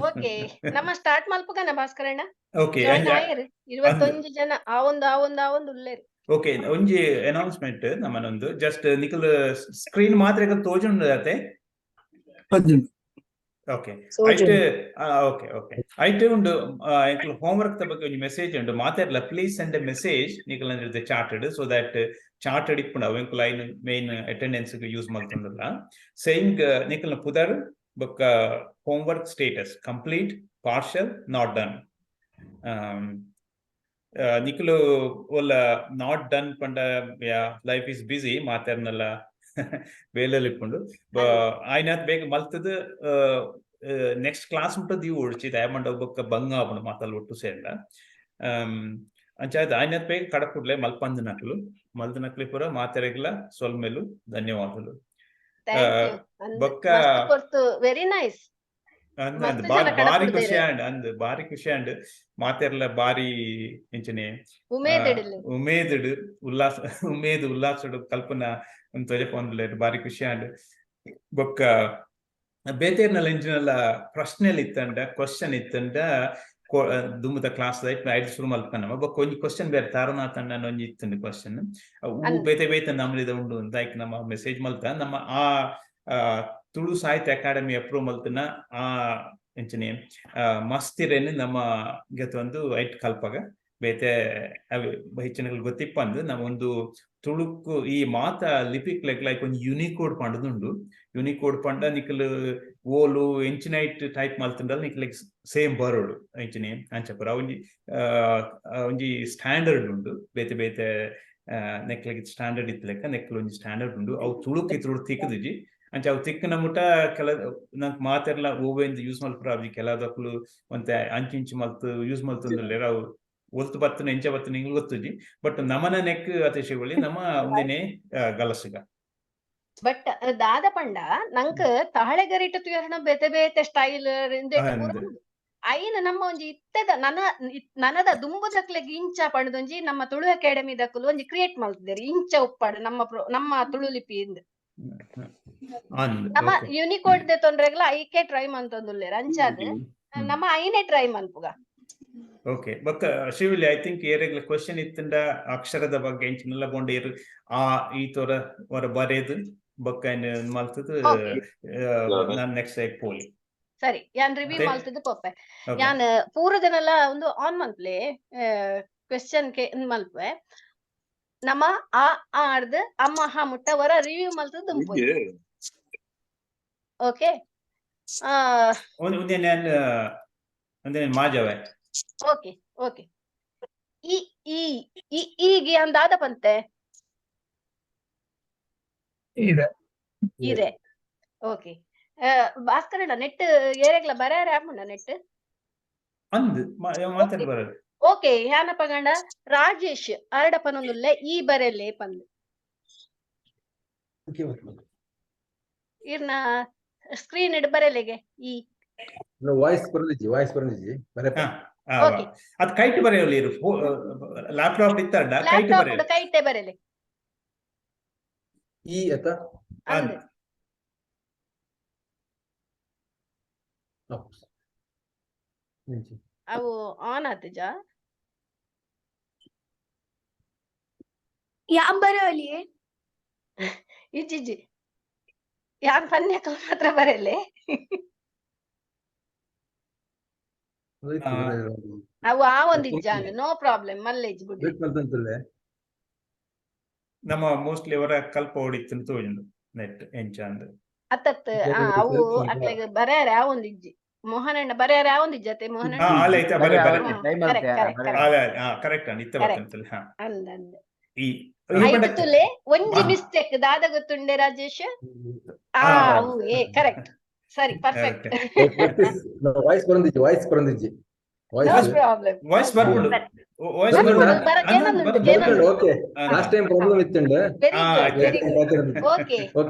Okay, ನಮ್ಮ start ಮಲ್ಪುಗನ ಭಾಸ್ಕರಣ್ಣ. Okay. Join ಆಯೆರ್ 21 ಜನ. ಆವೊಂದು ಆವೊಂದು ಆವೊಂದು ಉಲ್ಲೆರ್. ಓಕೆ, ಒಂಜಿ ಅನೌನ್ಸ್ಮೆಂಟ್ ನಮ್ಮನೊಂದು ಜಸ್ಟ್ ನಿಕಲ್ ಸ್ಕ್ರೀನ್ ಮಾತ್ರ ತೋಜುಂಡು ಅತೆ? ಓಕೆ, ಐಟ್ ಓಕೆ ಓಕೆ ಐಟ್ ಉಂಡು. ಎಂಕಲ್ ಹೋಮ್ವರ್ಕ್ ದ ಬಗ್ಗೆ ಒಂಜಿ ಮೆಸೇಜ್ ಉಂಡು. ಮಾತೆರ್ಲ ಪ್ಲೀಸ್ ಸೆಂಡ್ ಎ ಮೆಸೇಜ್ ನಿಕಲ್ ಚಾರ್ಟೆಡ್, ಸೊ that chartered ಇಪ್ಪುಂಡು. ಅವು ಎಂಕುಲು ಐನ್ ಮೇನ್ ಅಟೆಂಡೆನ್ಸ್ ಯೂಸ್ ಮಲ್ತೊಂದುಲ್ಲ. ಸೇಯಿಂಗ್ ನಿಕಲ್ನ ಪುದರ್ ಬೊಕ್ಕ homework status, complete, partial, not done. ನಿಕುಲು ಒಲ್ಲ not done ಪಂಡ ಲೈಫ್ is busy, ಮಾತೆರ್ನಲ್ಲ ಬೇಲೆಲ್ ಇಪ್ಪುಂಡು. ಆಯ್ನಾತ್ ಬೇಗ ಮಲ್ತದ್ ನೆಕ್ಸ್ಟ್ ಕ್ಲಾಸ್ ಮುಟ್ಟ ದೀವು ಒಡ್ಚಿ. ದಯಮಂಡ ಬೊಕ್ಕ ಬಂಗ ಆಪುಂಡು ಮಾತಲ್ ಒಟ್ಟು ಸೇರ್ಂಡ. ಅಂಚಾದ್ ಆಯ್ನಾತ್ ಬೇಗ ಕಡಪುಡ್ಲೆ ಮಲ್ಪಂದಿನಕ್ಲು. ಮಲ್ದಿನಕ್ಲು ಪೂರ ಮಾತೆರೆಗ್ಲ ಸೊಲ್ಮೆಲು, ಧನ್ಯವಾದಗಳು. Thank you. ಬೊಕ್ಕ ಕೊರ್ತು, ವೆರಿ ನೈಸ್. ಅಂದ್ ಮಸ್ತ್ ಅಂದ್ ಜನ ಬಾರಿ ಖುಷಿ ಕಡಪುಡ್ದೆರ್. ಆಂಡ್. ಅಂದ್, ಬಾರಿ ಖುಷಿ ಆಂಡ್. ಮಾತೆರ್ಲ ಬಾರಿ ಎಂಚನೆ ಉಮೇದಿಡ್ಲು. ಉಮೇದುಡು ಉಲ್ಲಾಸ, ಉಮೇದ್ ಉಲ್ಲಾಸಡು ಕಲ್ಪನ ತೋಜಪೊಂದುಲ್ಲೆರ್. ಬಾರಿ ಖುಷಿ ಆಂಡ್. ಬೊಕ್ಕ ಬೇತೆರ್ನಲ ಎಂಚಿನಲ ಪ್ರಶ್ನೆಲ್ ಇತ್ತಂಡ, ಕ್ವಶನ್ ಇತ್ತಂಡ, ದುಂಬುದ ಕ್ಲಾಸ್ ಐಟ್ ಶುರು ಮಲ್ಪನ. ಬೊಕ್ಕ ಒಂಜಿ ಕ್ವಶನ್ ಬೇರೆ ತಾರನಾಥ್ ಅಣ್ಣನ ಒಂಜಿ ಇತ್ತಂಡ್ ಕ್ವಶನ್. ಅವು ಬೇತೆ ಬೇತೆ ನಮೂನಿದ ಉಂಡು ಅಂತ ಐಕ್ ನಮ್ಮ ಮೆಸೇಜ್ ಮಲ್ತ. ನಮ್ಮ ಆ ಆ, ತುಳು ಸಾಹಿತ್ಯ ಅಕಾಡೆಮಿ ಅಪ್ರೂವ್ ಮಲ್ತಿನ ಆ ಎಂಚನೆ ಮಸ್ತಿರೆನ್ ನಮ್ಮ ಗೆತೊಂದು ಐಟ್ ಕಲ್ಪಗ. ಬೇತೆ ಅವೆ ಹೆಚ್ಚಿನ ಗೊತ್ತಿಪ್ಪಂದು. ನಮ್ಮ ಒಂದು ತುಳುಕು ಈ ಮಾತ ಲಿಪಿಕ್ಲೆಗ್ ಲೈಕ್ ಒಂಜಿ ಯುನಿಕೋಡ್ ಪಂಡದುಂಡು. ಯುನಿಕೋಡ್ ಪಂಡ ನಿಕಲ್ ಓಲು ಎಂಚಿನೈಟ್ ಟೈಪ್ ಮಲ್ತುಂಡಲ ನಿಕ್ಲೆಗ್ ಸೇಮ್ ಬರೋಡು ಎಂಚಿನೆ ಅಂಚ ಪೂರ. ಒಂಜಿ ಒಂಜಿ ಸ್ಟ್ಯಾಂಡರ್ಡ್ ಉಂಡು. ಬೇತೆ ಬೇತೆ ನೆಕ್ಲೆಗ್ ಸ್ಟ್ಯಾಂಡರ್ಡ್ ಇತ್ತಲೆಕ್ಕ ನೆಕ್ಲ್ ಒಂಜಿ ಸ್ಟ್ಯಾಂಡರ್ಡ್ ಉಂಡು. ಅವು ತುಳುಕ್ ತುಳು ತಿಕ್ಕುದಿಜಿ. ಅಂಚ ಅವು ತಿಕ್ಕನ ಮುಟ ಕೆಲ ನಂಕ್ ಮಾತೆರ್ಲ ಓವೆಂದು ಯೂಸ್ ಮಲ್ಪುರ ಆಪುಜಿ. ಕೆಲದಕ್ಲು ಒಂತೆ ಅಂಚಿಂಚಿ ಮಲ್ತ್ ಯೂಸ್ ಮಲ್ತೊಂದುಲ್ಲೆರ್. ಅವು ಒಲ್ತು ಬತ್ತುನ ಎಂಚ ಬತ್ತುನ ಎಂಕ್ ಗೊತ್ತುಜಿ. ಬಟ್ ನಮನ ನೆಕ್ ಅತಿಶಯೊಳಿ ನಮ ಉಂದೆನೆ ಗಲಸುಗ. ಬಟ್ ದಾದ ಪಂಡ ನಂಕ್ ತಾಳೆಗರಿಟ್ ತುಯರ್ನ ಬೇತೆ ಬೇತೆ ಸ್ಟೈಲ್ ಇಂದೆಟ್ ಪೂರ ಉಂಡು. ಐನ್ ನಮ್ಮ ಒಂಜಿ ಇತ್ತೆದ ನನ ನನದ ದುಂಬುದಕ್ಲೆಗ್ ಇಂಚ ಪಂಡದೊಂಜಿ ನಮ್ಮ ತುಳು ಅಕಾಡೆಮಿ ದಕುಲು ಒಂಜಿ ಕ್ರಿಯೇಟ್ ಮಲ್ತಿದೆರ್. ಇಂಚ ಉಪ್ಪಡ್ ನಮ್ಮ ನಮ್ಮ ತುಳು ಲಿಪಿ ಇಂದ್. ನಮ್ಮ ಯೂನಿಕೋಡ್ ದೆ ತೊಂದ್ರೆಗ್ಲ ಐಕೆ ಟ್ರೈ ಮಂತೊಂದುಲ್ಲೆರ್. ಅಂಚಾದ್ ನಮ್ಮ ಐನೆ ಟ್ರೈ ಮನ್ಪುಗ. ಓಕೆ, ಬೊಕ್ಕ ಶಿವಲಿ, I think ಏರೆಗ್ಲ ಕ್ವಶನ್ ಇತ್ತಂಡ ಅಕ್ಷರದ ಬಗ್ಗೆ ಎಂಚಿನೆಲ್ಲ ಬೋಂಡ ಏರು ಆ ಈ ತೋರ ಹೊರ ಬರೇದು ಬೊಕ್ಕ ಮಲ್ತದು ನಾನ್ ನೆಕ್ಸ್ಟ್ ಲೈಕ್ ಪೋಲಿ. ಸರಿ, ಯಾನ್ ರಿವ್ಯೂ ಮಲ್ತದು ಪೋಪೆ. ಯಾನ್ ಪೂರದನೆಲ್ಲ ಒಂದು ಆನ್ ಮಲ್ಪ್ಲೆ, ಕ್ವೆಶ್ಚನ್ ಕೆ ಮಲ್ಪೆ. ನಮ್ಮ ಆ ಆರ್ದ್ ಅಮ್ಮ ಹ ಮುಟ್ಟ ವರ ರಿವ್ಯೂ ಮಲ್ತದು ದುಂಪೋಯ್. ಓಕೆ. ಒಂದೇನು ಮಾಜವೆ. ಓಕೆ ಓಕೆ, ಈ ಈ ಈ ಈಗ ಅಂದಾದ ಪಂತೆ ಇದೆ. ಇದೆ. ಓಕೆ, ಭಾಸ್ಕರಣ್ಣ, ನೆಟ್ ಏರೆಗ್ಲ ಬರಾರೆ ಆಪುಂಡ ನೆಟ್? ಅಂದ್, ಮಾತಾಡ್ ಬರದು. ಓಕೆ, ಯಾನಪ್ಪ ಗಂಡ ರಾಜೇಶ್ ಅರಡ ಪನೊಂದುಲ್ಲೆ ಈ ಬರೆಲೆ ಪಂದ್. ಇರ್ನ ಸ್ಕ್ರೀನ್ ಇಡ್ ಬರೆಲೆಗೆ ಈ. ವಾಯ್ಸ್ ಬರಂದಿಜ್ಜಿ, ವಾಯ್ಸ್ ಬರಂದಿಜ್ಜಿ ಬರೆ. ಓಕೆ. ಅದು ಕೈಟ್ ಬರೆಯಲಿ, ಲ್ಯಾಪ್ಟಾಪ್ ಇತ್ತಂಡ ಕೈಟ್ ಲ್ಯಾಪ್ಟಾಪ್ ಬರೆಯಲಿ. ಕೈಟೆ ಬರೆಲೆ. ಈ ಅತ. ಅಂದ್. ಅವು ಆನ್ ಆತಿಜ. ಯಾನ್ ಬರೋಲಿ? ಇಜ್ಜಿಜ್ಜಿ, ಯಾನ್ ಪನ್ಯಕ ಮಾತ್ರ ಬರೆಲೆ. ಅವು ಆ ಒಂದಿಜ್ಜ, ನೋ ಪ್ರಾಬ್ಲಮ್, ಮಲ್ಲೇಜ್ ಬುಡ್ಡಿ. ನಮ್ಮ ಮೋಸ್ಟ್ಲಿ ಅವರ ಕಲ್ಪ ಓಡಿತ್ತು ತೋಜುಂಡು ನೆಟ್ ಎಂಚ ಅಂದ್. ಅತ್ತತ್ ಅವು ಅಕ್ಲೆಗ್ ಬರೆಯರೆ ಆ ಒಂದಿಜ್ಜಿ. ಮೋಹನಣ್ಣ ಬರೆಯರೆ ಆ ಒಂದಿಜ್ಜತೆ ಮೋಹನಣ್ಣ? ಆಲೆ ಐತ ಬರೆ ಬರೆ. Correct correct. ಆಲೆ, ಕರೆಕ್ಟ್ ಅಣ್ಣ ಇತ್ತ ಬರ್ತಂತಲ್ಲ. ಹಾ. ಅಂದ್ ಅಂದ್. ಈ ಐಟ್ ತುಲೆ ಒಂಜಿ ಮಿಸ್ಟೇಕ್ ದಾದ ಗೊತ್ತುಂಡೆ ರಾಜೇಶ್? ಆ ಅವು ಏ ಕರೆಕ್ಟ್, ಸರಿ, ಪರ್ಫೆಕ್ಟ್. ವಾಯ್ಸ್ ಬರಂದಿಜ್ಜಿ, ವಾಯ್ಸ್ ಬರಂದಿಜ್ಜಿ. No problem. ವಾಯ್ಸ್ ಬರ್ಪುಂಡು, voice. Okay, last time problem ಇತ್ತಂಡ. Very good, very good. Okay,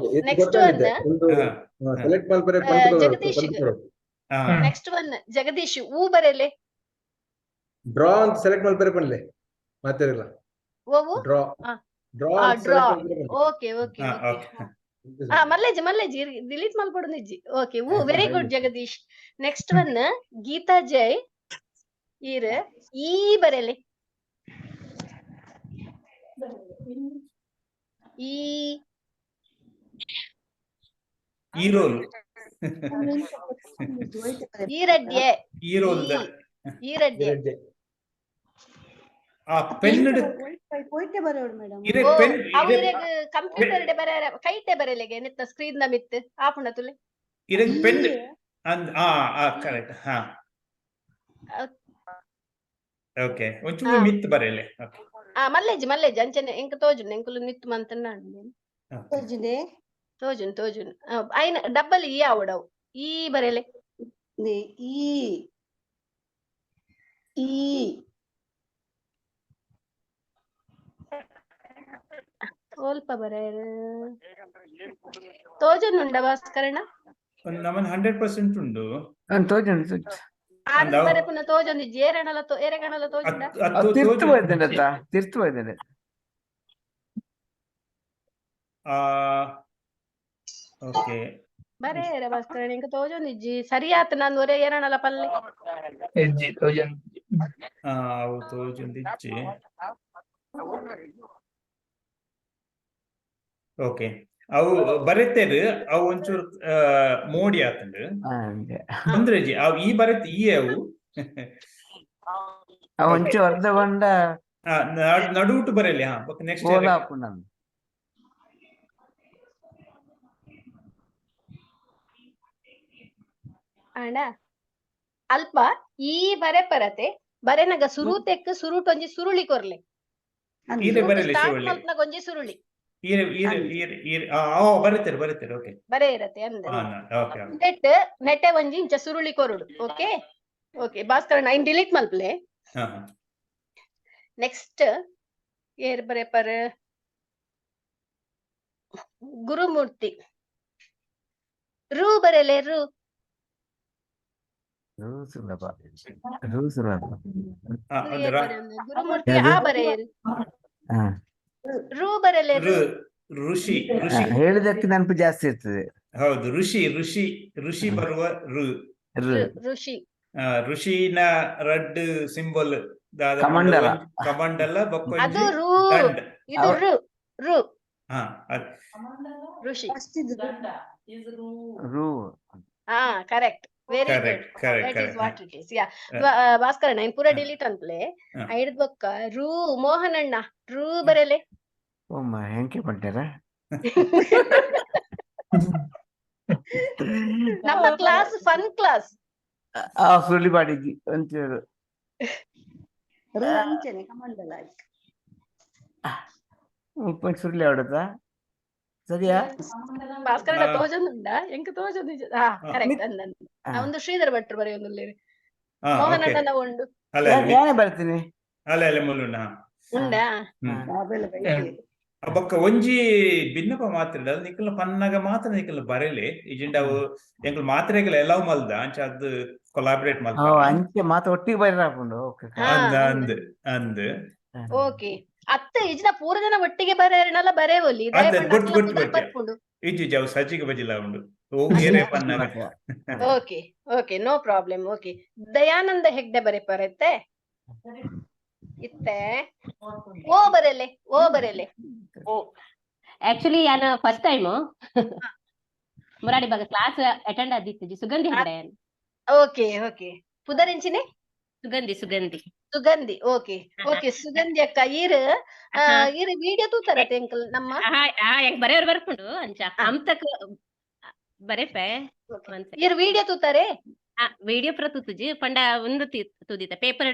next one. Select ಮಲ್ಪರೆ. ಜಗದೀಶ್, ನೆಕ್ಸ್ಟ್ ಒನ್ ಜಗದೀಶ್ ಊ ಬರೆಲೆ. ಡ್ರಾ ಅಂತ ಸೆಲೆಕ್ಟ್ ಮಲ್ಪರೆ ಪನ್ಲೆ ಮಾತಾಡಿಲ್ಲ. ಓವು? Draw. Draw. Draw. Okay okay. ಆ ಮಲ್ಲೇಜಿ ಮಲ್ಲೇಜಿ, ಡಿಲೀಟ್ ಮಲ್ಪಡು ನಿಜ್ಜಿ. Okay, very good Jagadish. Next one Geetha Jai. ಈರ್ ಈ ಬರೆಲೆ. ಈ. ಈ ರೋಲ್. ಈರಡ್ಯೆ. ಈ ರೋಲ್. ಈರಡ್ಯೆ. ಆ ಪೆನ್. ಪೋಯ್ಟೆ ಬರೋಡು ಮೇಡಮ್. ಇರೆ. ಓ, ಪೆನ್. ಅವು ಇರೆಗ್ ಕಂಪ್ಯೂಟರ್ ಡೆ ಬರ, ಕೈಟೆ ಬರೆಲೆಗೆ ನೆತ್ತ ಸ್ಕ್ರೀನ್ ದ ಮಿತ್ ಆಪುಂಡ ತುಲೆ. ಇರೆ ಪೆನ್ ಅಂದ್ ಆ ಆ ಕರೆಕ್ಟ್, ಹಾ. ಓಕೆ, ಒಂಚೂರು ಮಿತ್ ಬರೆಲೆ, ಓಕೆ. ಆ ಮಲ್ಲೇಜಿ ಮಲ್ಲೇಜಿ, ಅಂಚನೆ ಎಂಕ್ ತೋಜುಂಡು, ಎಂಕುಲು ನಿತ್ತು ಮಂತನ್ನ. ತೋಜುಂಡೆ. ತೋಜುನ್ ತೋಜುನ್. ಐನ ಡಬ್ಬಲ್ ಈ ಆವಡವು. ಈ ಬರೆಲೆ. ಈ ಈ. ಸ್ವಲ್ಪ ಬರೆಯರು ತೋಜುನ್ ಉಂಡ ಭಾಸ್ಕರಣ್ಣ? ಒಂದು ನಮನ್ 100% ಉಂಡು. ತೋಜುಂಡು ತೋಜುಂಡು. ಆನಂದ್. ಅಂದವು. ಬರೆಪುನ ತೋಜೊಂದು ಏರಣಲ ಏರೆಗಣಲ ತೋಜುಂಡ? ಅತ್ತು. ತಿರ್ತು ತೋಜುಂಡು. ಹೋಯ್ತೇನೆ ಅತ್ತ, ತಿರ್ತು ಹೋಯ್ತೇನೆ. ಆ ಓಕೆ. ಬರೆಯರ ಭಾಸ್ಕರಣ್ಣ, ಎಂಕ್ ತೋಜೊಂದಿಜ್ಜಿ. ಸರಿಯಾತ್, ನಾನು ಒರೆ ಏರಣಲ ಪಲ್ಲೆ. ಇಜ್ಜಿ, ತೋಜೊಂದು. ಆ ಅವು ತೋಜುಂದಿಜ್ಜಿ. ಓಕೆ, ಅವು ಬರೆತೇರು, ಅವು ಒಂಚೂರು ಮೋಡಿ ಆತುಂಡು. ಅಂದೆ. ತೊಂದ್ರೆ ಇಜ್ಜಿ, ಅವು ಈ ಬರೆತ್ ಈ ಅವು. ಆ ಒಂಚೂರು ಅರ್ಧ ಬಂಡ. ಆ, ನಡುಟು ಬರೆಲಿ, ಹಾ, ಓಕೆ, ನೆಕ್ಸ್ಟ್. ಕೋಲ ಹಾಪುಂಡು ನಂದು. ಅಣ್ಣ, ಅಲ್ಪ ಈ ಬರೆ ಪರತೆ ಬರೆನಗ ಸುರುತೆಕ್ ಸುರುಟ್ ಒಂಜಿ ಸುರುಳಿ ಕೊರ್ಲೆ. ಈರೆ ಬರೆಲಿ. ಸ್ಟಾರ್ಟ್ ಶಿವಳ್ಳಿ. ಮಲ್ಪನಗ ಒಂಜಿ ಸುರುಳಿ. ಈರೆ ಈರೆ ಈರೆ ಈರೆ ಆ ಆ, ಬರೆತೇರು ಬರೆತೇರು, ಓಕೆ. ಬರೆ ಇರತ್ತೆ ಅಂದ. ಹಾ, ಓಕೆ. ನೆಟ್ ನೆಟ್ಟೆ ಒಂಜಿ ಇಂಚ ಸುರುಳಿ ಕೊರಡು. ಓಕೆ ಓಕೆ ಭಾಸ್ಕರ, ನೈನ್ ಡಿಲೀಟ್ ಮಲ್ಪಲೆ. ಹಾ ಹಾ. ನೆಕ್ಸ್ಟ್ ಏರ್ ಬರೆ ಪರ್? ಗುರುಮೂರ್ತಿ, ರು ಬರೆಲೆ, ರು. ರೂ ಸುಲಭ, ರೂ ಸುಲಭ. ಆ, ರು ಒಂದು ಏರ್ ಬರೆಯೊಂದು? ಗುರುಮೂರ್ತಿ, ಆ ಬರೆಯರು. ಹಾ. ರು ಬರೆಲೆ, ರು. ಋಷಿ ಋಷಿ. ಹೇಳಿದಕ್ಕೆ ನೆನಪು ಜಾಸ್ತಿ ಇರ್ತದೆ. ಹೌದು, ಋಷಿ ಋಷಿ ಋಷಿ ಬರುವ ಋ. ರು. ರು, ಋಷಿ. ಆ, ಋಷಿನ ರಡ್ಡ್ ಸಿಂಬಲ್. ಕಮಂಡಲ. ಕಮಂಡಲ ಅದು ಬೊಕ್ಕೊಂಜಿ ರು. ದಂಡ್. ಇದು ರು ರು. ಹಾ, ಅದ್. ಋಷಿ. ಫಸ್ಟ್ ಇದು. ರು. ಹಾ, correct, very good. Correct correct. That is correct. What it is, yeah. Bhaskara, nine ಪೂರ ಡಿಲೀಟ್ ಅನ್ಪ್ಲೆ. ಐಡ್ದ್ ಬೊಕ್ಕ ರು, ಮೋಹನಣ್ಣ, ರು ಬರೆಲೆ. ಓಮ್ಮ, ಹೆಂಗೆ ಪಂಟಾರ? ನಮ್ಮ ಕ್ಲಾಸ್ ಫನ್ ಕ್ಲಾಸ್. ಆ ಸುಳ್ಳಿ ಬಾಡಿಗೆ ಒಂಚೂರು. ರು ಅಂಚನೆ ಕಮಂಡಲ. ಮುಪ್ಪ ಸುರುಳಿ ಆಡುತ್ತಾ, ಸರಿಯಾ? ಭಾಸ್ಕರಣ್ಣ. ಆ. ತೋಜೊಂದುಂಡ ಎಂಕ್ ತೋಜೊಂದು. ಹಾ, ಕರೆಕ್ಟ್ ಅಂದ. ಒಂದು ಶ್ರೀಧರ್ ಭಟ್ರು ಬರೆಯೊಂದುಲ್ಲೇರು. ಹಾ, ಓಕೆ. ಮೋಹನಣ್ಣನ ಉಂಡು. ಅಲ್ಲ ಅಲ್ಲಿ. ಯಾನೇ ಬರ್ತೀನಿ. ಅಲ್ಲ ಅಲ್ಲ, ಮುಲ್ಲುಂಡು, ಹಾ. ಉಂಡಾ? ಹ್ಮ್. ಆಬೇಲೆ ಬೈತೆ. ಆ ಬೊಕ್ಕ ಒಂಜಿ ಬಿನ್ನಪ ಮಾತ್ರ ನಿಕಲ್ನ ಪನ್ನಗ ಮಾತ್ರ ನಿಕಲ್ನ ಬರೆಲೆ ಇಜಿಂಡ ಅವು ಎಂಕುಲು ಮಾತ್ರೆಗಳ ಎಲ್ಲವು ಮಲ್ದ ಅಂಚ ಅದು ಕೊಲಾಬರೇಟ್ ಓ ಮಲ್ಪ. ಅಂಚೆ ಮಾತ ಒಟ್ಟಿಗೆ ಬೈರ ಹಾಕೊಂಡು, ಓಕೆ. ಹಾ. ಅಂದ್ ಅಂದ್ ಅಂದ್. ಓಕೆ, ಅತ್ತ ಇಜ್ನ ಪೂರ ಜನ ಒಟ್ಟಿಗೆ ಬರೆಯರ್ನಲ್ಲ ಬರೆವೊಲಿ. ಅದ್ ಗೊತ್ತು, ಗೊತ್ತು, ಗೊತ್ತು. ಬರ್ಪುಂಡು. ಇಜ್ಜಿ, ಅವು ಸಜ್ಜಿಗೆ ಬಜಿಲ ಉಂಡು, ಓ ಏರೇ ಪನ್ನಗ. Okay okay, no problem. Okay, Dayananda Hegde ಬರೆಪರತ್ತೆ ಇತ್ತೆ. ಓ ಬರೆಲೆ, ಓ ಬರೆಲೆ. ಆಕ್ಚುಲಿ ನಾನು ಫಸ್ಟ್ ಟೈಮ್ ಮುರಾಡಿ ಬಾಗ ಕ್ಲಾಸ್ ಅಟೆಂಡ್ ಆದಿತ್ತು, ಸುಗಂಧಿ ಹೆಗ್ಡೆ. ಓಕೆ ಓಕೆ, ಪುದರಿಂಚಿನೆ? ಸುಗಂಧಿ ಸುಗಂಧಿ. Sugandhi, okay okay. ಸುಗಂಧಿ ಅಕ್ಕ, ಈರ್ ಈರ್ ವಿಡಿಯೋ ತೂತಾರತೆ ಎಂಕಲ್ ನಮ್ಮ? ಹೆಂಗ್ ಬರೆಯವ್ರು ಬರ್ಕೊಂಡು ಅಂಚ ಅಮ್ತಕ್ ಬರೆಪೆ. Okay. ಈರ್ ವಿಡಿಯೋ ತೂತಾರೆ? ವಿಡಿಯೋ ಪೂರ ತೂತುಜಿ, ಪಂಡ ಒಂದು ತೂದಿತ್ತ ಪೇಪರ್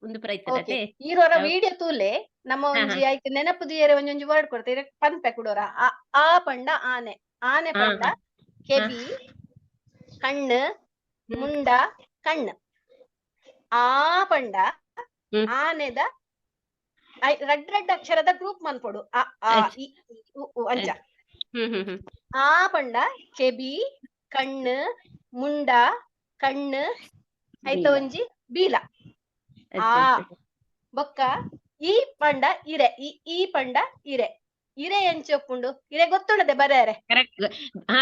ಒಂದು ಪೂರ ಓಕೆ. ಇತ್ತದತೆ. ಈರೋರ ವಿಡಿಯೋ ತೂಲೆ. ನಮ್ಮ ಒಂಜಿ ಐಕ್ ನೆನಪು ದಿಯರೆ ಒಂಜೊಂಜಿ ವರ್ಡ್ ಕೊಡ್ತಾರೆ, ಪನ್ಪೆ ಕುಡೋರ. ಆ ಆ ಪಂಡ ಆನೆ, ಆನೆ ಪಂಡ ಕೆಬಿ, ಕಣ್ಣು, ಮುಂಡ ಕಣ್ಣು. ಆ ಪಂಡ ಆನೆದ ರಡ್ ರಡ್ ಅಕ್ಷರದ ಗ್ರೂಪ್ ಮನ್ಪೊಡು, ಅ ಆ ಇ ಈ, ಉ ಉ ಅಂಚ. ಹ್ಮ್ ಹ್ಮ್ ಹ್ಮ್ ಆ ಪಂಡ ಕೆಬಿ, ಕಣ್ಣು, ಮುಂಡ ಕಣ್ಣು, ಐತ ಒಂಜಿ ಬೀಲ. ಆ ಬೊಕ್ಕ ಈ ಪಂಡ ಇರೆ, ಈ ಈ ಪಂಡ ಇರೆ, ಇರೆ ಎಂಚ ಉಪ್ಪುಂಡು ಇರೆ ಗೊತ್ತುಂಡದೆ ಬರೇರೆ. ಕರೆಕ್ಟ್. ಹಾ,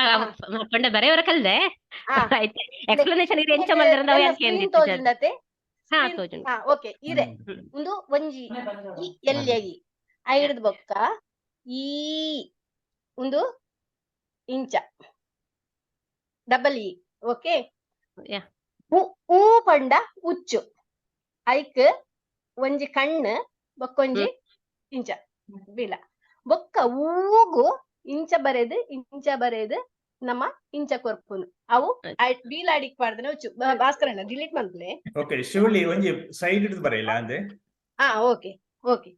ಪಂಡ ಬರೆಯವರ ಕಲ್ದೆ. ಆಯ್ತು, ಎಕ್ಸ್ಪ್ಲನೇಷನ್ ಇರೆ ಎಂಚ ಮಲ್ದರಂದ ಅವು ಯಾಕೆ ಸ್ಕ್ರೀನ್ ಅಂದಿತ್ತು. ತೋಜುಂಡತೆ? ಹಾ, ತೋಜುಂಡು. ಹಾ, ಓಕೆ. ಇರೆ ಒಂದು ಒಂಜಿ ಈ ಎಲ್ಯಗಿ ಐಡ್ದ್ ಬೊಕ್ಕ ಈ ಒಂದು ಇಂಚ ಡಬಲ್ ಇ, ಓಕೆ. Yeah. ಉ ಊ ಪಂಡ ಉಚ್ಚು, ಐಕ್ ಒಂಜಿ ಕಣ್ಣು ಬೊಕ್ಕೊಂಜಿ ಇಂಚ ಬಿಲ. ಬೊಕ್ಕ ಊಗು ಇಂಚ ಬರೆದು ಇಂಚ ಬರೆದು ನಮ್ಮ ಇಂಚ ಕೊರ್ಪುನು ಅವು ಬೀಲಾಡಿಕ್ ಪಾಡ್ದನ ಉಚ್ಚು. ಭಾಸ್ಕರಣ್ಣ, ಡಿಲೀಟ್ ಮನ್ಪುಲೆ. ಓಕೆ ಶಿವಳ್ಳಿ, ಒಂಜಿ ಸೈಡ್ ಹಿಡಿದು ಬರೆಯಿಲ್ಲ ಅಂದೆ. ಹಾ, ಓಕೆ ಓಕೆ.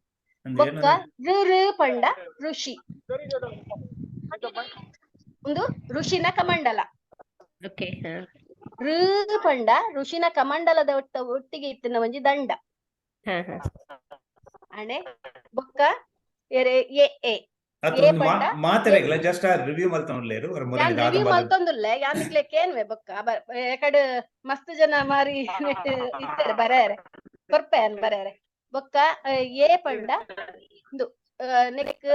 ಅಂದೆ. ಬೊಕ್ಕ ಋ, ಋ ಪಂಡ ಋಷಿ, ಒಂದು ಋಷಿನ ಕಮಂಡಲ. ಓಕೆ. ಋ ಪಂಡ ಋಷಿನ ಕಮಂಡಲದ ಒಟ್ಟಿಗೆ ಇತ್ತಿನ ಒಂಜಿ ದಂಡ. ಹಾ ಹಾ ಅಣೆ ಬೊಕ್ಕ ಎರೆ ಎ ಎ ಅದು ಏ ಒಂದು ಪಂಡ ಮಾತೆರೆಗ್ಲ ಜಸ್ಟ್ ಆ ರಿವ್ಯೂ ಮಲ್ತೊಂಡ್ಲೇರು ಅವ್ರ ಯಾನ್ ಮೊದಲು ದಾದ ರಿವ್ಯೂ ಮಲ್ತ್ ಮಲ್ತೊಂದುಲ್ಲೆ. ಯಾನ್ ನಿಕ್ಲೆ ಕೇನ್ವೆ. ಬೊಕ್ಕ ಎಕಡ್ ಮಸ್ತ್ ಜನ ಮಾರಿ ನೆಟ್ ಇತ್ತೆರ್ ಬರೇರೆ ಕೊರ್ಪೆ ಯಾನ್ ಬರೇರೆ. ಬೊಕ್ಕ ಎ ಪಂಡ ಇಂದು ನೆಕ್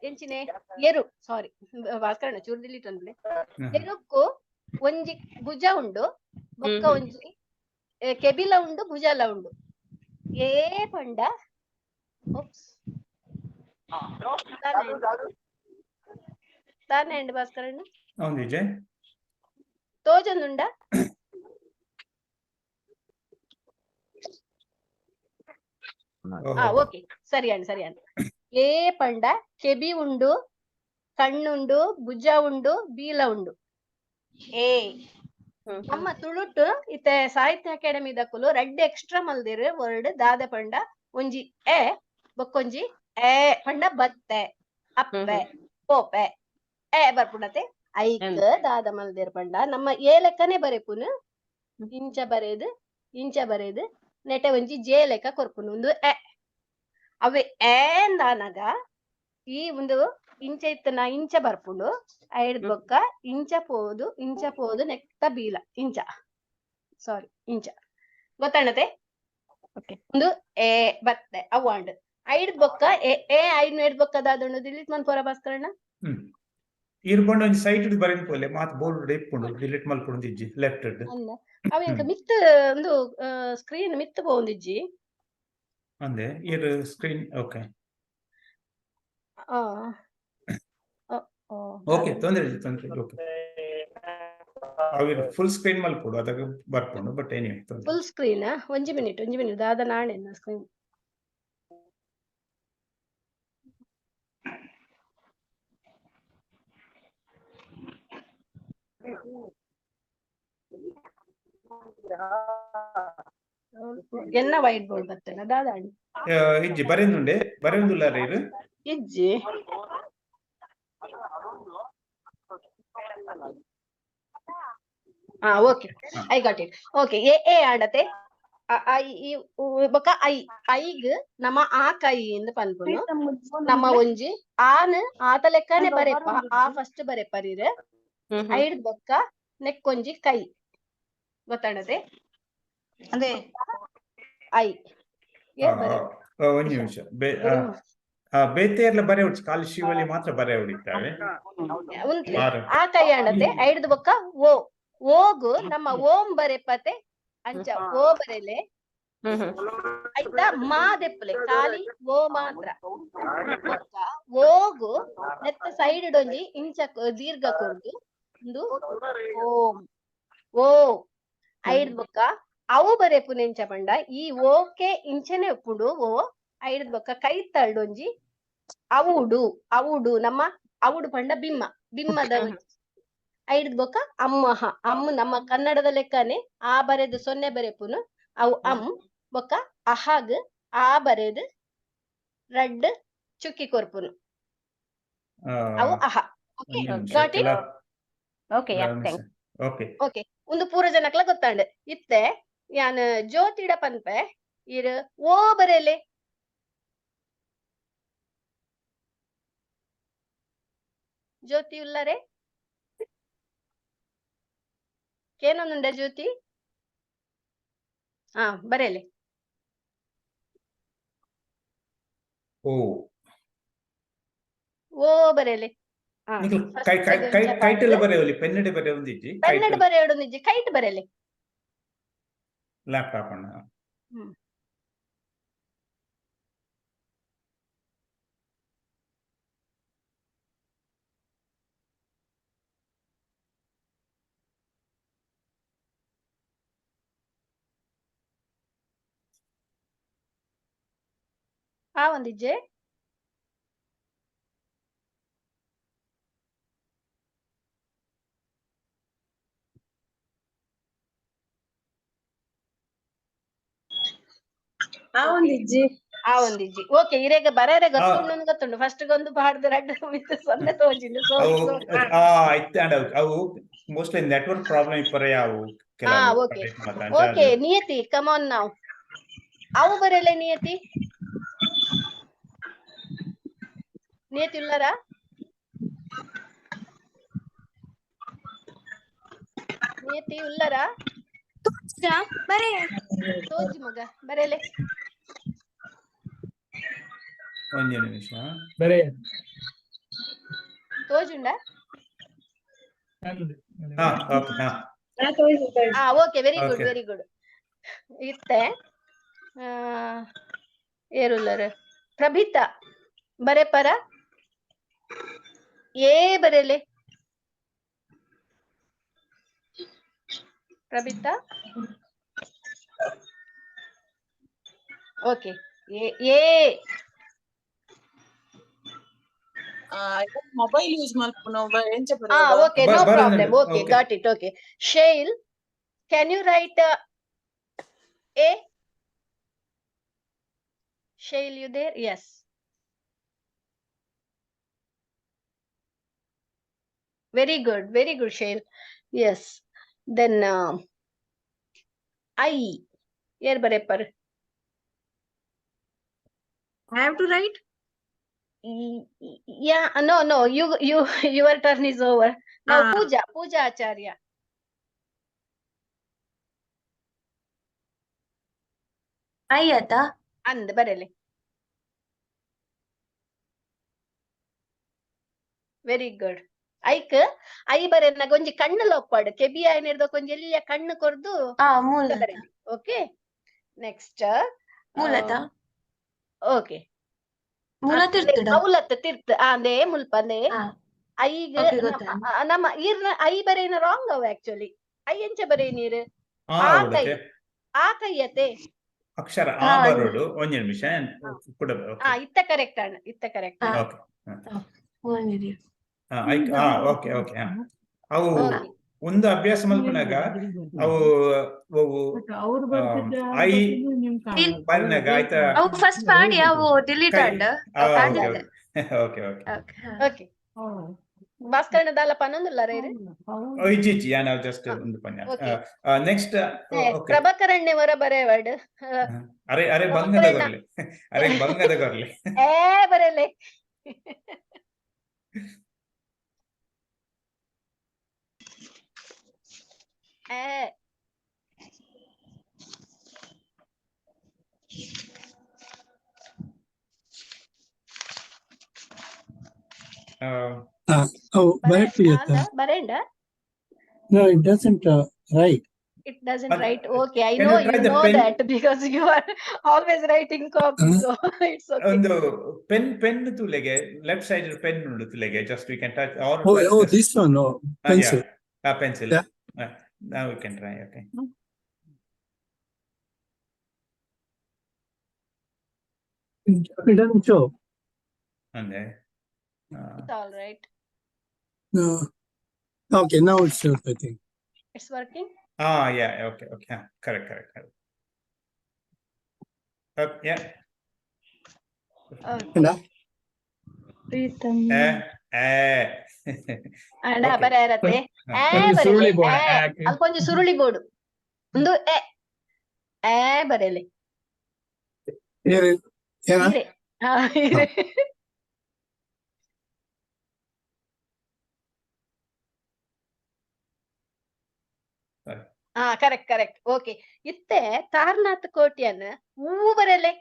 ಎಂಚಿನೆ ಎರು, ಸಾರಿ ಭಾಸ್ಕರಣ್ಣ, ಚೂರು ಡಿಲೀಟ್ ಅಂದ್ಲೆ. ಎರುಕ್ಕು ಒಂಜಿ ಭುಜ ಉಂಡು, ಬೊಕ್ಕ ಒಂಜಿ ಕೆಬಿಲ ಉಂಡು, ಭುಜಲ ಉಂಡು. ಏ ಪಂಡ ಒಪ್ಸ್ ತಾನೆ ಅಂಡ್ ಭಾಸ್ಕರಣ್ಣ. ಹೌದು ವಿಜಯ್. ತೋಜೊಂದುಂಡ? ಓಹೋ. ಓಕೆ, ಸರಿ ಅಣ್ಣ, ಸರಿ ಅಣ್ಣ. ಏ ಪಂಡ ಕೆಬಿ ಉಂಡು, ಕಣ್ಣುಂಡು, ಭುಜ ಉಂಡು, ಬೀಲ ಉಂಡು ಏ. ನಮ್ಮ ತುಳುಟು ಇತ್ತೆ ಸಾಹಿತ್ಯ ಅಕಾಡೆಮಿ ದಕುಲು ರಡ್ಡ್ ಎಕ್ಸ್ಟ್ರಾ ಮಲ್ದಿರ್ ವರ್ಡ್. ದಾದ ಪಂಡ ಒಂಜಿ ಎ, ಬೊಕ್ಕೊಂಜಿ ಎ ಪಂಡ ಬತ್ತೆ, ಅಪ್ಪೆ, ಪೋಪೆ, ಎ ಬರ್ಪುಂಡತೆ. ಐಕ್ ದಾದ ಮಲ್ದಿರ್ ಪಂಡ ನಮ್ಮ ಎ ಲೆಕ್ಕನೆ ಬರೆಪುನು, ಇಂಚ ಬರೇದು ಇಂಚ ಬರೇದು ನೆಟೆ ಒಂಜಿ ಜೆ ಲೆಕ್ಕ ಕೊರ್ಪುನು, ಒಂದು ಎ. ಅವೆ ಏಂದಾನಗ ಈ ಒಂದು ಇಂಚ ಇತ್ತನ ಇಂಚ ಬರ್ಪುಂಡು. ಐಡ್ದ್ ಬೊಕ್ಕ ಇಂಚ ಪೋದು ಇಂಚ ಪೋದು ನೆಕ್ತ ಬೀಲ ಇಂಚ, ಸಾರಿ, ಇಂಚ. ಗೊತ್ತಣ್ಣತೆ? Okay. ಒಂದು ಎ ಬತ್ತೆ ಅವು ಅಂಡ್. ಐಡ್ದ್ ಬೊಕ್ಕ ಎ ಎ ಐಡ್ ಐಡ್ ಬೊಕ್ಕ ದಾದುಂಡು? ಡಿಲೀಟ್ ಮನ್ಪುವರ ಭಾಸ್ಕರಣ್ಣ? ಈರ್ ಪಂಡ ಒಂಜಿ ಸೈಟ್ ಡ್ ಬರೆನ್ ಪೋಲೆ ಮಾತ ಬೋರ್ಡ್ ಇಪ್ಪುಂಡು, ಡಿಲೀಟ್ ಮಲ್ಪುಂಡು ಇಜ್ಜಿ ಲೆಫ್ಟ್ ಡ್. ಅಲ್ಲ, ಅವ ಎಂಕ ಮಿತ್ ಒಂದು ಸ್ಕ್ರೀನ್ ಮಿತ್ ಪೋವೊಂದಿಜ್ಜಿ. ಅಂದೆ ಈರ್ ಸ್ಕ್ರೀನ್ ಓಕೆ. ಆ ಓಕೆ, ತೊಂದ್ರೆ ಇಜ್ಜಿ, ತೊಂದ್ರೆ ಇಜ್ಜಿ. ಓಕೆ, ಅವು ಫುಲ್ ಸ್ಕ್ರೀನ್ ಮಲ್ಪೊಡು, ಅದಾಗ ಬರ್ಪುಂಡು. ಬಟ್ ಎನಿವೆ ತೊಂದ್ರೆ. ಫುಲ್ ಸ್ಕ್ರೀನ್, ಒಂಜಿ ಮಿನಿಟ್, ಒಂಜಿ ಮಿನಿಟ್. ದಾದ ನಾಣೆ ಸ್ಕ್ರೀನ್. ಎನ್ನ ವೈಟ್ ಬೋರ್ಡ್ ಬರ್ತೇನೆ ದಾದ ಅಣ್ಣ. ಇಜ್ಜಿ, ಬರೆಂದುಂಡೆ, ಬರೆಂದುಲ್ಲ ಇರು. ಇಜ್ಜಿ. ಹಾ, okay, I got it. Okay, A A ಆಂಡತೆ a, I E ಉ, ಬೊಕ್ಕ I. ಐಗ್ ನಮ್ಮ ಆ ಕೈ ಇಂದ್ ಪನ್ಪುನು. ನಮ್ಮ ಒಂಜಿ ಆನ್ ಆತ ಲೆಕ್ಕನೆ ಬರೆಪ, ಆ ಫಸ್ಟ್ ಬರೆಪರಿರ್. ಐಡ್ ಬೊಕ್ಕ ನೆಕ್ಕೊಂಜಿ ಕೈ. ಗೊತ್ತಾಣತೆ? ಅದೇ. I A ಬರೆ. ಒಂಜಿ ನಿಮಿಷ. ಬೇತೆರ್ಲ ಬರೆ ಉಡ್ಚಿ, ಖಾಲಿ ಶಿವಲಿ ಮಾತ್ರ ಬರೆ ಹೊಡಿತಾವೆ. ಉಂತ್ಲೆ. ಆರು. ಆ ಕೈ ಆಂಡತೆ. ಐಡ್ದ್ ಬೊಕ್ಕ ಓ. ಓಗು ನಮ್ಮ ಓಂ ಬರೆಪತೆ ಅಂಚ ಓ ಬರೆಲೆ. ಆಯ್ತಾ? ಮಾ ದೆಪ್ಪಲೆ, ಖಾಲಿ ಓ ಮಾತ್ರ. ಬೊಕ್ಕ ಓಗು ನೆತ್ತ ಸೈಡ್ ಒಂಜಿ ಇಂಚ ದೀರ್ಘ ಕೊರ್ದು ಒಂದು ಓಂ ಓ. ಐಡ್ದ್ ಬೊಕ್ಕ ಅವು ಬರೆಪುನ ಎಂಚ ಪಂಡ ಈ ಓಕೆ ಇಂಚನೆ ಉಪ್ಪುಂಡು ಓ. ಐಡ್ದ್ ಬೊಕ್ಕ ಕೈ ತಳ್ಳೊಂಜಿ ಅವುಡು. ಅವುಡು ನಮ್ಮ ಅವುಡು ಪಂಡ ಬಿಮ್ಮ, ಬಿಮ್ಮದ. ಐಡ್ದ್ ಬೊಕ್ಕ ಅಮ್ಮಹ, ಅಮ್ಮ ನಮ್ಮ ಕನ್ನಡದ ಲೆಕ್ಕನೆ ಆ ಬರೆದು ಸೊನ್ನೆ ಬರೆಪುನು ಅವು ಅಮ್. ಬೊಕ್ಕ ಅಹಗ್ ಆ ಬರೆದು ರಡ್ಡ್ ಚುಕ್ಕಿ ಕೊರ್ಪುನು ಅವು ಅಹ. ಓಕೆ. ಒಂಜಿ ನಿಮಿಷ. Got it? Okay, yeah, thank. Okay. Okay, ಒಂದು ಪೂರ ಜನಕ್ಲ ಗೊತ್ತಾಂಡ್. ಇತ್ತೆ ಯಾನ್ ಜ್ಯೋತಿಡ ಪನ್ಪೆ, ಇರ್ ಓ ಬರೆಲೆ. ಜ್ಯೋತಿ ಉಲ್ಲರೆ? ಕೇನೊಂದುಂಡ ಜ್ಯೋತಿ? ಹಾ, ಬರೆಲೆ. ಓ. ಓ ಬರೆಲೆ. ಹಾ, ನಿಕ್ಲು first ಕೈ ಕೈ ಗ್ ಕೈ ಇಂಚ ಕೈಟೆಲ್ಲ ಪಾಡ್ದು ಬರೆಯವಲಿ, ಪೆನ್ನಡೆ ಬರೆಯೊಂದಿಜ್ಜಿ. ಪೆನ್ನಡ್ ಕೈಟೆಲ್ಲ ಬರೆಯೊಡೊಂದಿಜ್ಜಿ, ಕೈಟ್ ಬರೆಲೆ. ಲ್ಯಾಪ್ಟಾಪ್ ಅಣ್ಣ. ಹ್ಮ್. ಆ ಒಂದಿಜ್ಜೆ. ಆ ಒಂದಿಜ್ಜಿ. ಆ ಒಂದಿಜ್ಜಿ, ಓಕೆ. ಇರೆಗ ಬರೆರೆ ಆ ಗೊತ್ತುಂಡು, ಗೊತ್ತುಂಡು. ಫಸ್ಟ್ ಗೊಂದು ಪಾಡ್ದು ರಡ್ಡ್ ಮಿತ್ತ್ ಸೊನ್ನೆ ತೋಜಿಂಡು. ಸೊ ಅವು it's okay. ಆ ಇತ್ತೆ ಅವು ಮೋಸ್ಟ್ಲಿ ನೆಟ್ವರ್ಕ್ ಪ್ರಾಬ್ಲಮ್ ಇಪ್ಪರೆ ಅವು ಹಾ ಕೆಲವು ಓಕೆ. ಕಡೆ ಮಾತ್ರ ಓಕೆ. ಅಂಚಾದ್. ನಿಯತಿ, ಕಮ್ ಆನ್ ನಾವ್. ಅವು ಬರೆಲೆ ನಿಯತಿ. ನಿಯತಿ ಉಲ್ಲರಾ? ನಿಯತಿ ಉಲ್ಲರಾ? ಬರೇ. ತೋಜಿ ಮಗ, ಬರೆಲೆ. ಒಂಜಿ ನಿಮಿಷ. ಬರೇ. ತೋಜುಂಡ? ಅಂದ್. ಹಾ, ಓಕೆ, ಹಾ. ಹಾ, okay, very good. Okay. Very good. ಇತ್ತೆ ಆ ಏರುಲ್ಲರ್? ಪ್ರಭಿತ ಬರೆ ಪರ. ಏ ಬರೆಲೆ ಪ್ರಭಿತಾ. Okay, A A. Mobile use ಮಲ್ಪುನ ಎಂಚ Ah, ಬರೋದು? okay, no problem. Okay, okay. Got it. Okay. Shail, can you write A? Shail, you there? Yes. Very good, very good, Shail. Yes. Then I. ಏರ್ ಬರೆಪರ್? I have to write? Yeah, no, you, your turn is over. Now Ah. Pooja, Pooja Acharya. I ಆತಾ? ಅಂದ್ ಬರೆಲೆ. Very good. ಐಕ್ I ಬರೆನಾಗ ಒಂಜಿ ಕಣ್ಣು ಲೋಪಾಡು, ಕೆಬಿ ಆಯ್ನಿರ್ದ ಒಂಜಿ ಎಲ್ಲಿಯ ಕಣ್ಣು ಕೊರ್ದು. ಆ ಮೂಲ. ಬರೆಲೆ. Okay, next. ಮೂಲತ. ಓಕೆ. ಮೂಲ ತಿರ್ತುಡ. ಅವಲತ್ತ ತಿರ್ತ್ ಅಂದೇ ಮುಲ್ಪ ಅಂದೇ. ಹಾ. ಐಗ್ Okay, ಗೊತ್ತಾಯ್ತು. ನಮ್ಮ ಈರ್ನ I ಬರೇನ ರಾಂಗ್ ಅವು ಆಕ್ಚುಲಿ. I ಎಂಚ ಬರೇ ನೀರು? ಆ ಆ ಕೈ. ಉಡತೆ. ಆ ಕೈಯತೆ. ಅಕ್ಷರ ಆ ಹಾ. ಬರೋಡು, ಒಂಜಿ ನಿಮಿಷ ಕುಡ. ಆ ಓಕೆ. ಇತ್ತ ಕರೆಕ್ಟ್ ಅಣ್ಣ, ಇತ್ತ ಕರೆಕ್ಟ್. ಹಾ. ಓಕೆ. ಒಂದಿರಿ. ಹಾ, ಐಕ್, ಹಾ, ಓಕೆ ಓಕೆ, ಹಾ. ಅವು ಓಕೆ. ಒಂದು ಅಭ್ಯಾಸ ಮಲ್ಪನಾಗ ಅವು ಅವು ಅವ್ರು ಬರ್ತಿದ್ದ I ಬರ್ನಾಗ ಆಯ್ತಾ? ಅವು ಫಸ್ಟ್ ಮಾಡಿ ಅವು ಡಿಲೀಟ್ ಕೈ ಆಂಡ್. ಆ, ಓಕೆ. ಆದಿತ್ತೆ. Okay okay. ಓಕೆ. ಓಕೆ, ಭಾಸ್ಕರನ ದಾಲ ಪನೊಂದುಲ್ಲ ರೈರ್. ಇಜ್ಜಿ ಇಜ್ಜಿ, ಯಾನ್ ಜಸ್ಟ್ ಒಂದು ಪನ್ಯ. ಓಕೆ. ನೆಕ್ಸ್ಟ್. ಓಕೆ. ಪ್ರಭಾಕರಣ್ಣವರ ಬರೆವಡ್. ಅರೆ ಅರೆ, ಬಂಗದ ಕೊರ್ಲೆ, ಅರೆ ಬಂಗದ ಕೊರ್ಲೆ. ಏ ಬರೆಲೆ. ಏ. Oh, ಬರೆಪಿಯತ್ತ? ಬರೇಂಡ. No, it doesn't write. It doesn't write. Okay, I Can know you try you the know pen? that because you are always writing copy, so it's okay. ಒಂದು pen, pen ತುಲೆಗೆ, left side pen ಉಂಡು ತುಲೆಗೆ, just we can touch or Oh, oh, this one, oh, pencil. Pencil. Yeah. Now we can try, okay. It doesn't show. ಅಂದೆ It's all right. No. Okay, now it shows, I think. It's working. Ah, yeah, okay okay, correct correct correct, yeah. Okay. And, ಏ ಏ. ಅಂಡ Okay. ಬರೆಯರತ್ತೆ. ಏ. ಒಂಜಿ ಬರೆಲೆ. ಸುರುಳಿ ಬೋಡ. ಏ. ಅಲ್ಪ ಒಂಜಿ ಸುರುಳಿ ಬೋಡು ಒಂದು. ಎ ಏ ಬರೆಲೆ. Here, yeah. ಇರೆ, ಹಾ, ಇರೆ. ಸರಿ. ಹಾ, ಕರೆಕ್ಟ್ ಕರೆಕ್ಟ್, ಓಕೆ. ಇತ್ತೆ ತಾರ್ನಾಥ್ ಕೋಟ್ಯನ್ ಹೂವು ಬರೆಲೆ.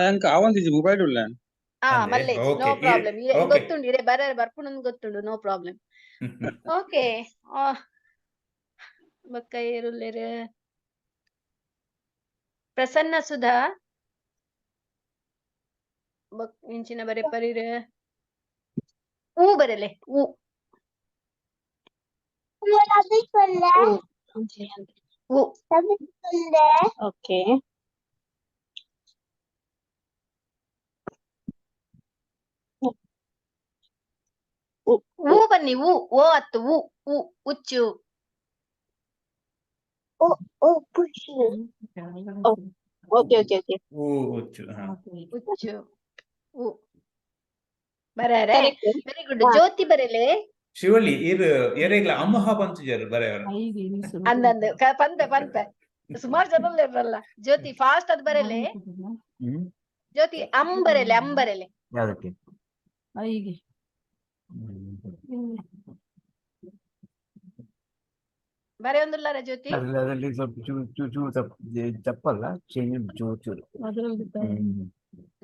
ಎಂಕ್ ಆವೊಂದಿಜ್ಜಿ ಮೊಬೈಲ್ ಉಲ್ಲ. ಆ ಅಂದೆ ಮಲ್ಲೆ ನೋ ಓಕೆ ಪ್ರಾಬ್ಲಮ್. ಓಕೆ. ಗೊತ್ತುಂಡು, ಇರೆ ಬರ ಬರ್ಪುಣಂದು ಗೊತ್ತುಂಡು, ನೋ ಪ್ರಾಬ್ಲಮ್. ಓಕೆ, ಬೊಕ್ಕ ಏರುಲ್ಲೆರ್? ಪ್ರಸನ್ನ ಸುಧಾ, ಬೊಕ್ ಇಂಚಿನ ಬರೆ ಪರಿರ್? ಊ ಬರೆಲೆ, ಊ. ಊ. ಓಕೆ. ಊ ಬನ್ನಿ, ಊ. ಓ ಅತ್ತು, ಊ ಊ ಉಚ್ಚು. Okay okay okay. ಊ, ಉಚ್ಚು, ಹಾ. ಉಚ್ಚು, ಊ ಬರಾರೆ? ಕರೆಕ್ಟ್. Very good. ಜ್ಯೋತಿ ಬರೆಲೆ. ಶಿವಳ್ಳಿ, ಇರ್ ಎರೆಗ್ಲ ಅಮ್ಮಹ ಪಂಚುಜರ್ ಬರೆಯವರು. ಅಂದಂದು ಪನ್ಪೆ ಪನ್ಪೆ, ಸುಮಾರು ಜನ ಇರಲ್ಲ. ಜ್ಯೋತಿ, ಫಾಸ್ಟ್ ಅದ್ ಬರೆಲೆ. ಜ್ಯೋತಿ, ಅಂ ಬರೆಲೆ, ಅಂ ಬರೆಲೆ. ಯಾವ್ದಕ್ಕೆ? ಬರೆ ಒಂದುಲ್ಲಾರ ಜ್ಯೋತಿ? ಅದರಲ್ಲಿ ಸ್ವಲ್ಪ ಚೂರು ಚೂರು ಚೂರು ತಪ್ಪು, ತಪ್ಪಲ್ಲ, ಚೇಂಜ್ ಚೂರು ಚೂರು.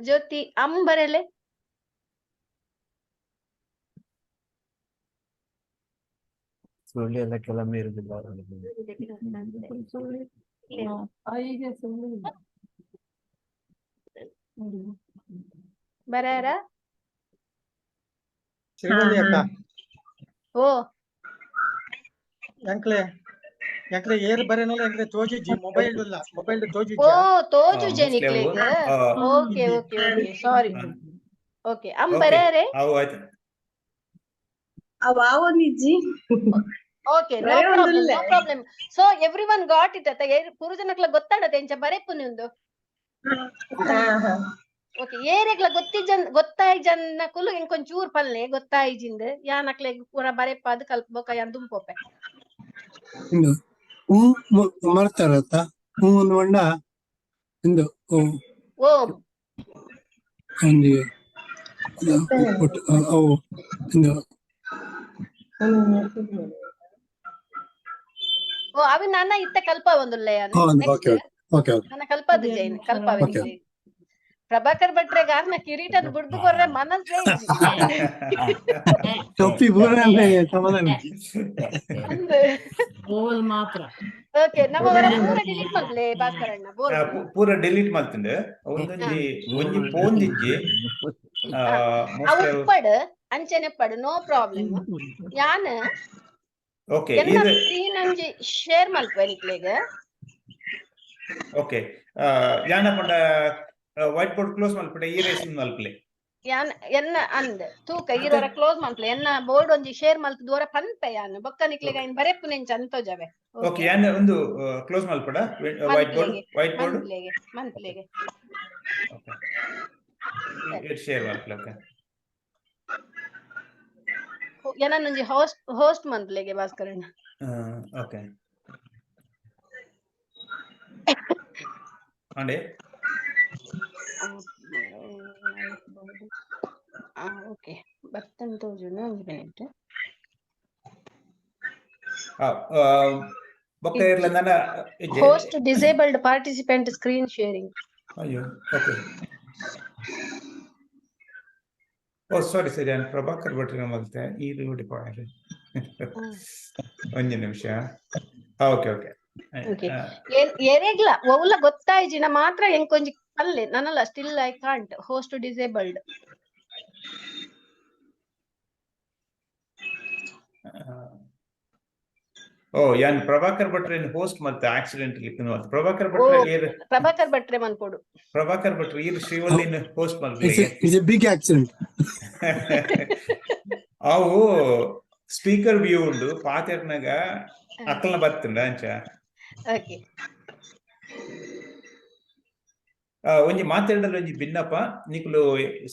ಜ್ಯೋತಿ, ಅಂ ಬರೆಲೆ. ಸುಳ್ಳಿ ಎಲ್ಲ ಕೆಲವೊಮ್ಮೆ ಇರುದಿಲ್ಲ. ಬರಾರ? ಶ್ರೀವಲ್ಲಿ ಅಕ್ಕ. ಓ. ಎಂಕ್ಲೆ ಎಂಕ್ಲೆ ಏರ್ ಬರೆನಲ್ಲ, ಎಂಕ್ಲೆ ತೋಜಿಜ್ಜಿ, ಮೊಬೈಲ್ ಇಲ್ಲ, ಮೊಬೈಲ್ ಓ. ತೋಜಿಜ್ಜಿ. ತೋಜು. ಮೋಸ್ಟ್ಲಿ ಜನಿಕ್ಲೆಗ್. Okay okay okay, sorry. Okay, ಅಂ okay. ಬರಾರೆ? ಅವು ಆಯ್ತು. ಅವ ಆವೊಂದಿಜ್ಜಿ. ಓಕೆ, ನೋ ಬರೆ ಪ್ರಾಬ್ಲಮ್. ಒಂದುಲ್ಲೆ. No problem. So everyone got it ಅತ್ತ? ಪುರುಜನಕ್ಲ ಗೊತ್ತಾಡತ್ತೆ ಎಂಚ ಬರೆಪುನಿ ಒಂದು. ಓಕೆ, ಏರೆಗ್ಲ ಗೊತ್ತಿಜನ್ ಗೊತ್ತಾಯ್ ಜನ ಕುಲು ಇಂಕೊಂಚೂರ್ ಪಲ್ಲೆ ಗೊತ್ತಾಯ್ಜಿಂದ್ ಯಾನಕ್ಲೆಗ್ ಪೂರ ಬರೆಪಾದ್ ಕಲ್ಪ ಬೊಕ ಯಾನ್ ದುಂಪೋಪೆ. ಇಂದು ಹೂ ಮರ್ತಾರತ್ತ, ಹೂ ಒಂದು ಬಣ್ಣ ಇಂದು ಓ. ಓಂ. ಒಂದು ಅದು ಅವು ಇಂದು. ಓ, ಅವಿ ನಾನ ಇತ್ತ ಕಲ್ಪ ಒಂದುಲ್ಲೆ ಯಾನ್. ಹೌದು. ನೆಕ್ಸ್ಟ್. Okay okay okay. ನನ್ನ ಕಲ್ಪದ ಜೈನ್ ಕಲ್ಪವೆ. ಓಕೆ. ಪ್ರಭಾಕರ್ ಭಟ್ರೆ ಗಾರ್ನ ಕಿರೀಟನ್ ಬುಡ್ದು ಕೊರ್ರೆ ಮನಸ್ಸೇ ಇಜ್ಜಿ. ಟೊಪ್ಪಿ ಪೂರ ಸಮಾಧಾನ ಇಜ್ಜಿ. ಅಂದ್. ಮಾತ್ರ. ಓಕೆ, ನಮ್ಮ ವರ ಪೂರ ಡಿಲೀಟ್ ಮಲ್ಲೆ ಭಾಸ್ಕರಣ್ಣ ಬೋರ್ಡ್. ಪೂರ ಡಿಲೀಟ್ ಮಲ್ತುಂಡು, ಒಂದೊಂಜಿ ಒಂಜಿ ಪೋಂದಿಜ್ಜಿ. ಆ ಮೋಸ್ಟ್ಲಿ ಉಪ್ಪಡ್ ಅಂಚನೆ ಉಪ್ಪಡ್, ನೋ ಪ್ರಾಬ್ಲಮ್. ಯಾನ್ ಓಕೆ. ಎನ್ನ ಇದು ಸ್ಕ್ರೀನ್ ಅಂಜಿ ಶೇರ್ ಮಲ್ಪುವೆ ನಿಕ್ಲೆಗ್. ಓಕೆ, ಯಾನ ಪಂಡ ವೈಟ್ ಬೋರ್ಡ್ ಕ್ಲೋಸ್ ಮಲ್ಪಡೆ, ಈ ರೇಸ್ ಮಲ್ಪಲೆ. ಯಾನ್ ಎನ್ನ ಅಂದ್ ತೂಕ ಈರೊರ ಕ್ಲೋಸ್ ಮಲ್ಪಲೆ, ಎನ್ನ ಬೋರ್ಡ್ ಒಂಜಿ ಶೇರ್ ಮಲ್ತ್ ದೂರ ಪನ್ಪೆ ಯಾನ್, ಬೊಕ್ಕ ನಿಕ್ಲೆಗ್ ಐನ್ ಬರೆಪುನೆಂಚ ಅಂತೋಜವೆ. ಓಕೆ. ಓಕೆ. ಯಾನ್ ಒಂದು ಕ್ಲೋಸ್ ಮಲ್ಪಡ ವೈಟ್ ಬೋರ್ಡ್. ಮನ್ಪ್ಲೆಗೆ. White board. ಮನ್ಪ್ಲೆಗೆ ಮನ್ಪ್ಲೆಗೆ. ಓಕೆ, ಶೇರ್ ಮಲ್ಪಲೆ, ಓಕೆ. ಏನನ್ನೊಂಜಿ ಹೋಸ್ಟ್ ಹೋಸ್ಟ್ ಮನ್ಪ್ಲೆಗೆ ಭಾಸ್ಕರಣ್ಣ. ಓಕೆ, ಅಂಡೆ. ಓಕೆ, ಬರ್ತಂತ ತೋಜುಂಡು, ಒಂಜಿ ಮಿನಿಟ್. ಬೊಕ್ಕ ಇರ್ಲ ನನ ಇಜ್ಜೆ. Host disabled participant screen sharing. ಅಯ್ಯೋ, ಓಕೆ. ಓ ಸಾರಿ ಸರಿ, ನಾನು ಪ್ರಭಾಕರ್ ಭಟ್ರ ಮಲ್ತೆ ಈ ರೂಡಿ ಪಾಯಿಂಟ್. ಒಂಜಿ ನಿಮಿಷ. Okay okay. Okay. ಎರೆಗ್ಲ ಒವ್ಲ ಗೊತ್ತಾಯ್ಜಿನ ಮಾತ್ರ ಎಂಕೊಂಜಿ ಪಲ್ಲೆ ನನಲ. Still I can't, host disabled. ಓ, ಯಾನ್ ಪ್ರಭಾಕರ್ ಭಟ್ರೇನ್ ಹೋಸ್ಟ್ ಮತ್ತೆ ಆಕ್ಸಿಡೆಂಟಲಿ ಪ್ರಭಾಕರ್ ಓ ಭಟ್ರೆ ಏರ್. ಪ್ರಭಾಕರ್ ಭಟ್ರೆ ಮನ್ಪೊಡು. ಪ್ರಭಾಕರ್ ಭಟ್ರೆ ಈರ್ ಶ್ರೀವಳ್ಳಿನ ಹೋಸ್ಟ್ it's ಮಲ್ಪಲೆ. It's a big accident. ಅವು ಸ್ಪೀಕರ್ ವ್ಯೂ ಉಂಡು, ಪಾತೆರ್ನಾಗ ಅಕ್ಕಲ್ನ ಬತ್ತುಂಡ ಅಂಚ. ಓಕೆ. ಒಂಜಿ ಮಾತೆರ್ಡಲ ಒಂಜಿ ಬಿನ್ನಪ, ನಿಕುಲು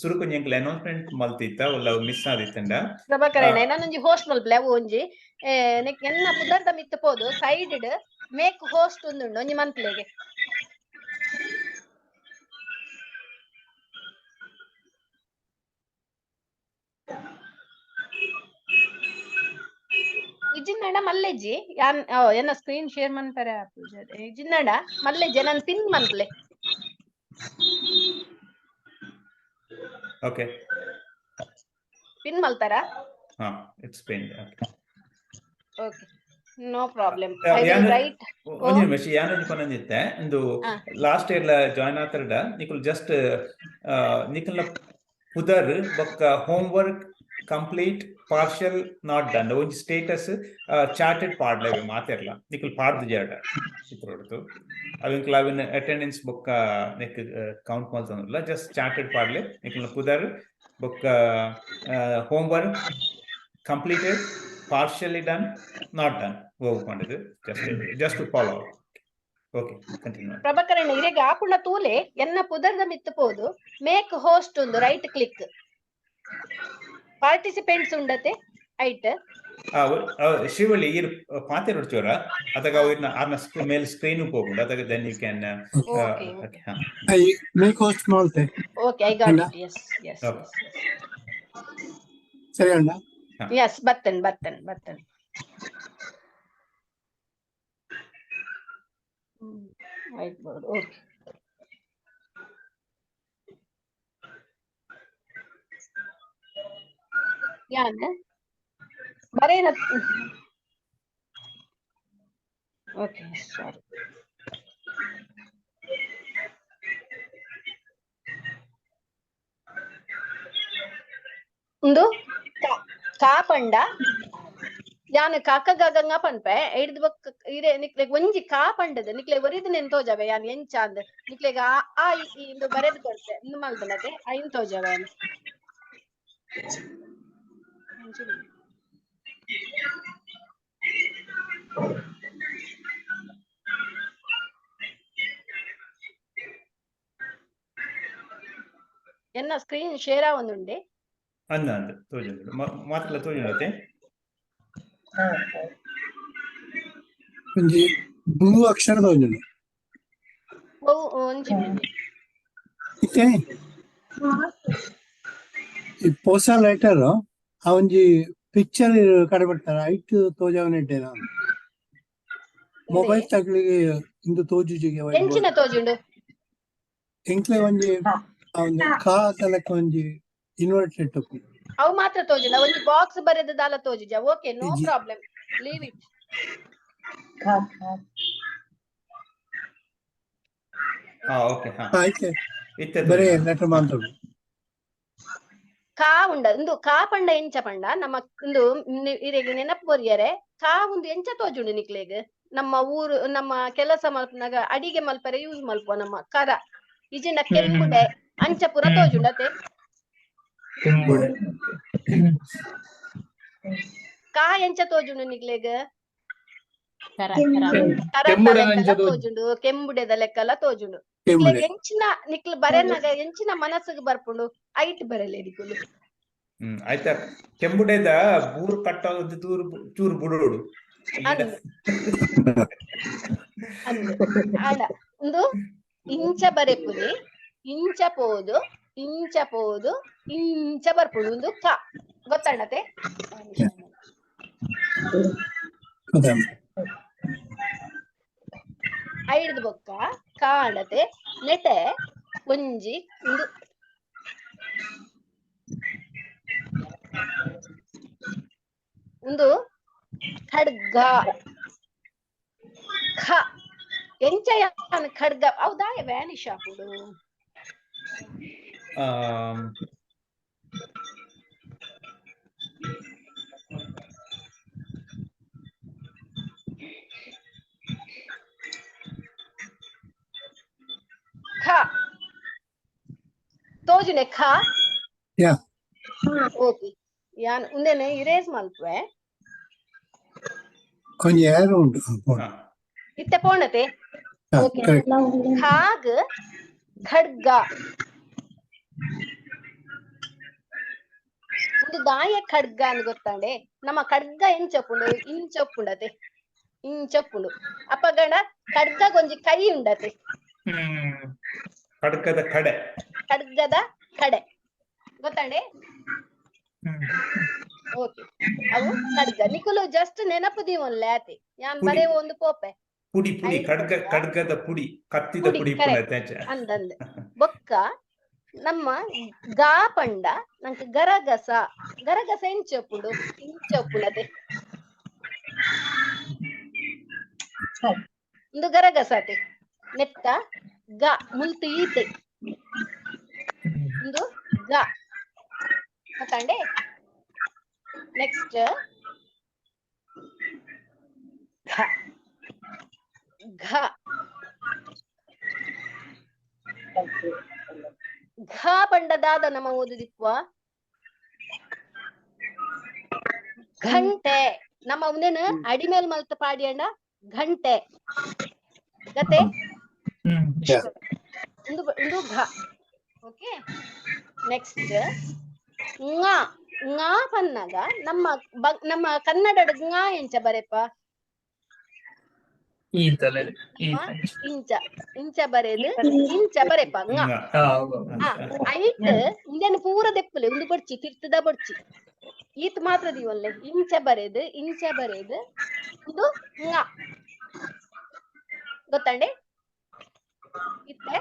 ಸುರುಕೊಂಜಿ ಎಂಕುಲು ಅನೌನ್ಸ್ಮೆಂಟ್ ಮಲ್ತಿತ್ತ ಒಲ್ಲ ಮಿಸ್ ಆದಿತ್ತಂಡ. ಪ್ರಭಾಕರ್ ಅಣ್ಣ, ನಾನೊಂಜಿ ಹೋಸ್ಟ್ ಮಲ್ಪಲೆ. ಅವು ಒಂಜಿ ನೆಕ್ ಎನ್ನ ಪುದರ್ದ ಮಿತ್ತು ಪೋದು ಸೈಡ್ ಮೇಕ್ ಹೋಸ್ಟ್ ಉಂದುಂಡು, ಒಂಜಿ ಮನ್ಪ್ಲೆಗೆ. ಇಜ್ಜಿಂದ ಇಜ್ಜಿಂದಾಂಡ ಮಲ್ಲೆಜ್ಜಿ ಯಾನ್ ಎನ್ನ ಸ್ಕ್ರೀನ್ ಶೇರ್ ಮನ್ಪರೆ ಇಜ್ಜಿಂದಾಂಡ ಮಲ್ಲೆಜ್ಜಿ ನನ್ ಪಿನ್ ಮನ್ಪ್ಲೆ. ಓಕೆ. ಪಿನ್ ಮಲ್ತಾರ? ಹಾ, it's pin. Okay. Okay, no problem. I will write. ಒಂಜಿ ನಿಮಿಷ, ಯಾನೊಂಜಿ ಪನೊಂದಿತ್ತೆ ಇಂದು. ಲಾಸ್ಟ್ ಇಯರ್ ಜಾಯಿನ್ ಆತರ್ಡ ನಿಕುಲ್ ಜಸ್ಟ್ ನಿಕಲ್ನ ಪುದರ್ ಬೊಕ್ಕ home work complete, partial, not done ಒಂಜಿ ಸ್ಟೇಟಸ್ ಚಾಟೆಡ್ ಪಾಡ್ಲೆ ಮಾತೆರ್ಲ. ನಿಕುಲ್ ಪಾಡ್ದು ಜಾಡ ಚಿತ್ರೊಡ್ದು ಅವಿಂಕ್ಲ ಅವಿನ ಅಟೆಂಡೆನ್ಸ್ ಬೊಕ್ಕ ನೆಕ್ ಕೌಂಟ್ ಮಲ್ತೊಂದುಲ್ಲ. ಜಸ್ಟ್ ಚಾಟೆಡ್ ಪಾಡ್ಲೆ ನಿಕಲ್ನ ಪುದರ್ ಬೊಕ್ಕ home work completed, partially done, not done ಹೋಗ್ಕೊಂಡಿದ್ದು just to follow. Okay, continue. ಪ್ರಭಾಕರಣ್ಣ, ಇರೆಗ್ ಆಪುಣ ತೂಲೆ, ಎನ್ನ ಪುದರ್ದ ಮಿತ್ತು ಪೋದು ಮೇಕ್ ಹೋಸ್ಟ್ ಒಂದು ರೈಟ್ ಕ್ಲಿಕ್, ಪಾರ್ಟಿಸಿಪೆಂಟ್ಸ್ ಉಂಡತೆ ಐಟ್. ಶ್ರೀವಳ್ಳಿ, ಈರ್ ಪಾತೆ ನೋಡ್ತೀವರ ಅದಾಗ ಅವ್ರನ್ನ ಆರ್ನ ಮೇಲ್ ಸ್ಕ್ರೀನ್ ಹೋಗ್ಬಿಡು. ಅದಾಗ then you can okay. I make host ಮಾಲ್ತೆ. Okay, I got ಅಣ್ಣ? It, yes. Okay. ಸರಿ ಅಣ್ಣ. ಎಸ್, ಬರ್ತೇನೆ ಬರ್ತೇನೆ ಬರ್ತೇನೆ. White board, okay. ಯಾನ್ ಬರೇನ. ಓಕೆ, ಸಾರಿ. ಉಂದು ಕಾ ಪಂಡ ಯಾನ್ ಕಾಕ ಗಗಂಗ ಪನ್ಪೆ. ಐಡ್ದ್ ಬೊಕ್ಕ ಇರೆ ನಿಕ್ಲೆಗ್ ಒಂಜಿ ಕಾ ಪಂಡದ ನಿಕ್ಲೆ ಒರಿದ್ ನೆನ್ ತೋಜವೆ ಯಾನ್ ಎಂಚ ಅಂದ್. ನಿಕ್ಲೆಗ್ ಆ ಆ ಇ ಈ ಇಂದು ಬರೆದ್ ಕೊರ್ತೆ, ಇಂದು ಮಲ್ದನತೆ ಐನ್ ತೋಜವೆ ಯಾನ್. ಒಂಜಿ minute. ಎನ್ನ ಸ್ಕ್ರೀನ್ ಶೇರ್ ಆವೊಂದುಂಡೆ. ಅಂದ ಅಂದ್ ತೋಜುಂಡು, ಮಾತ್ರಲ ತೋಜುಂಡತೆ. ಒಂಜಿ ಬ್ಲೂ ಅಕ್ಷರದ ಒಂಜಿ. ಒವು? ಒಂಜಿ ಮಿನಿಟ್. ಇತ್ತೆ ಈ ಪೊಸ ಲೆಟರ್ ಆ ಒಂಜಿ ಪಿಕ್ಚರ್ ಕಡೆ ಬಿಡ್ತಾರೆ, ಐಟ್ ತೋಜಾವನೆ ಇಡ್ಡೆ ನಾನು ಮೊಬೈಲ್ ತಗ್ಲಿಗೆ ಇಂದು ತೋಜುಜಿಗೆ. ಎಂಚಿನ ತೋಜುಂಡು? ಎಂಕ್ಲೆ ಒಂಜಿ ಆ ಒಂಜಿ ಕಾ ತಲಕ ಒಂಜಿ ಇನ್ವರ್ಟೆಡ್. ಅವು ಮಾತ್ರ ತೋಜುಂಡ? ಒಂಜಿ ಬಾಕ್ಸ್ ಬರೆದ ದಾಲ ತೋಜುಜ? ಓಕೆ, ನೋ ಇಜ್ಜಿ. Problem, leave it. ಹಾ, ಓಕೆ, ಹಾ. ಆಯ್ತು. ಇತ್ತೆ ಬರೇ ತೋಜುಂಡು. ಲೆಟರ್ ಮಾತ್ರ. ಕಾ ಉಂಡ. ಇಂದು ಕಾ ಪಂಡ ಎಂಚ ಪಂಡ ನಮ್ಮ ಇಂದು ಇರೆಗ್ ನೆನಪು ಬೊರಿಯರೆ. ಕಾ ಉಂದು ಎಂಚ ತೋಜುಂಡು ನಿಕ್ಲೆಗ್? ನಮ್ಮ ಊರು ನಮ್ಮ ಕೆಲಸ ಮಲ್ಪನಾಗ ಅಡಿಗೆ ಮಲ್ಪರೆ ಯೂಸ್ ಮಲ್ಪುವ ನಮ್ಮ ಕರ ಇಜಿಂಡ ಕೆಂಬುಡೆ ಅಂಚ ಪೂರ ತೋಜುಂಡತೆ. ಕೆಂಬುಡೆ. ಕಾ ಎಂಚ ತೋಜುಂಡು ನಿಕ್ಲೆಗ್? ಕರ ಕರ. ಕರತ ಕೆಂಬುಡೆದ ಲೆಕ್ಕಲ ಅಂಚ ತೋಜುಂಡು. ತೋಜುಂಡು, ಕೆಂಬುಡೆದ ಲೆಕ್ಕಲ ತೋಜುಂಡು. ಕೆಂಬುಡೆ. ನಿಕ್ಲೆಗ್ ಎಂಚಿನ ನಿಕ್ಲ್ ಬರೆನಗ ಎಂಚಿನ ಮನಸ್ಸಿಗೆ ಬರ್ಪುಂಡು ಐಟ್ ಬರಲೆ ನಿಕುಲು. ಆಯ್ತಾ, ಕೆಂಬುಡೆದ ಬೂರು ಕಟ್ಟಾದ ದೂರು ಚೂರು ಬುಡೋಡು. ಅಂದ್ ಅಂದ್ ಆಂಡ ಉಂದು ಇಂಚ ಬರೆಪುನಿ, ಇಂಚ ಪೋದು ಇಂಚ ಪೋದು ಇಂಚ ಬರ್ಪುಂಡು. ಉಂದು ಕ ಗೊತ್ತಣ್ಣತೆ. ಗೊತ್ತಾಯ್ತು. ಐಡ್ದ್ ಬೊಕ್ಕ ಕಾಣತೆ ನೆಟೆ ಒಂಜಿ ಉಂದು ಉಂದು ಖಡ್ಗ. ಖ ಎಂಚ ಯಾನ್ ಖಡ್ಗ ಅವು ದಾಯ ವ್ಯಾನಿಶ್ ಆಪುಂಡು? ಖ ತೋಜುನೆ ಖ? Yeah. Okay, ಯಾನ್ ಉಂದೆನೆ ಇರೇಸ್ ಮಲ್ಪುವೆ. ಒಂಜಿ ಏರೋ ಉಂಟು, ಹಾ, ಪೋಡು. ಇತ್ತೆ ಪೋಣತೆ. ಹಾ, ಓಕೆ. ಕರೆಕ್ಟ್. ಖಾಗ್ ಖಡ್ಗ. ಒಂದು ದಾಯ ಖಡ್ಗ ಅಂದ್ ಗೊತ್ತಾಂಡೆ? ನಮ್ಮ ಖಡ್ಗ ಎಂಚೊಪ್ಪುಂಡು? ಇಂಚೊಪ್ಪುಂಡತೆ, ಇಂಚೊಪ್ಪುಂಡು. ಅಪಗಣ ಖಡ್ಗಗೊಂಜಿ ಕೈ ಉಂಡತೆ. ಖಡ್ಗದ ಕಡೆ. ಖಡ್ಗದ ಕಡೆ ಗೊತ್ತಾಂಡೆ? ಓಕೆ, ಅವು ಖಡ್ಗ. ನಿಕುಲು ಜಸ್ಟ್ ನೆನಪು ದೀವೊನ್ಲೆ ಆತೆ, ಯಾನ್ ಪುಡಿ. ಬರೇ ಒಂದು ಪೋಪೆ. ಪುಡಿ ಪುಡಿ ಐದು ಖಡ್ಗ. ಪಂಡ? ಖಡ್ಗದ ಪುಡಿ, ಕತ್ತಿದ ಪುಡಿ, ಪುಡಿ correct. ಇಪ್ಪುಂಡು. ಅಂದಂದ್. ಬೊಕ್ಕ ನಮ್ಮ ಗಾ ಪಂಡ ನಂಕ್ ಗರಗಸ. ಗರಗಸ ಎಂಚ ಉಪ್ಪುಂಡು? ಇಂಚ ಉಪ್ಪುಂಡತೆ. ಉಂದು ಗರಗಸ ಅತೆ. ನೆತ್ತ ಗ ಮುಲ್ತು ಈತೆ. ಉಂದು ಗ ಗೊತ್ತಂಡೆ. ನೆಕ್ಸ್ಟ್ ಘ. ಘ, ಘ ಪಂಡ ದಾದ ನಮ ಓದುದಿಪ್ಪ? ಘಂಟೆ. ನಮ್ಮ ಉಂದೇನು ಅಡಿಮೇಲ್ ಮಲ್ತ ಪಾಡಿಯಂಡ ಘಂಟೆ ಗತೆ. ಉಂದು ಉಂದು ಘ. ಓಕೆ, ನೆಕ್ಸ್ಟ್ ങ. ങ ಪನ್ನಗ ನಮ್ಮ ನಮ್ಮ ಕನ್ನಡಡ್ ങ ಎಂಚ ಬರೆಪ? ಈ ತಲೆ ಈ. ಇಂಚ ಇಂಚ ಬರೆದು ಇಂಚ ಬರೆಪ ങ. ಐಟ್ ಇಂದೆನ್ ಪೂರ ದೆಪ್ಪುಲೆ. ಉಂದು ಬೊಡ್ಚಿ, ತಿರ್ತದ ಬೊಡ್ಚಿ, ಈತ್ ಮಾತ್ರ ದೀವೊನ್ಲೆ. ಇಂಚ ಬರೆದು ಇಂಚ ಬರೆದು ಉಂದು ങ ಗೊತ್ತಂಡೆ. ಇತ್ತೆ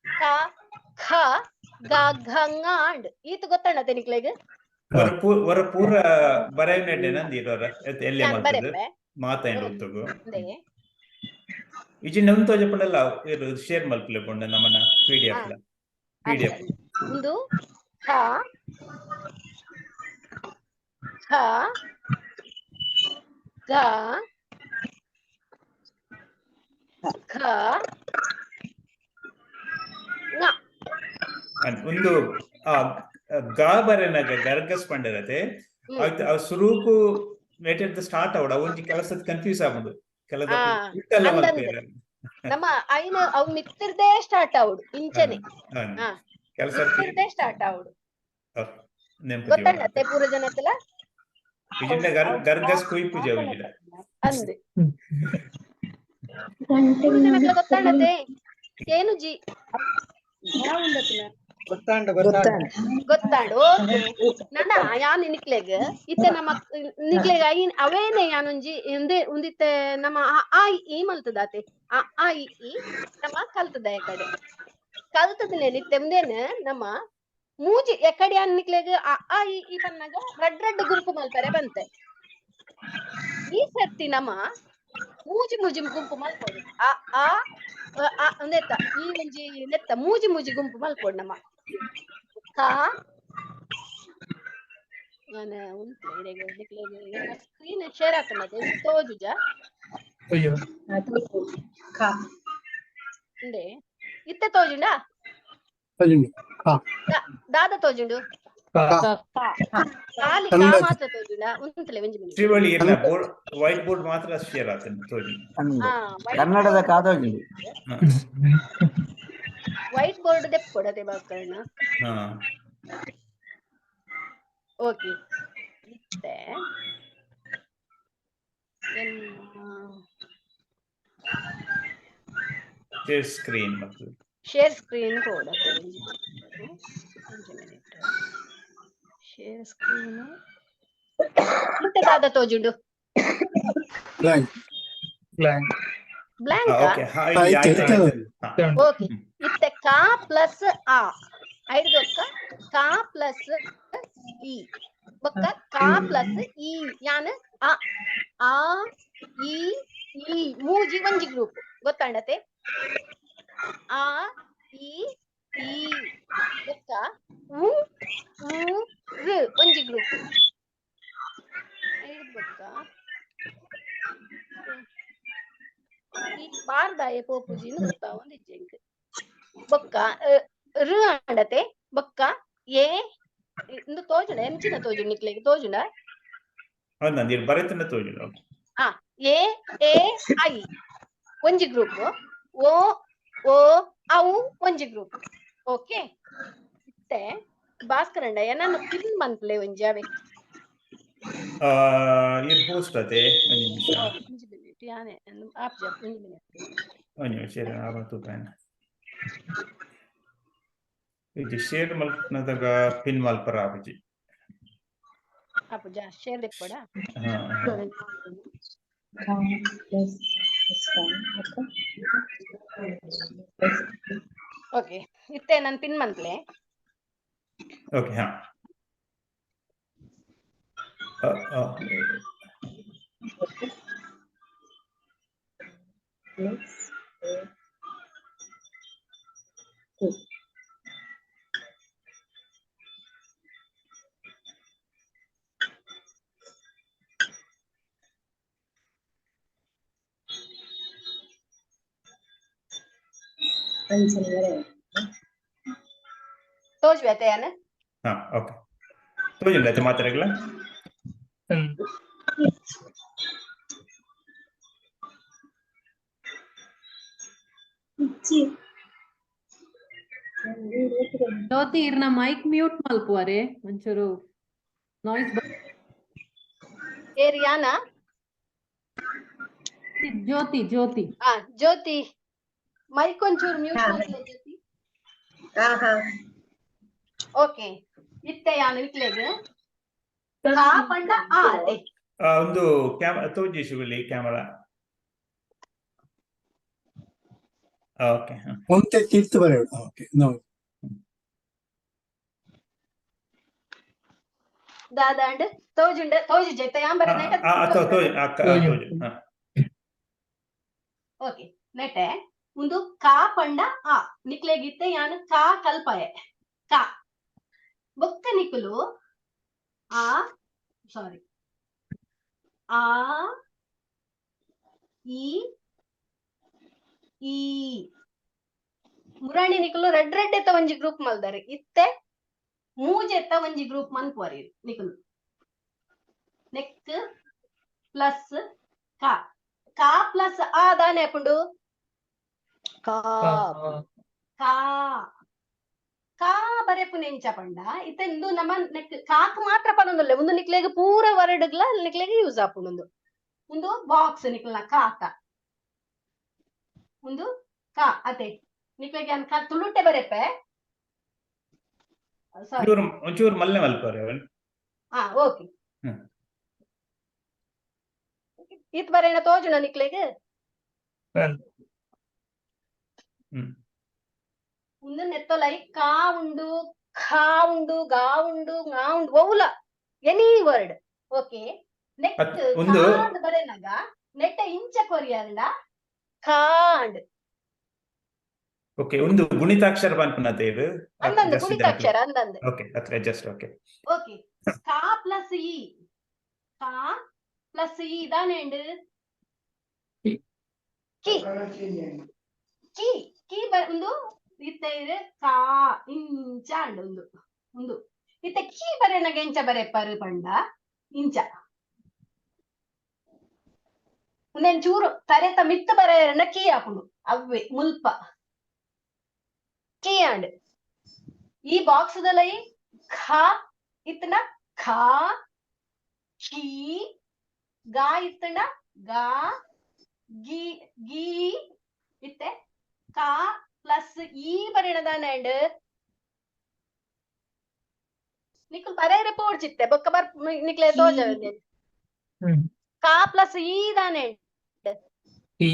ಕ ಖ ಗ ಘ ങ ಅಂಡ್ ಈತ್ ಗೊತ್ತಂಡ ನಿಕ್ಲೆಗ್? ಹೊರ ಪೂರ ಬರೆಯನೆಡ್ಡೆ ನಂದಿರೋರ ಎಲ್ಲಿ ಯಾನ್ ಮಲ್ತದು ಬರೆಪೆ. ಮಾತಾಂಡ್ ಉತ್ತಗು. ಅಂದೆ. ಇಜಿಂಡ ಉಂತೋಜ ಪಂಡಲ್ಲ, ಶೇರ್ ಮಲ್ಪಲೆ ಪಂಡ ನಮ್ಮನ ಪಿಡಿಎಫ್ ಲ ಪಿಡಿಎಫ್. ಉಂದು ಖ ಖ ಗ ಖ ങ. ಒಂದು ಆ ಗಾ ಬರೆನಾಗ ಗರ್ಗಸ್ ಪಂಡರತೆ. ಅವ್ ಸುರೂಕು ಲೇಟರ್ ಸ್ಟಾರ್ಟ್ ಆವಡ ಒಂಜಿ ಕೆಲಸದ ಕನ್ಫ್ಯೂಸ್ ಆಗುದು ಕೆಲದ. ಉಲ್ಟಲ್ಲ. ಅಂದಂದೆ. ಮಲ್ಪೆರ್. ನಮ್ಮ ಐನ ಅವು ಮಿತ್ತಿರ್ದೇ ಸ್ಟಾರ್ಟ್ ಆವಡು ಇಂಚನೆ. ಕೆಲಸ ಮಿತ್ತಿರ್ದೇ ಸ್ಟಾರ್ಟ್ ಆವಡು. ನೆನಪು. ಗೊತ್ತಂಡತ್ತೆ ಪೂರ ಜನಕ್ಕೆಲ್ಲ? ಇಜಿಂಡ ಗರ್ಗಸ್ ಕುಯ್ಪುಜೆ ಉಂಜಿಡ. ಅಂದೆ, ಪೂರ ಜನಕ್ಕೆಲ್ಲ ಗೊತ್ತಂಡತ್ತೆ? ಏನು ಜಿ? ಗೊತ್ತಾಂಡ, ಗೊತ್ತಾಂಡ. ಗೊತ್ತಾಂಡ್, ಓಕೆ. ನನ್ನ ಯಾನ್ ನಿಕ್ಲೆಗ್ ಇತ್ತೆ ನಮ್ಮ ನಿಕ್ಲೆಗ್ ಐನ್ ಅವೇನೆ ಯಾನೊಂಜಿ ಉಂದೆ ಉಂದಿತ್ತೆ ನಮ್ಮ ಅ ಆ ಇ ಈ ಮಲ್ತದಾತೆ. ಅ ಆ ಇ ಈ ನಮ್ಮ ಕಲ್ತದ ಎಕಡೆ ಕಲ್ತದನೆ. ಇತ್ತೆ ಉಂದೇನ್ ನಮ್ಮ ಮೂಜಿ ಎಕಡೆ ಯಾನ್ ನಿಕ್ಲೆಗ್ ಅ ಆ ಇ ಈ ಪನ್ನಗ ರಡ್ಡ್ ರಡ್ಡ್ ಗುಂಪು ಮಲ್ಪರೆ ಬಂತೆ. ಈ ಸರ್ತಿ ನಮ್ಮ ಮೂಜಿ ಮೂಜಿ ಗುಂಪು ಮಲ್ಪೊಡು. ಅ ಆ ಅ, ಅ ನೆತ್ತ ಈ ಒಂಜಿ ನೆತ್ತ ಮೂಜಿ ಮೂಜಿ ಗುಂಪು ಮಲ್ಪೊಡು ನಮ್ಮ. ಕ ಯಾನ್ ಉಂತ್ಲೆ ಇರೆಗ್ ನಿಕ್ಲೆಗ್ ಸ್ಕ್ರೀನ್ ಶೇರ್ ಆತುಂಡತೆ, ತೋಜುಜ? ಅಯ್ಯೋ. ಉಂಡೆ, ಇತ್ತೆ ತೋಜುಂಡಾ? ತೋಜುಂಡು. ದಾದ ತೋಜುಂಡು? ಖಾಲಿ ಕಾ ಕನ್ನಡ. ಮಾತ್ರ ತೋಜುಂಡಾ? ಉಂತ್ಲೆ ಒಂಜಿ ಮಿನಿಟ್. ತ್ರಿವಳಿ ಇರ್ನ ಬೋರ್ಡ್, ವೈಟ್ ಬೋರ್ಡ್ ಮಾತ್ರ ಶೇರ್ ಆತಂಡ್ ತೋಜಿ. ಆ ಕನ್ನಡದ ಕಾದೋಜುಂಡು. ವೈಟ್ ಬೋರ್ಡ್ ದೆಪ್ಪೊಡತೆ ಬಾಕರ್ಣ. ಓಕೆ, ಇತ್ತೆ ಎನ್ನ ಶೇರ್ ಸ್ಕ್ರೀನ್ ಮತ್ತು ಶೇರ್ ಸ್ಕ್ರೀನ್ ಕೊಡತೆ. ಒಂಜಿ ಮಿನಿಟ್, ಶೇರ್ ಸ್ಕ್ರೀನ್. ಇತ್ತೆ ದಾದ ತೋಜುಂಡು? Blank. Blank. Blank. Okay. ಆಯ್ತು, ಆಯ್ತು. ಆಯ್ತು. ಓಕೆ, ಇತ್ತೆ ಕಾ ಪ್ಲಸ್ ಆ ಐದು ಬೊಕ್ಕ ಕಾ ಪ್ಲಸ್ ಇ ಬೊಕ್ಕ ಕಾ ಪ್ಲಸ್ ಇ. ಯಾನ್ ಅ ಆ ಇ ಈ ಮೂಜಿ ಒಂಜಿ ಗ್ರೂಪ್ ಗೊತ್ತಾಂಡತೆ. ಆ ಇ ಈ ಬೊಕ್ಕ ಉ ಉ ಋ ಒಂಜಿ ಗ್ರೂಪ್. ಐದು ಬೊಕ್ಕ ಈ ಬಾರ್ದಾಯ ಪೋಪುಜಿನ ಗೊತ್ತಾವೊಂದಿಜ್ಜಿ ಎಂಕ್. ಬೊಕ್ಕ ಋ ಆಂಡತೆ. ಬೊಕ್ಕ ಎ. ಇಂದು ತೋಜುಂಡ? ಎಂಚಿನ ತೋಜುಂಡು ನಿಕ್ಲೆಗ್? ತೋಜುಂಡ? ಹೌದು, ನೀರು ಬರೆತನ ತೋಜುಂಡು. ಎ ಎ I ಒಂಜಿ ಗ್ರೂಪ್, ಓ ಓ ಔ ಒಂಜಿ ಗ್ರೂಪ್. ಓಕೆ, ಇತ್ತೆ ಭಾಸ್ಕರಣ್ಣ ಎನನ್ ಪಿನ್ ಮನ್ಪುಲೆ ಒಂಜಿ ಅವೆ. ಇರ್ ಹೋಸ್ಟ್ ಅತೆ, ಒಂಜಿ ನಿಮಿಷ. ಒಂಜಿ ಮಿನಿಟ್, ಯಾನೆ ಆಪ್ಜ, ಒಂಜಿ ಮಿನಿಟ್. ಒಂಜಿ ನಿಮಿಷ ಆವ ತೂಪಾಯನ. ಇದು ಶೇರ್ ಮಲ್ಪನದಾಗ ಪಿನ್ ಮಲ್ಪರ ಆಪುಜಿ. ಅಪ್ಪುಜ ಶೇರ್ ದಿಪ್ಪಡ. ಹಾ ಓಕೆ, ಇತ್ತೆ ನಾನು ಪಿನ್ ಮನ್ಪ್ಲೆ. ಓಕೆ, ಹಾ. ತೋಜ್ವೆ ಅತ್ತೆ ಯಾನ್. ಹಾ, ಓಕೆ, ತೋಜಿಲ್ಲ ಆಯ್ತು ಮಾತಾಡಲ್ಲ. ಜ್ಯೋತಿ, ಇರ್ನ ಮೈಕ್ ಮ್ಯೂಟ್ ಮಲ್ಪುವರೆ, ಒಂಚೂರು ನಾಯ್ಸ್. ಏರ್ ಯಾನ? ಜ್ಯೋತಿ, ಜ್ಯೋತಿ. ಆ ಜ್ಯೋತಿ, ಮೈಕ್ ಒಂಚೂರು ಮ್ಯೂಟ್ ಮಲ್ಪುಲೆ ಜ್ಯೋತಿ. ಓಕೆ, ಇತ್ತೆ ಯಾನ್ ನಿಕ್ಲೆಗ್ ಕಾ ಪಂಡ ಆ ಅತೆ. ಒಂದು ಕ್ಯಾಮರಾ ತೋಜಿ ಶಿವಲಿ, ಕ್ಯಾಮರಾ. ಓಕೆ. ಒಂತೆ ತಿರ್ತು ಬರೆಯೋಣ. Okay, no. ದಾದಾಂಡ್ ತೋಜುಂಡ? ತೋಜು ಜೈತ ಯಾನ್ ಬರೆ ನೆಟ? ತೋಜಿ, ತೋಜಿ. ಓಕೆ, ನೆಟೆ ಒಂದು ಕಾ ಪಂಡ ಆ. ನಿಕ್ಲೆಗಿತ್ತೆ ಯಾನ್ ಕಾ ಕಲ್ಪಾಯೆ. ಕಾ ಬೊಕ್ಕ ನಿಕುಲು ಆ, ಸಾರಿ, ಆ ಈ ಈ ಮುರಾಣಿ ನಿಕುಲು ರೆಡ್ ರೆಡ್ ಎತ್ತ ಒಂಜಿ ಗ್ರೂಪ್ ಮಲ್ದಾರೆ. ಇತ್ತೆ ಮೂಜೆತ್ತ ಒಂಜಿ ಗ್ರೂಪ್ ಮನ್ಪುವರಿ ನಿಕುಲು. ನೆಕ್ ಪ್ಲಸ್ ಕಾ, ಕಾ ಪ್ಲಸ್ ಆ ದಾನೆ ಆಪುಂಡು? ಕಾ. ಕಾ. ಕಾ ಬರೆಪುನ ಎಂಚ ಪಂಡ, ಇತ್ತೆ ಇಂದು ನಮ್ಮ ನೆಕ್ ಕಾಕ್ ಮಾತ್ರ ಪನೊಂದುಲ್ಲೆ. ಉಂದು ನಿಕ್ಲೆಗ್ ಪೂರ ವರ್ಡ್ಗ್ಲ ನಿಕ್ಲೆಗ್ ಯೂಸ್ ಆಪುಂಡು. ಉಂದು ಬಾಕ್ಸ್ ನಿಕ್ಲ್ನ ಕಾತ. ಉಂದು ಕಾ ಅತೆ. ನಿಕ್ಲೆಗ್ ಯಾನ್ ಕಾ ತುಳುಟೆ ಬರೆಪೆ, ಸಾರಿ. ಒಂಚೂರು ಒಂಚೂರು ಮಲ್ಲೆ ಮಲ್ಪರೆ ಅವನ್. ಹಾ, ಓಕೆ. ಇತ್ ಬರೇನ ತೋಜುನ ನಿಕ್ಲೆಗ್? ಉಂದು ನೆತ್ತೊಲೈ ಕಾ ಉಂಡು, ಖಾ ಉಂಡು, ಗಾ ಉಂಡು, ngಾ ಉಂಡು, ಒವುಲ ಎನಿ ವರ್ಡ್. ಓಕೆ, ನೆಕ್ಸ್ಟ್ ಉಂದು ಕಾಂಡ್ ಬರೆನಗ ನೆಟ್ಟ ಇಂಚ ಕೊರಿಯರ್ಂಡ ಕಾಂಡ್. ಓಕೆ, ಒಂದು ಗುಣಿತಾಕ್ಷರ ಪನ್ಪುನತೆ ಇದು. ಅಂದಂದು, ಗುಣಿತಾಕ್ಷರ ಅಂದಂದು. ಓಕೆ, ಅತ್ರ ಜಸ್ಟ್ ಓಕೆ. ಓಕೆ, ಕಾ ಪ್ಲಸ್ ಇ, ಕಾ ಪ್ಲಸ್ ಇ ದಾನೇಂಡ್? ಕಿ. ಕಿ. ಕಿ ಕಿ ಉಂದು ಇತ್ತೆ ಇರು ಕಾ ಇಂಚ ಅಂಡ್ ಉಂದು ಉಂದು ಇತ್ತೆ ಕಿ ಬರೆನಗ ಎಂಚ ಬರೆಪರು ಪಂಡ ಇಂಚ. ಉಂದೆನ್ ಚೂರು ತರೆತ ಮಿತ್ತು ಬರೆಯರ್ಂಡ ಕೀ ಆಪುಂಡು. ಅವ್ವೆ ಮುಲ್ಪ ಕೀ ಆಂಡ್. ಈ ಬಾಕ್ಸ್ ದಲೈ ಖಾ ಇತ್ತನ ಖಾ, ಖೀ, ಗಾ ಇತ್ತನ ಗಾ, ಗಿ ಗಿ. ಇತ್ತೆ ಕಾ ಪ್ಲಸ್ ಈ ಬರೆಣದಾನೆ ಅಂಡ್ ನಿಕುಲ್ ಬರೆಯರೆ ಪೋಡ್ಚಿತ್ತೆ ಬೊಕ್ಕ ಬರ್ ನಿಕ್ಲೆ ತೋಜ. ಕಾ ಪ್ಲಸ್ ಈ ದಾನೆ? ಕೀ.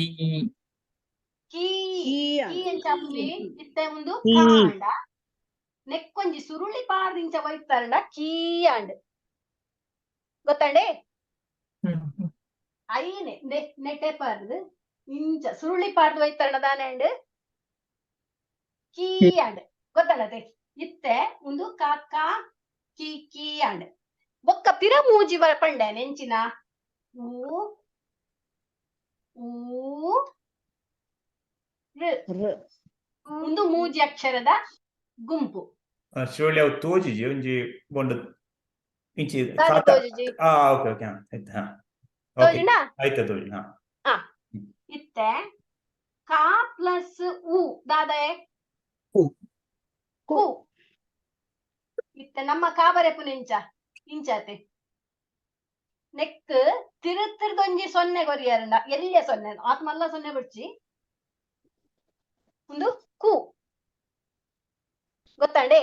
ಕೀ. ಕೀ ಎಂಚ ಆಪುಂಡಿ? ಇತ್ತೆ ಉಂದು ಕಾ ಅಂಡ ನೆಕ್ಕೊಂಜಿ ಸುರುಳಿ ಪಾರ್ದ್ ಇಂಚ ಒಯ್ತಾರಂಡ ಕೀ ಆಂಡ್. ಗೊತ್ತಂಡೆ? ಐನೆ ನೆಟೆ ಪಾರ್ದ್ ಇಂಚ ಸುರುಳಿ ಪಾರ್ದ್ ಒಯ್ತಾರಂಡ ದಾನೆ ಅಂಡ್? ಕೀ ಆಂಡ್. ಗೊತ್ತಂಡತೆ? ಇತ್ತೆ ಉಂದು ಕಾ ಕಾ ಕೀ ಕೀ ಆಂಡ್. ಬೊಕ್ಕ ಪಿರ ಮೂಜಿ ಪಂಡೆ ನೆಂಚಿನ ಊ ಊ ಋ. ಉಂದು ಮೂಜಿ ಅಕ್ಷರದ ಗುಂಪು. ಶಿವಳ್ಳಿ, ಅವು ತೋಜಿಜಿ ಒಂಜಿ ಬೊಂಡು ಇಂಚಿ ದಾನೆ? ಖಾತಾ. ತೋಜುಜಿ? ಆ, ಓಕೆ ಓಕೆ, ಹಾ, ಆಯ್ತು, ಹಾ, ಓಕೆ. ತೋಜುಂಡಾ? ಆಯ್ತು, ತೋಜಿ, ಹಾ. ಇತ್ತೆ ಕಾ ಪ್ಲಸ್ ಉ ದಾದೆ? ಉ. ಕು. ಇತ್ತೆ ನಮ್ಮ ಕಾ ಬರೆಪುನ ಇಂಚ ಇಂಚಾತೆ. ನೆಕ್ ತಿರುತಿರ್ದೊಂಜಿ ಸೊನ್ನೆ ಕೊರಿಯರಂಡ ಎಲ್ಯ ಸೊನ್ನೆ, ಆತ್ ಮಲ್ಲ ಸೊನ್ನೆ ಬುಡ್ಚಿ. ಉಂದು ಕು. ಗೊತ್ತಾಂಡೆ?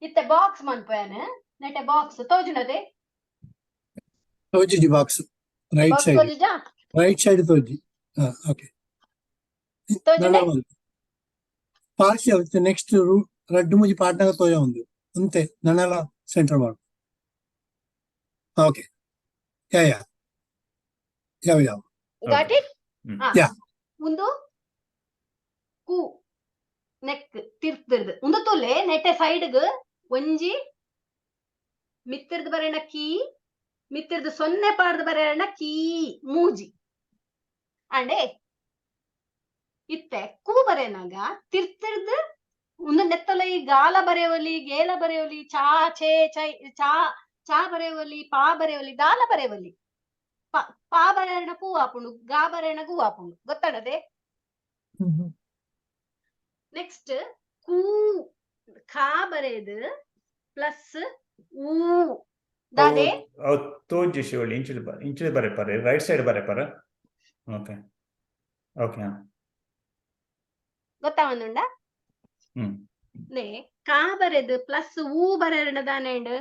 ಇತ್ತೆ ಬಾಕ್ಸ್ ಮನ್ಪುಯಾನ್. ನೆಟೆ ಬಾಕ್ಸ್ ತೋಜುಂಡತೆ? ತೋಜಿಜಿ ಬಾಕ್ಸ್ ರೈಟ್ ಬಾಕ್ಸ್ ಸೈಡ್. ತೋಜಿಜಾ? ರೈಟ್ ಸೈಡ್ ತೋಜಿ. ಓಕೆ. ತೋಜಿಂಡೆ? ಪಾರ್ಶಿಯಲ್ ನೆಕ್ಸ್ಟ್ ರಡ್ಡು ಮುಜಿ ಪಾಟ್ನಾಗ ತೋಜ ಒಂದು ಅಂತೆ ನನಲ ಸೆಂಟರ್ ಮಾಡು. ಓಕೆ, ಯಾ ಯಾ ಯಾವ ಯಾವ. Got it? Hmm. Yeah. ಒಂದು ಕು ನೆಕ್ ತಿರ್ತಿರ್ದು ಒಂದು ತುಲೆ ನೆಟ್ಟೆ ಸೈಡ್ಗ್ ಒಂಜಿ ಮಿತ್ತಿರ್ದು ಬರೆಣ ಕೀ, ಮಿತ್ತಿರ್ದು ಸೊನ್ನೆ ಪಾಡ್ದು ಬರೆಣ ಕೀ ಮೂಜಿ ಅಂಡೆ. ಇತ್ತೆ ಕೂ ಬರೆನಾಗ ತಿರ್ತಿರ್ದು ಒಂದು ನೆತ್ತೊಲೈ ಗಾಲ ಬರೆಯವಲಿ, ಗೇಲ ಬರೆಯವಲಿ, ಚಾ ಛೇ ಚೈ ಚಾ ಚಾ ಬರೆಯವಲಿ, ಪಾ ಬರೆಯವಲಿ, ದಾಲ ಬರೆಯವಲಿ. ಪಾ ಬರೆಯಣ ಪೂ ಆಪುಂಡು, ಗಾ ಬರೆಯಣ ಗೂ ಆಪುಂಡು, ಗೊತ್ತಾಡದೆ? ನೆಕ್ಸ್ಟ್ ಕೂ ಖಾ ಬರೆದು ಪ್ಲಸ್ ಊ ದಾದೆ? ಅವು ತೋಜಿ ಶಿವಳ್ಳಿ ಇಂಚಿದ ಇಂಚಿದ ಬರೆಪಾರೆ, ರೈಟ್ ಸೈಡ್ ಬರೆಪಾರ. ಓಕೆ ಓಕೆ ಗೊತ್ತಾವಂದುಂಡ? ನೇ ಕಾ ಬರೆದು ಪ್ಲಸ್ ಊ ಬರೆರಣ ದಾನೇಂಡ್?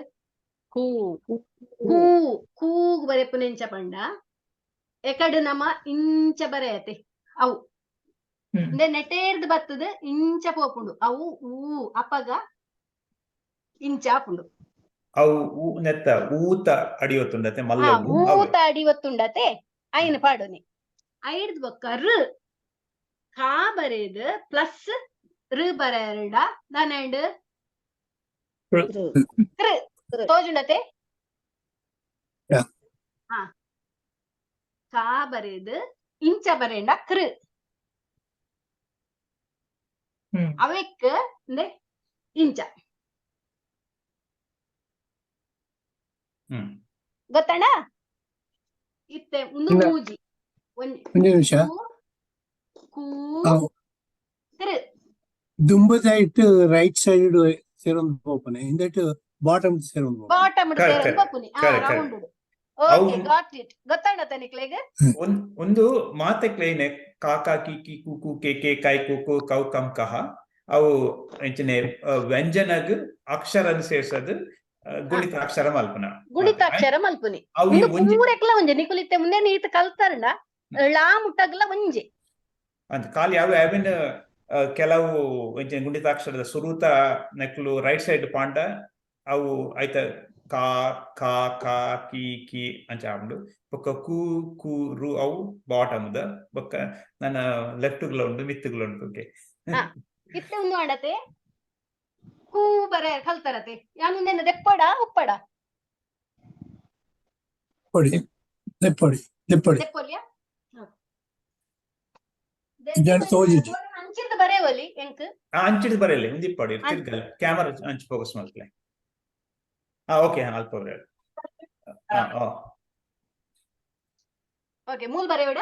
ಕೂ. ಕೂ. ಕೂಗ್ ಬರೆಪುನೆಂಚ ಪಂಡ ಎಕಡು ನಮ ಇಂಚ ಬರೆಯತೆ ಅವು ಇಂದೆ ನೆಟೇರ್ದ್ ಬತ್ತದ ಇಂಚ ಪೋಪುಂಡು. ಅವು ಊ ಅಪಗ ಇಂಚ ಆಪುಂಡು. ಅವು ಊ ನೆತ್ತ ಊತ ಅಡಿಯೊತ್ತುಂಡತೆ ಮಲ್ಲ ಊ ಅವೆ. ಊತ ಅಡಿ ಒತ್ತುಂಡತೆ, ಐನ್ ಪಾಡುನಿ. ಐಡ್ದ್ ಬೊಕ್ಕ ರು ಕಾ ಬರೆದ್ ಪ್ಲಸ್ ರು ಬರೆರಡ ದಾನೇಂಡ್? ರು. ರು ತೋಜುಂಡತೆ? Yeah. ಕಾ ಬರೆದ್ ಇಂಚ ಬರೆಂಡ ಕೃ. ಅವೆಕ್ ಇಂದೆ ಇಂಚ. ಗೊತ್ತಣ್ಣ? ಇತ್ತೆ ಒಂದು ಇಲ್ಲ. ಮೂಜಿ ಒಂಜಿ ಒಂಜಿ ನಿಮಿಷ. ಕೂ ಅವು ಕೃ. ದುಂಬದ ಇಟ್ಟು ರೈಟ್ ಸೈಡ್ ಸೇರೊಂದು ಪೋಪನೆ, ಇಂದೆಟ್ ಬಾಟಮ್ ಸೇರೊಂದು ಪೋಪನೆ. ಬಾಟಮ್ Correct, ಸೇರೊಂದು ಪೋಪುನಿ. Correct, correct. Round. Okay. Got it? ಗೊತ್ತಣ್ಣ ತನಿಕ್ಲೆಗ್? ಒಂದು ಮಾತೆಕ್ಲೈನೆ ಕಾಕ ಕಿ ಕಿ ಕು ಕು ಕೆ ಕೆ ಕೈ ಕು ಕು ಕೌ ಕಂ ಕಹ ಅವು ಎಂಚನೆ ವ್ಯಂಜನಗ್ ಅಕ್ಷರನ್ ಸೇರ್ಸದು ಗುಣಿತ ಅಕ್ಷರ ಮಲ್ಪುನ. ಗುಣಿತಾಕ್ಷರ ಮಲ್ಪುನಿ. ಅವು ಈ ಉಂದು ಒಂಜಿ ಪೂರೆಕ್ಲ ಒಂಜಿ ನಿಕುಲಿತ್ತೆ ಮುಂದೆ ನೀತ್ ಕಲ್ತಾರಂಡ ಲಾ ಮುಟ್ಟಗ್ಲ ಒಂಜಿ. ಅಂತ ಖಾಲಿ ಅವು ಅವಿನ ಕೆಲವು ಎಂಚನೆ ಗುಣಿತಾಕ್ಷರದ ಸುರೂತ ನೆಕ್ಲು ರೈಟ್ ಸೈಡ್ ಪಾಂಡ ಅವು ಐತ ಕಾ ಕಾ ಕಾ ಕಿ ಕಿ ಅಂಚ ಆಪುಂಡು. ಬೊಕ್ಕ ಕು ಕು ರು ಅವು ಬಾಟಮ್ ದ. ಬೊಕ್ಕ ನನ್ನ ಲೆಫ್ಟ್ ಗ್ಲ ಉಂಡು, ಮಿತ್ತುಗ್ಲ ಉಂಡು. ಓಕೆ. ಇತ್ತೆ ಉಂದು ಅಂಡತೆ ಕೂ ಬರೆ ಕಲ್ತರತೆ ಯಾನ್ ಉಂದೆನ ದೆಪ್ಪಡ ಉಪ್ಪಡ? ಪೊಡಿ ದೆಪ್ಪೊಡಿ ದೆಪ್ಪೊಡಿ. ದೆಪ್ಪೊಲಿಯ? ಇಜ್ಜಾಂಡ ತೋಜಿಜಿ. ಅಂಚಿರ್ದ್ ಬರೆವೊಲಿ ಎಂಕ್. ಅಂಚಿಡ್ ಬರೆಲೆ ಒಂದಿಪ್ಪಡು ತಿರ್ಗಲ್ಲ ಕ್ಯಾಮರಾ ಅಂಚು ಫೋಕಸ್ ಮಲ್ಪಲೆ. ಓಕೆ, ಅಲ್ಪ ಬರೆಯಲು. ಓಕೆ, ಮೂಲ್ ಬರೆವಡ.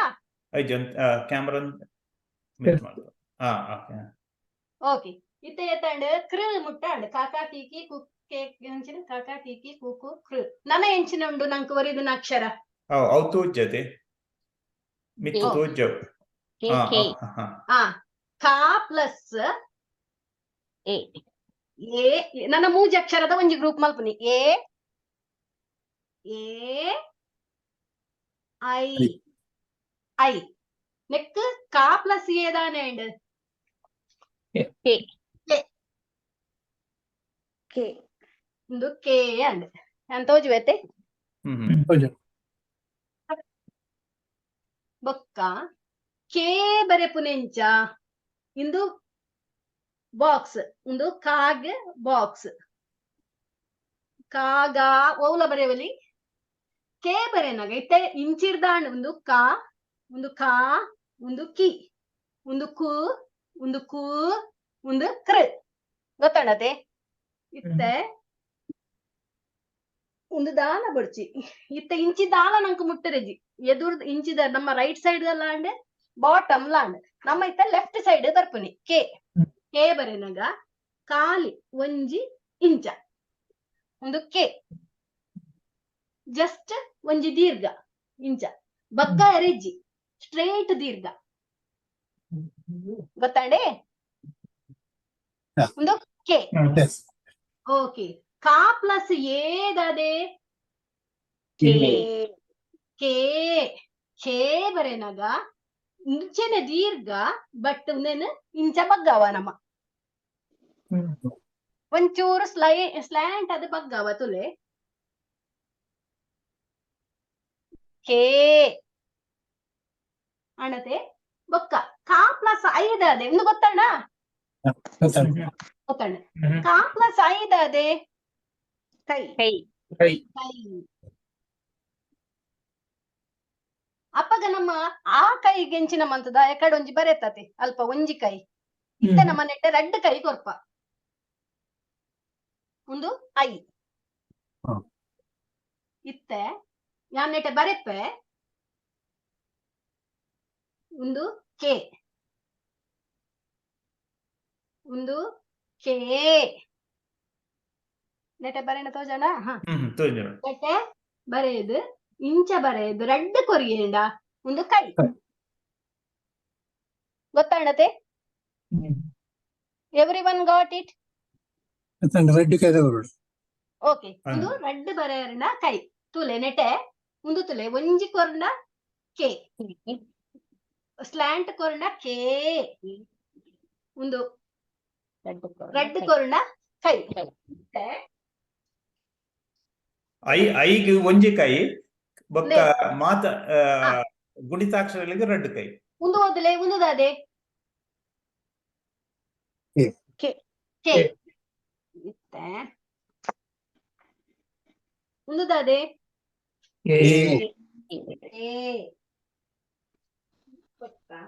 ಐಜ್ ಕ್ಯಾಮರಾ ಮಿತ್ ಮಲ್ಪ. ಓಕೆ. ಓಕೆ, ಇತ್ತೆ ಏತಂಡ್? ಕೃ ಮುಟ್ಟಾಂಡ್. ಕಾಕಾ ಕೀಕಿ ಕು ಕೆ ಎಂಚಿನ ಕಾಕಾ ಕೀಕಿ ಕುಕು ಕೃ. ನನ ಎಂಚಿನ ಉಂಡು ನಂಕ್ ಒರಿದಿನ ಅಕ್ಷರ? ಅವು ಅವು ತೋಜತೆ ಮಿತ್ ಕೆ. ತೋಜವು. ಕೆ ಕೆ. ಕಾ ಪ್ಲಸ್ ಎ. ಎ. ನನ್ನ ಮೂಜಿ ಅಕ್ಷರದ ಒಂಜಿ ಗ್ರೂಪ್ ಮಲ್ಪುನಿ. ಎ A I I. Neck ಕಾ ಪ್ಲಸ್ ಎ ದಾನೆ ಅಂಡ್? ಕೆ. ಕೆ. ಒಂದು ಕೆ ಅಂಡ್ ನಾನು ತೋಜುವೆತೆ. ಹ್ಮ್ ಹ್ಮ್ ತೋಜು. ಬೊಕ್ಕ ಕೆ ಬರೆಪುನೆಂಚ? ಇಂದು ಬಾಕ್ಸ್, ಉಂದು ಕಾಗ್ ಬಾಕ್ಸ್. ಕಾಗ ಓಲ ಬರೆಯವಲಿ. ಕೆ ಬರೆನಾಗ ಇತ್ತೆ ಇಂಚಿರ್ದಾಂಡ್. ಒಂದು ಕಾ, ಒಂದು ಕಾ, ಒಂದು ಕಿ, ಒಂದು ಕು, ಒಂದು ಕು, ಒಂದು ಕೃ. ಗೊತ್ತಾಣತೆ? ಇತ್ತೆ ಒಂದು ದಾಲ ಬಡ್ಚಿ. ಇತ್ತೆ ಇಂಚಿ ದಾಲ ನಂಕ್ ಮುಟ್ಟರೆಜಿ. ಎದುರ್ ಇಂಚಿದ ನಮ್ಮ ರೈಟ್ ಸೈಡ್ ಲಾಂಡ್, ಬಾಟಮ್ ಲಾಂಡ್. ನಮ್ಮ ಇತ್ತೆ ಲೆಫ್ಟ್ ಸೈಡ್ ಬರ್ಪುನಿ ಕೆ. ಕೆ ಬರೆನಾಗ ಖಾಲಿ ಒಂಜಿ ಇಂಚ ಒಂದು ಕೆ, ಜಸ್ಟ್ ಒಂಜಿ ದೀರ್ಘ ಇಂಚ. ಬಕ್ಕ ಎರೆಜ್ಜಿ, ಸ್ಟ್ರೇಟ್ ದೀರ್ಘ. ಗೊತ್ತಾಂಡೆ? ಒಂದು ಕೆ. ಎಸ್. ಓಕೆ, ಕಾ ಪ್ಲಸ್ ಏದದೆ? ಕೆ. ಕೆ ಕೆ ಬರೆನಗ ಇಂಚೆನೆ ದೀರ್ಘ ಬಟ್ ಉಂದೇನು ಇಂಚ ಬಗ್ಗವ ನಮ್ಮ. ಒಂಚೂರು ಸ್ಲ್ಯಾಂಟ್ ಅದು ಬಗ್ಗವ ತುಲೆ. ಕೆ ಅಣತೆ ಬೊಕ್ಕ ಕಾ ಪ್ಲಸ್ ಐದ ಅದೇ ಒಂದು ಗೊತ್ತಣ್ಣ? ಗೊತ್ತಣ್ಣ. ಕಾ ಪ್ಲಸ್ ಐದ ಅದೇ ಕೈ. ಕೈ. ಕೈ. ಕೈ. ಅಪ್ಪಗ ನಮ್ಮ ಆ ಕೈಗೆ ಎಂಚಿನ ಮಂತದ ಎಕಡೆ ಒಂಜಿ ಬರೆತತೆ ಅಲ್ಪ ಒಂಜಿ ಕೈ ಇತ್ತೆ ನಮ್ಮ ನೆಟ್ಟೆ ರಡ್ಡ್ ಕೈ ಕೊರ್ಪ ಒಂದು I. ಇತ್ತೆ ಯಾನ್ ನೆಟ್ಟೆ ಬರೆಪ್ಪೆ ಒಂದು ಕೆ ಒಂದು ಕೆ ನೆಟ್ಟೆ ಬರೆನ ತೋಜಣ. ಹಾ. ತೋಜಣ. ನೆಟ್ಟೆ ಬರೆಯದು ಇಂಚ ಬರೆಯದು ರಡ್ಡ್ ಕೊರಿಯೇಂಡ ಒಂದು ಕೈ. ಗೊತ್ತಾಣತೆ? Everyone got it? Red ಕೈ ತಗೊಳ್ಳು. ಓಕೆ. ಒಂದು ರಡ್ಡ್ ಬರೆಯರ್ನ ಕೈ ತುಲೆ ನೆಟೆ ಒಂದು ತುಲೆ ಒಂಜಿ ಕೊರ್ನ ಕೆ ಸ್ಲ್ಯಾಂಟ್ ಕೊರ್ನ ಕೆ ಒಂದು ರಡ್ಡ್ ಕೊರ್ನ ಕೈ. I ಐಗ್ ಒಂಜಿ ಕೈ ಬೊಕ್ಕ ಮಾತ ಗುಣಿತಾಕ್ಷರಗಳಿಗೆ ರಡ್ಡ್ ಕೈ. ಒಂದು ಓದಲೆ ಒಂದು ದಾದೆ? ಕೆ. ಕೆ. ಇತ್ತೆ ಒಂದು ದಾದೆ? ಎ. ಎ. ಗೊತ್ತಾ?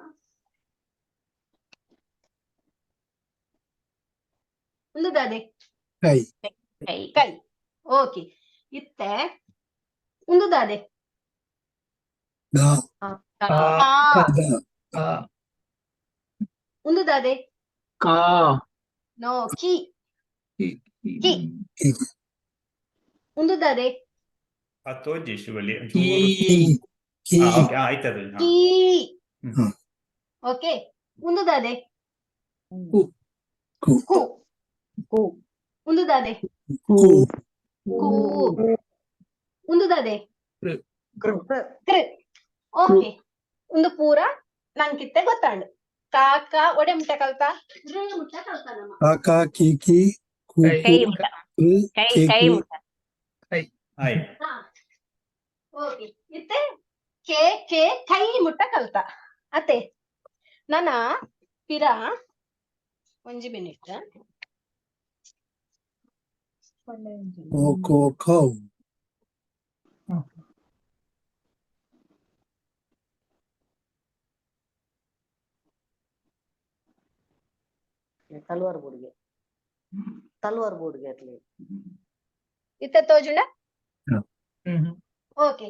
ಒಂದು ದಾದೆ? ಕೈ. ಕೈ. ಕೈ. ಓಕೆ. ಇತ್ತೆ ಒಂದು ದಾದೆ? The. ಕಾ. ಕಾ. The. ಕಾ. ಒಂದು ದಾದೆ? ಕಾ. ನೋ, ಕಿ. ಕಿ. ಕಿ. ಒಂದು ದಾದೆ? ಆ ತೋಜಿ ಶಿವಲಿ. ಕೀ. ಕಿ. ಓಕೆ, ಆಯ್ತದ. ಕೀ. ಓಕೆ. ಒಂದು ದಾದೆ? ಕು. ಕು. ಕು. ಕು. ಒಂದು ದಾದೆ? ಕು. ಕು. ಒಂದು ದಾದೆ? ಕೃ. ಕೃ. ಓಕೆ. ಒಂದು ಪೂರ ನಂಕಿತ್ತೆ ಗೊತ್ತಾಂಡ್. ಕಾ ಕಾ ಒಡೆ ಮುಟ್ಟ ಕಲ್ತ ಕೃ ಮುಟ್ಟ ಕಲ್ತ ನಮ್ಮ. ಕಾ ಕಾ ಕಿ ಕಿ ಕು. ಕೈ. ಕೈ ಕು ಮುಟ್ಟ. ಕೃ ಕೈ. ಕೆ ಕೈ ಕಿ. ಮುಟ್ಟ. ಆಯ್ತು. ಓಕೆ. ಇತ್ತೆ ಕೆ ಕೆ ಕೈ ಮುಟ್ಟ ಕಲ್ತ ಅತ್ತೆ. ನನ ಪಿರ ಒಂಜಿ ಮಿನಿಟ್. ಕೋ ಕೋ ಕೌ. ತಲ್ವಾರ್ ಬೋರ್ಡ್ಗೆ, ತಲ್ವಾರ್ ಬೋರ್ಡ್ಗೆ ಅಟ್ಲಿ. ಇತ್ತೆ ತೋಜುಂಡ? ಓಕೆ.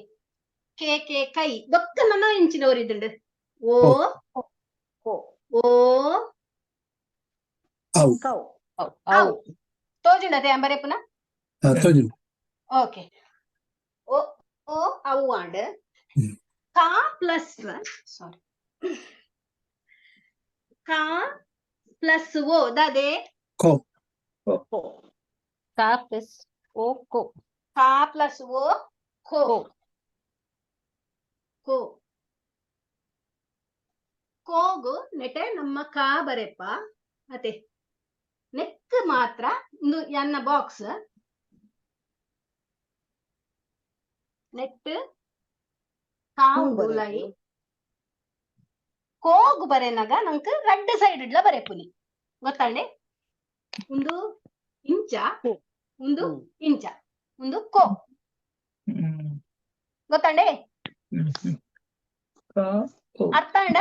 ಕೆ ಕೆ ಕೈ ಬೊಕ್ಕ ನನ ಇಂಚಿನವರು ಇದ್ದುಂಡು ಓ. ಕೋ. ಓ. ಔ. ಕೌ. ಔ. ತೋಜುಂಡತೆ ಅಂಬರೆ ಪುನಃ? ತೋಜುಂಡು. ಓಕೆ. ಓ ಓ ಔ ಆಂಡ್ ಕಾ ಪ್ಲಸ್, ಸಾರಿ, ಕಾ ಪ್ಲಸ್ ಓ ದಾದೆ? ಕೋ. ಕಾ ಪ್ಲಸ್ ಓ ಕೋ. ಕಾ ಪ್ಲಸ್ ಓ ಕೋ. ಕೋ. ಕೋಗು ನೆಟೆ ನಮ್ಮ ಕಾ ಬರೆಪ್ಪ ಅತೆ. ನೆಕ್ ಮಾತ್ರ ಇಂದು ಎನ್ನ ಬಾಕ್ಸ್ ನೆಟ್ ಕಾ ಉಂಡು. ಕೋಗು ಬರೆನಗ ನಂಕ್ ರಡ್ಡ್ ಸೈಡ್ ಇಡ್ಲ ಬರೆಪುನಿ ಗೊತ್ತಂಡೆ? ಒಂದು ಇಂಚ, ಒಂದು ಇಂಚ, ಒಂದು ಕೋ. ಗೊತ್ತಂಡೆ? ಅರ್ಥ ಅಂಡ?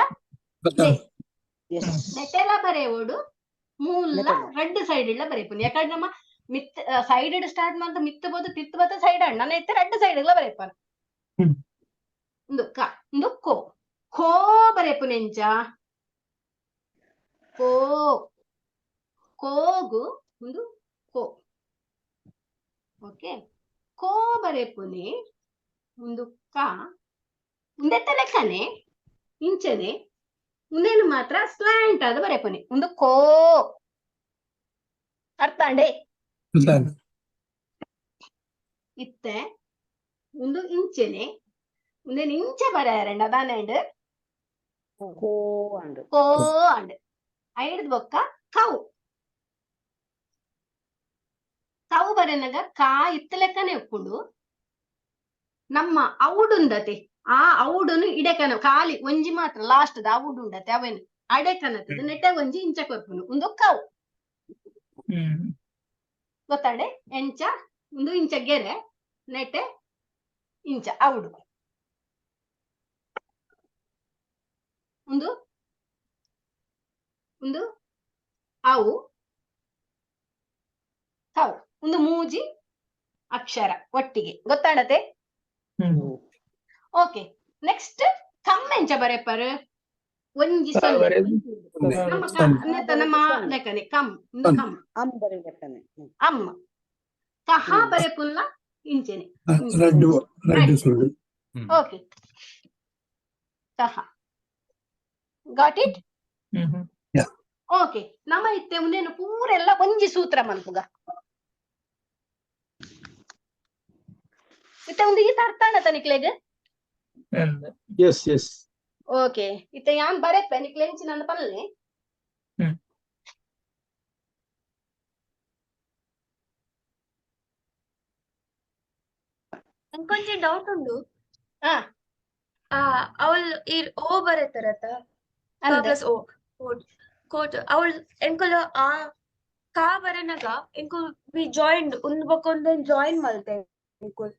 ನೆಟೆಲ ಬರೆಯೋಡು ಮೂಲ ರಡ್ಡ್ ಸೈಡ್ ಇಡ್ಲ ಬರೆಪುನಿ. ಯಾಕಂದ್ರೆ ನಮ್ಮ ಮಿತ್ ಸೈಡ್ ಸ್ಟಾರ್ಟ್ ಮಾಡ್ತ ಮಿತ್ತ ಬೋದು ತಿತ್ತು ಬೋದು ಸೈಡ್ ಅಣ್ಣ ನನ್ನ ಇತ್ತೆ ರಡ್ಡ್ ಸೈಡ್ ಇಡ್ಲ ಬರೆಪನ. ಒಂದು ಕ, ಒಂದು ಕೋ. ಕೋ ಬರೆಪುನಿ ಎಂಚ? ಕೋ ಕೋಗು ಒಂದು ಕೋ. ಓಕೆ. ಕೋ ಬರೆಪುನಿ ಒಂದು ಕ ಉಂದೆತ್ತ ಲೆಕ್ಕನೆ ಇಂಚನೆ ಉಂದೇನು ಮಾತ್ರ ಸ್ಲಾಂಟ್ ಆದ ಬರೆಪುನಿ ಒಂದು ಕೋ. ಅರ್ಥ ಅಂಡೆ? ಇತ್ತೆ ಒಂದು ಇಂಚನೆ ಉಂದೆನ್ ಇಂಚ ಬರೆಯರಂಡ ದಾನೆಂಡ್? ಕೋ ಅಂಡ್. ಕೋ ಅಂಡ್. ಐಡ್ದ್ ಬೊಕ್ಕ ಕೌ. ಕೌ ಬರೆನಗ ಕಾ ಇತ್ತ ಲೆಕ್ಕನೆ ಉಪ್ಪುಂಡು. ನಮ್ಮ ಔಡುಂದತೆ, ಆ ಔಡುನು ಇಡೆಕನ ಖಾಲಿ ಒಂಜಿ ಮಾತ್ರ ಲಾಸ್ಟ್ ದ ಔಡುಂಡತೆ ಅವೇನು ಅಡೆಕನತದ ನೆಟ್ಟೆ ಒಂಜಿ ಇಂಚ ಕೊರ್ಪುಂಡು. ಉಂದು ಕೌ. ಗೊತ್ತಾಂಡೆ? ಎಂಚ ಉಂದು ಇಂಚ ಗೆರೆ ನೆಟ್ಟೆ ಇಂಚ ಔಡು. ಉಂದು ಉಂದು ಅವು ಕೌ. ಒಂದು ಮೂಜಿ ಅಕ್ಷರ ಒಟ್ಟಿಗೆ ಗೊತ್ತಾಡತೆ? ಓಕೆ, ನೆಕ್ಸ್ಟ್ ಕಮ್ ಎಂಚ ಬರೆಪರ್? ಒಂಜಿ ಸೊನ್ನೆ. ನಮ್ಮ ನಮ್ಮ ಲೆಕ್ಕನೆ ಕಮ್. ಉಂದು ಕಮ್. ಅಮ್ ಬರಿ ಲೆಕ್ಕನೆ. ಅಮ್ಮ ಕಹ ಬರೆಪುಲ್ಲ ಇಂಚೆನೆ. ರಡ್ಡು ರಡ್ಡು ಸುಳ್ಳು. ಓಕೆ, ಕಹ ಗಾಟ್ it? Okay, ನಮ್ಮ ಇತ್ತೆ ಉಂದೇನು ಪೂರೆಲ್ಲ ಒಂಜಿ ಸೂತ್ರ ಮನ್ಪುಗ. ಇತ್ತೆ ಒಂದು ಈತ ಅರ್ಥ ಆಂಡ ನಿಕ್ಲೆಗ್? Yes yes. Okay, ಇತ್ತೆ ಯಾನ್ ಬರೆಪೆ, ನಿಕ್ಲೆ ಎಂಚಿನ ಪನ್ಲೆ. ನಂಗೊಂಜಿ ಡೌಟ್ ಉಂಡು. ಅವಳು ಈ ಓ ಬರೆತಾರತ, ಕ ಪ್ಲಸ್ ಓ ಕೋಟ್ ಕೋಟ್. ಅವಳು ಎಂಕುಲು ಆ ಕಾ ಬರೆನಗ ಎಂಕುಲು ವಿ ಜಾಯಿಂಡ್ ಉಂದು ಬೊಕ ಒಂದೊಂದು ಜಾಯಿನ್ ಮಲ್ತೆ ಎಂಕುಲು.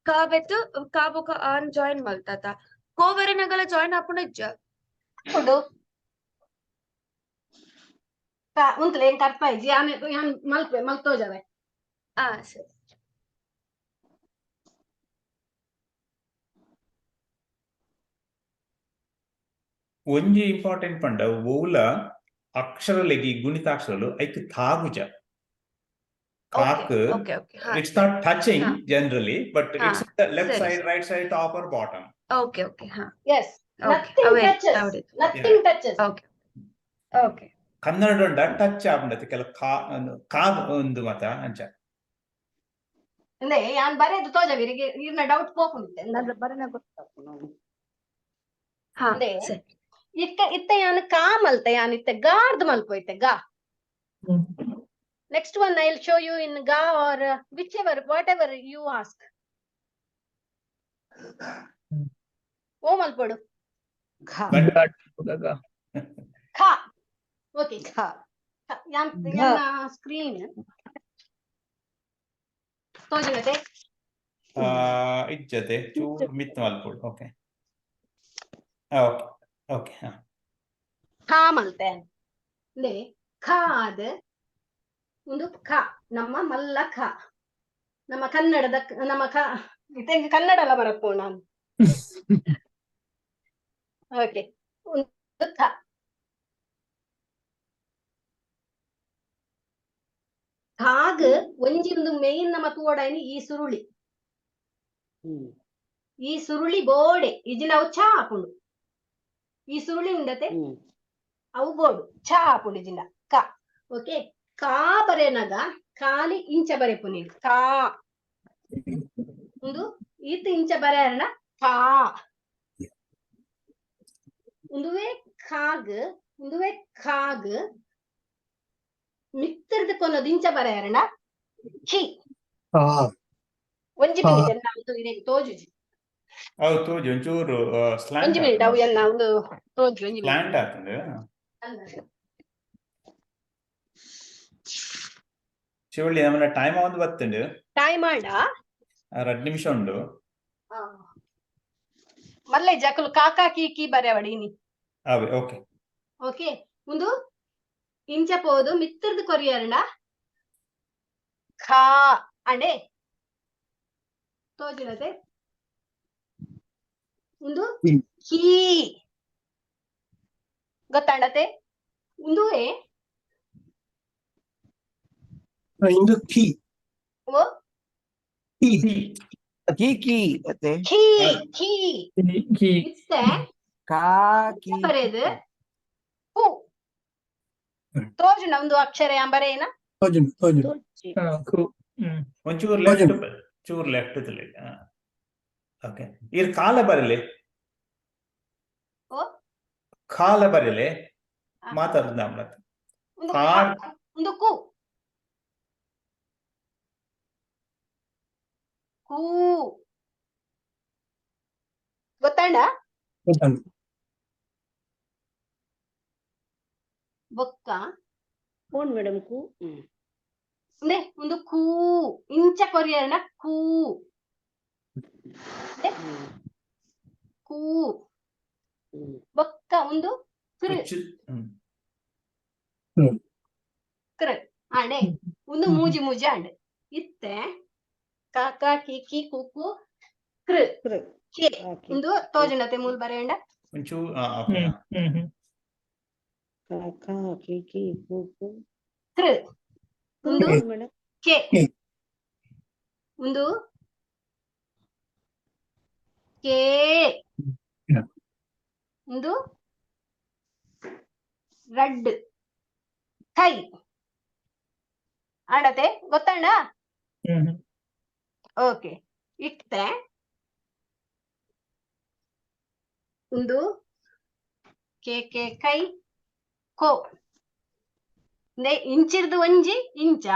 ಕಾ ಬೆತ್ತು ಕಾ ಬೊಕ ಆನ್ ಜಾಯಿನ್ ಮಲ್ತಾತ. ಕೋ ಬರೆನಗಲ ಜಾಯಿನ್ ಆಪುಂಡ ಇಜ್ಜ? ಉಂಡು. ಉಂತುಲೆ, ಎಂಕ್ ಅರ್ಥ ಆಯ್ಜಿ. ಯಾನ್ ಯಾನ್ ಮಲ್ಪೆ ಮಲ್ತೋಜವೆ. ಆ ಸರಿ. ಒಂಜಿ ಇಂಪಾರ್ಟೆಂಟ್ ಪಂಡ ಒವ್ಲ ಅಕ್ಷರಲೆಗಿ ಗುಣಿತಾಕ್ಷರಲು ಐಕ್ ತಾಗುಜ. ಕಾಕ್ okay okay ಹಾ. It's not touching generally, but it's left side, right side, top or bottom. Okay okay ಹಾ. S. Okay. Nothing ಅವೇ touches. Nothing touches. Okay okay. Kannada touch ಆಪುಂಡತೆ ಕೆಲ ಕಾ ಕಾ ಒಂದು ಮತ ಅಂಚ. ಅಂದ್ರೆ ಯಾನ್ ಬರೆದು ತೋಜವಿರಿಗೆ ಇರ್ನ ಡೌಟ್ ಪೋಪುಂಡಿತ್ತೆ. ನನ್ನ ಬರೆನ ಗೊತ್ತಾಪುಂಡು. ಹಾ. ಅಂದೆ ಸರಿ. ಇತ್ತ ಇತ್ತೆ ಯಾನ್ ಕಾ ಮಲ್ತೆ, ಯಾನ್ ಇತ್ತೆ ಗಾರ್ದ್ ಮಲ್ಪೋಯ್ತೆ ಗಾ. Next one I will show you in ಗಾ or whichever, whatever you ask. ಓ ಮಲ್ಪೊಡು. ಘ. ಖಾ. ಓಕೆ. ಘ. ಯಾನ್ ಘ. ಯಾನ್ ಸ್ಕ್ರೀನ್ ತೋಜುನತೆ? ಇಜ್ಜತೆ, ಚೂರು ಮಿತ್ ಮಲ್ಪೊಡು. ಓಕೆ ಓಕೆ ಓಕೆ ಹಾ. ಖಾ ಮಲ್ತೆ ಅಂದೆ ಖಾ ಆದ್ ಒಂದು ಖ, ನಮ್ಮ ಮಲ್ಲ ಖ, ನಮ್ಮ ಕನ್ನಡದ ನಮ್ಮ ಖ. ಇತ್ತೆ ಕನ್ನಡ ಎಲ್ಲ ಬರಪ್ಪು ನಾನು. ಓಕೆ, ಒಂದು ಖ. ಖಾಗ್ ಒಂಜಿ ಒಂದು ಮೇನ್ ನಮ್ಮ ತೂವಡಾಯಿನಿ ಈ ಸುರುಳಿ. ಈ ಸುರುಳಿ ಬೋಡೆ ಇಜಿನ ಅವು ಚಾ ಆಪುಂಡು. ಈ ಸುರುಳಿ ಉಂಡತೆ ಅವು ಬೋಡು ಚಾ ಆಪುಂಡು ಇಜಿನ ಕ. ಓಕೆ, ಕಾ ಬರೆನಗ ಖಾಲಿ ಇಂಚ ಬರೆಪು ನೀನು ಕಾ. ಒಂದು ಈತ ಇಂಚ ಬರೆಯರಣ ಕಾ. ಉಂದುವೆ ಖಾಗ್, ಉಂದುವೆ ಖಾಗ್ ಮಿತ್ತರ್ದು ಕೊನೊದು ಇಂಚ ಬರೆಯರಣ ಖಿ. ಒಂಜಿ ಮಿನಿಟ್, ಎನ್ನ ಒಂದು ಇರೆಗ್ ತೋಜುಜಿ. ಅವು ತೋಜು ಒಂಚೂರು ಸ್ಲಾಂಟ್. ಒಂಜಿ ಮಿನಿಟ್, ಅವು ಎನ್ನ ಒಂದು ತೋಜು, ಒಂಜಿ ಮಿನಿಟ್. ಸ್ಲಾಂಟ್ ಆತುಂಡು. ಶಿವಳ್ಳಿ, ನಮ್ಮನ ಟೈಮ್ ಒಂದು ಬತ್ತುಂಡು. ಟೈಮ್ ಆಂಡ? ರಡ್ಡು ನಿಮಿಷ ಉಂಡು. ಮಲ್ಲೆ ಜಕುಲು ಕಾಕಾ ಕೀ ಕೀ ಬರೆವಡಿ ಇನಿ. ಅವೇ ಓಕೆ. ಓಕೆ, ಒಂದು ಇಂಚ ಪೋದು ಮಿತ್ತರ್ದು ಕೊರಿಯರ್ಣ ಖಾ ಅಂಡೆ ತೋಜಿನತೆ. ಒಂದು ಕೀ ಗೊತ್ತಾಂಡತೆ? ಉಂದುವೆ ಇಂದು ಕೀ. ಓ. ಕೀ. ಕೀ ಕೀ ಅತ್ತೆ. ಖೀ ಖೀ. ಕೀ. ಇತ್ತೆ ಕಾ ಕೀ. ಬರೆದು ಹೂ ತೋಜುಂಡ ಒಂದು ಅಕ್ಷರ ಯಾನ್ ಬರೆಯನ? ತೋಜುಂಡು ತೋಜುಂಡು. ಕು. ಒಂಚೂರು ಲೆಫ್ಟ್, ಚೂರು ಲೆಫ್ಟ್. ಓಕೆ, ಇರ್ ಕಾಲ ಬರಲಿ. ಓ? ಕಾಲ ಬರಲಿ. ಆ. ಮಾತಾಡುದು ನಮ್ಮ ಒಂದು ಕಾರ್. ಒಂದು ಕು ಕೂ ಗೊತ್ತಾಂಡ? ಗೊತ್ತಾಂಡ್. ಬೊಕ್ಕ ಫೋನ್ ಮೇಡಮ್ ಕು. ಉಂದೆ ಒಂದು ಕೂ ಇಂಚ ಕೊರಿಯರ್ನ ಕೂ ಕೂ. ಬೊಕ್ಕ ಒಂದು ಕೃ. ಕುಚ್ಚು. ಕೃ ಆಂಡೆ ಒಂದು ಮೂಜಿ ಮೂಜಿ ಆಂಡ್ ಇತ್ತೆ ಕಾಕ ಕಿ ಕಿ ಕು ಕೃ ಕೃ. ಕೆ. ಓಕೆ. ಒಂದು ತೋಜುಂಡತೆ ಮೂಲ್ ಬರೆಯಂಡ. ಒಂಚೂ ಓಕೆ. ಹ್ಮ್ ಹ್ಮ್. ಕ ಖ ಕಿ ಕಿ ಕು ಕು ಕೃ ಒಂದು ಮೇಡಮ್. ಕೆ. ಕೆ. ಒಂದು ಕೆ. ಒಂದು ರಡ್ ಕೈ ಆಡತೆ ಗೊತ್ತಣ್ಣ? ಹ್ಮ್. ಓಕೆ, ಇತ್ತೆ ಒಂದು ಕೆ ಕೆ ಕೈ ಕೋ ನೆ ಇಂಚಿರ್ದು ಒಂಜಿ ಇಂಚ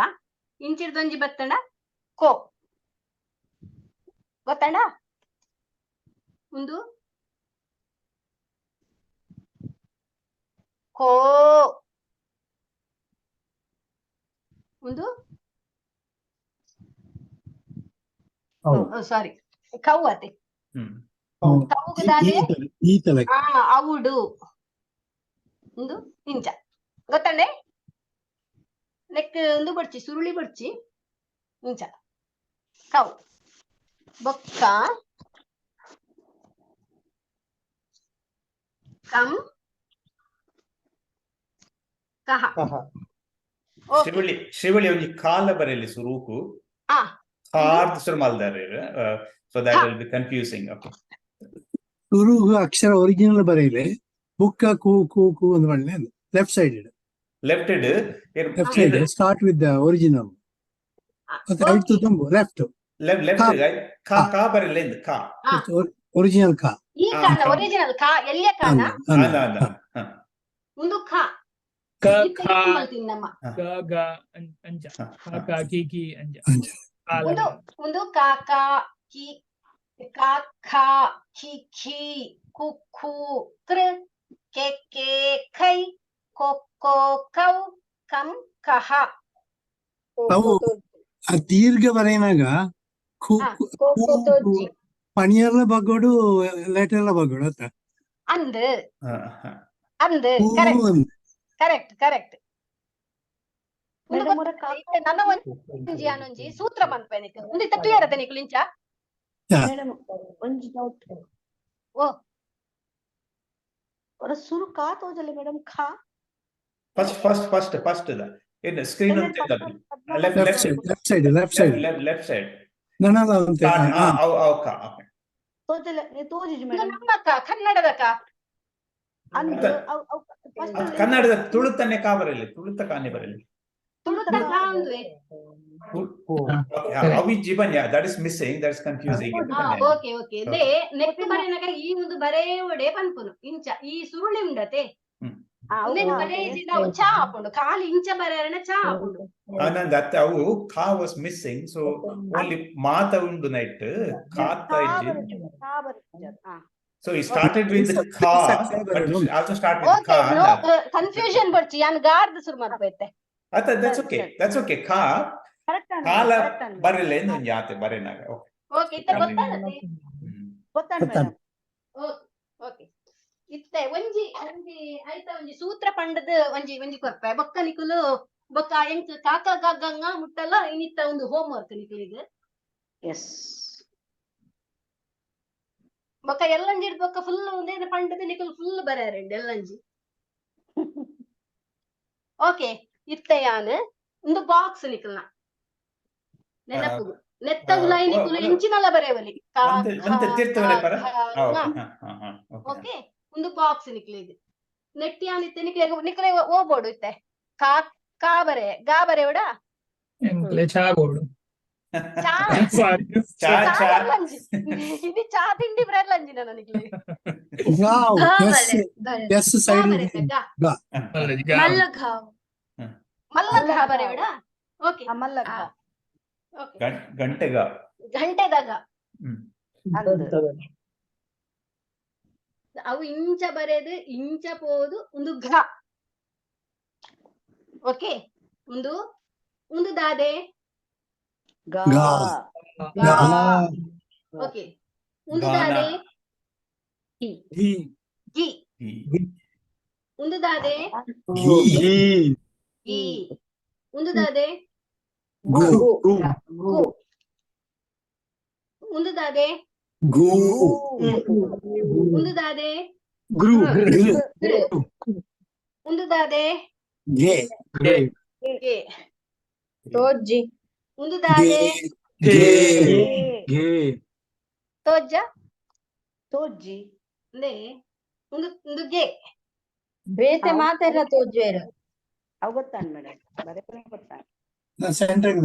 ಇಂಚಿರ್ದು ಒಂಜಿ ಬತ್ತಂಡ ಕೋ ಗೊತ್ತಂಡ? ಒಂದು ಕೋ ಒಂದು ಸಾರಿ ಕೌ ಅತೆ. ಕೌಗುದಾನೆ ಈ ತಲೆ. ಆ అవుಡು ಒಂದು ಇಂಚ ಗೊತ್ತಂಡೆ? ನೆಕ್ ಒಂದು ಬಡ್ಚಿ ಸುರುಳಿ ಬಡ್ಚಿ ಇಂಚ ಕೌ ಬೊಕ್ಕ ಕಂ ಕಹ. ಓಕೆ. ಶ್ರೀವಳ್ಳಿ ಶ್ರೀವಳ್ಳಿ ಒಂಜಿ ಕಾಲ ಬರೆಯಲ್ಲಿ ಸುರೂಕು. ಆ. ಕಾರ್ದ್ ಸುರು ಮಲ್ದಾರೆ, so that will be confusing. Okay. ಸುರು ಅಕ್ಷರ ಒರಿಜಿನಲ್ ಬರೆಯಲೆ ಬುಕ್ಕ ಕು ಕು ಕು ಒಂದು ಬಣ್ಣೆ left side. Left. Left side start with the original right ತುಂಬ ಲೆಫ್ಟ್. ಲೆಫ್ಟ್ ಲೆಫ್ಟ್ ಕಾ ಕಾ ಬರೆಯಲ್ಲ ಇಂದು ಕಾ. ಒರಿಜಿನಲ್ ಕಾ. ಈ ಕಾನ ಒರಿಜಿನಲ್ ಕಾ ಎಲ್ಲಿಯ ಕಾನ? ಅಲ್ಲ ಅಲ್ಲ. ಒಂದು ಖಾ. ಕ ಖ ನಮ್ಮ ಗ ಗ ಅಂಜ ಕ ಕ ಕಿ ಕಿ ಅಂಜ. ಒಂದು ಒಂದು ಕಾ ಕಾ ಕಿ ಕಾ ಖಾ ಖಿ ಖಿ ಕು ಖು ಕೃ ಕೆ ಕೆ ಖೈ ಕೊ ಕೋ ಕೌ ಕಂ ಕಹ. ಅವು ಆ ದೀರ್ಘ ಬರೆಯಿನಾಗ ಖು ಪಣಿಯರ್ಲ ಬಗ್ಗೋಡು ಲೆಟರ್ಲ ಬಗ್ಗೋಡು ಅತ್ತ. ಅಂದ್ ಅಂದ್ ಕರೆಕ್ಟ್ ಕರೆಕ್ಟ್ ಕರೆಕ್ಟ್. ನನ್ನ ಒಂಜಿ ಅನೊಂಜಿ ಸೂತ್ರ ಪನ್ಪೆ ನಿಕ್ ಒಂದು ಇತ್ತ ತುಯರತೆ ನಿಕುಲು ಇಂಚ. ಮೇಡಮ್ ಒಂಜಿ ಡೌಟ್. ಓ. ಒರ ಸುರು ಕಾ ತೋಜಲೆ ಮೇಡಮ್ ಖಾ. First first first first the in screen ಅಂತ left. Left side left side left side. Left side. ನನಲ ಅಂತ. ಅವು ಅವು ಕಾ ಓಕೆ. ತೋಜಲೆ ತೋಜಿಜಿ ಮೇಡಮ್. ನಮ್ಮ ಕಾ ಕನ್ನಡದ ಕಾ. ಅಂದ್ ಫಸ್ಟ್ ಕನ್ನಡದ ತುಳುತನ್ನೇ ಕಾ ಬರಲಿ, ತುಳುತ ಕಾನೆ ಬರಲಿ. ತುಳುತ ಕಾ ಅಂದ್ವೆ. ಅವಿ ಜೀವನ್ಯ that is missing, that is confusing. Okay okay they neck ಬರೆನಗ ಈ ಒಂದು ಬರೇವಡೆ ಪನ್ಪುನು ಇಂಚ ಈ ಸುರುಳಿ ಉಂಡತೆ ಉಂದೆನ್ ಬರೇ ಇಜ್ಜಿಂಡ ಅವು ಚಾ ಆಪುಂಡು ಖಾಲಿ ಇಂಚ ಬರೆಯರಣ ಚಾ ಆಪುಂಡು. ಆನಂದ್ ಅತ್ತ ಅವು ಖಾ ವಾಸ್ ಮಿಸ್ಸಿಂಗ್, ಸೊ ಓನ್ಲಿ ಮಾತ ಉಂಡು ನೈಟ್ ಖಾತ ಇಜ್ಜಿ. So he started with kha, but also start with okay kha. No confusion ಬರ್ಚಿ ಯಾನ್ ಗಾರ್ದ್ ಸುರು ಮಲ್ಪೆತ್ತೆ. ಅತ್ತ that's okay, that's okay. ಖಾ ಕಾಲ ಬರಲ್ಲ ಎಂದು ಒಂಜಿ ಆತೆ ಬರೆನಾಗ. ಓಕೆ ಓಕೆ ಇತ್ತ ಗೊತ್ತಾಗತ್ತೆ. ಗೊತ್ತಾಂಡ್ ಮೇಡಮ್. ಓಕೆ ಇತ್ತೆ ಒಂಜಿ ಒಂಜಿ ಐತ ಒಂಜಿ ಸೂತ್ರ ಪಂಡದ ಒಂಜಿ ಒಂಜಿ ಕೊರ್ಪೆ ಬೊಕ್ಕ ನಿಕುಲು ಬೊಕ್ಕ ಎಂಕ್ ಕಾಕ ಗಂಗ ಮುಟ್ಟಲ್ಲ ಇನ್ನಿತ್ತ ಒಂದು ಹೋಮ್ ವರ್ಕ್ ನಿಕುಲಿಗ್. ಎಸ್. ಬೊಕ್ಕ ಎಲ್ಲಂಜಿ ಬೊಕ್ಕ ಫುಲ್ ಒಂದೇನು ಪಂಡದ ನಿಕುಲು ಫುಲ್ ಬರೆಯರಂడి ಎಲ್ಲಂಜಿ. ಓಕೆ ಇತ್ತೆ ಯಾನ್ ಒಂದು ಬಾಕ್ಸ್ ನಿಕುಲ್ನ ನೆನಪುಗು ನೆತ್ತಗುಲಾಯಿ ನಿಕುಲು ಎಂಚಿನಲ ಬರೆಯವಲಿ. ಓಕೆ ಒಂದು ಬಾಕ್ಸ್ ನಿಕ್ಲಿಗ್ ನೆಟ್ಟಿ ಇತ್ತೆ ನಿಕ್ಲೆ ನಿಕ್ಲೆ ಓಬೋಡು ಇತ್ತೆ ಕಾ ಕಾ ಬರೆ ಗಾ ಬರೆವಡ ಎಂಕ್ಲೆ ಚಾ ಬೋಡು. ಚಾ. ಸಾರಿ. ಚಾ ಚಾ ಚಾ. ಬರ್ಲಂಜಿ ಇದು ಚಾ ತಿಂಡಿ ಬರಲಂಜಿ ನನಗೆ. ಗಾವ್ ಘ ಎಸ್ ಬರೆ ಬರೆ ಎಸ್ ಗಾ ಸೈಡ್ ಬರೆತೆ ಗಾ. ಗಾ. ಮಲ್ಲ ಘಾವ್. ಮಲ್ಲ ಘಾ ಬರೆವಿಡ. ಓಕೆ. ಮಲ್ಲ ಘ. ಓಕೆ. ಗಂಟೆಗ. ಗಂಟೆದಾಗ. ಹ್ಮ್. ಅವು ಇಂಚ ಬರೆದು ಇಂಚ ಪೋದು ಒಂದು ಘ. ಓಕೆ, ಒಂದು ಒಂದು ದಾದೆ. ಗಾ. ಗಾ. ಗಾ. ಗಾ. ಓಕೆ, ಒಂದು ಗಾನ. ದಾದೆ. ಘಿ. ಗಿ. ಗಿ. ಒಂದು ದಾದೆ. ಘಿ. ಗಿ. ಒಂದು ದಾದೆ. ಗು. ಗು. ಒಂದು ದಾದೆ. ಗು. ಒಂದು ದಾದೆ. ಗೃ. ಗೃ. ಒಂದು ದಾದೆ. ಗೆ. ಗೆ. ತೋಜ್ಜಿ. ಒಂದು ಗೆ. ದಾದೆ. ಗೆ. ತೋಜ್ಜ. ತೋಜ್ಜಿ. ಅಂದೆ ಒಂದು ಒಂದು ಗೆ. ಬೇತೆ ಮಾತೆಲ್ಲ ತೋಜ್ಜೇರು. ಅವು ಗೊತ್ತಾನ್ ಮೇಡಮ್, ಬರೆಪುನ ಗೊತ್ತಾನ್. ಸೆಂಟರ್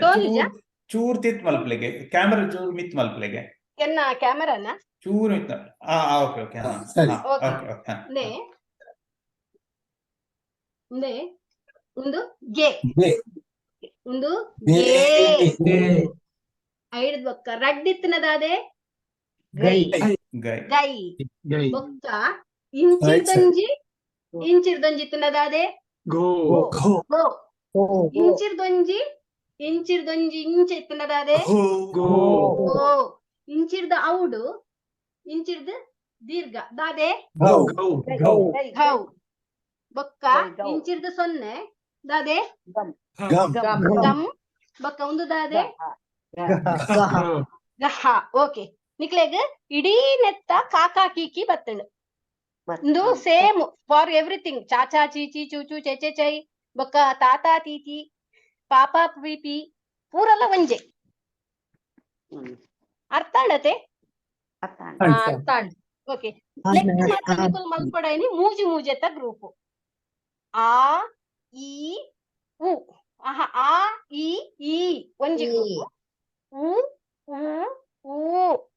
ತೋಜುಜ? ಚೂರ್ ಚೂರ್ ತಿತ್ ಮಲ್ಪ್ಲೆಗೆ ಕ್ಯಾಮರಾ ಚೂರ್ ಮಿತ್ ಮಲ್ಪ್ಲೆಗೆ. ಎನ್ನ ಕ್ಯಾಮರಾನ? ಚೂರ್ ಮಿತ್. ಆ ಓಕೆ ಓಕೆ, ಹಾ. ಸರಿ. ಓಕೆ. ಓಕೆ ಓಕೆ, ಹಾ. ಅಂದೆ ಅಂದೆ ಒಂದು ಗೆ. ಗೆ. ಒಂದು ಗೆ. ಗೆ. ಐದು ಬೊಕ್ಕ ರಡ್ಡಿತ್ತಿನದಾದೆ. ಗೈ. ಗೈ. ಗೈ. ಗೈ. ಬೊಕ್ಕ ಇಂಚಿರ್ದೊಂಜಿ ಇಂಚಿರ್ದೊಂಜಿ ಇತ್ತಿನದಾದೆ. ಗೋ. ಗೋ. ಇಂಚಿರ್ದೊಂಜಿ ಇಂಚಿರ್ದೊಂಜಿ ಇಂಚ ಇತ್ತಿನದಾದೆ. ಗೋ. ಗೋ. ಇಂಚಿರ್ದ ಔಡು ಇಂಚಿರ್ದ ದೀರ್ಘ ದಾದೆ. ಗೌ. ಗೌ. ಗೌ. ಬೊಕ್ಕ ಗೈ, ಗೌ. ಇಂಚಿರ್ದ ಸೊನ್ನೆ ದಾದೆ. ಗಮ್. ಗಮ್. ಗಮ್. ಬೊಕ್ಕ ಒಂದು ದಾದೆ. ಗಹ. ಓಕೆ, ನಿಕ್ಲೆಗ್ ಇಡೀ ನೆತ್ತ ಕಾಕಾ ಕೀಕಿ ಬತ್ತಂಡು. ಇಂದು ಸೇಮ್ ಫಾರ್ ಎವ್ರಿಥಿಂಗ್. ಚಾಚಾ ಚೀಚಿ ಚೂಚು ಚೆ ಚೈ ಬೊಕ್ಕ ತಾತಾ ತೀತಿ ಪಾಪಾ ಪಿಪಿ ಪೂರಲ್ಲ ಒಂಜೆ. ಅರ್ಥ ಆಂಡತೆ? ಓಕೆ, ಲೆಕ್ಕ ಮಾತ್ರ ನಿಕುಲು ಮಲ್ಪೊಡಾಯಿನಿ ಮೂಜಿ ಮೂಜೆತ್ತ ಗ್ರೂಪ್. ಆ ಇ ಉ. ಆಹ, ಆ ಇ ಈ ಒಂಜಿ ಗ್ರೂಪ್, ಉ ಉ ಊ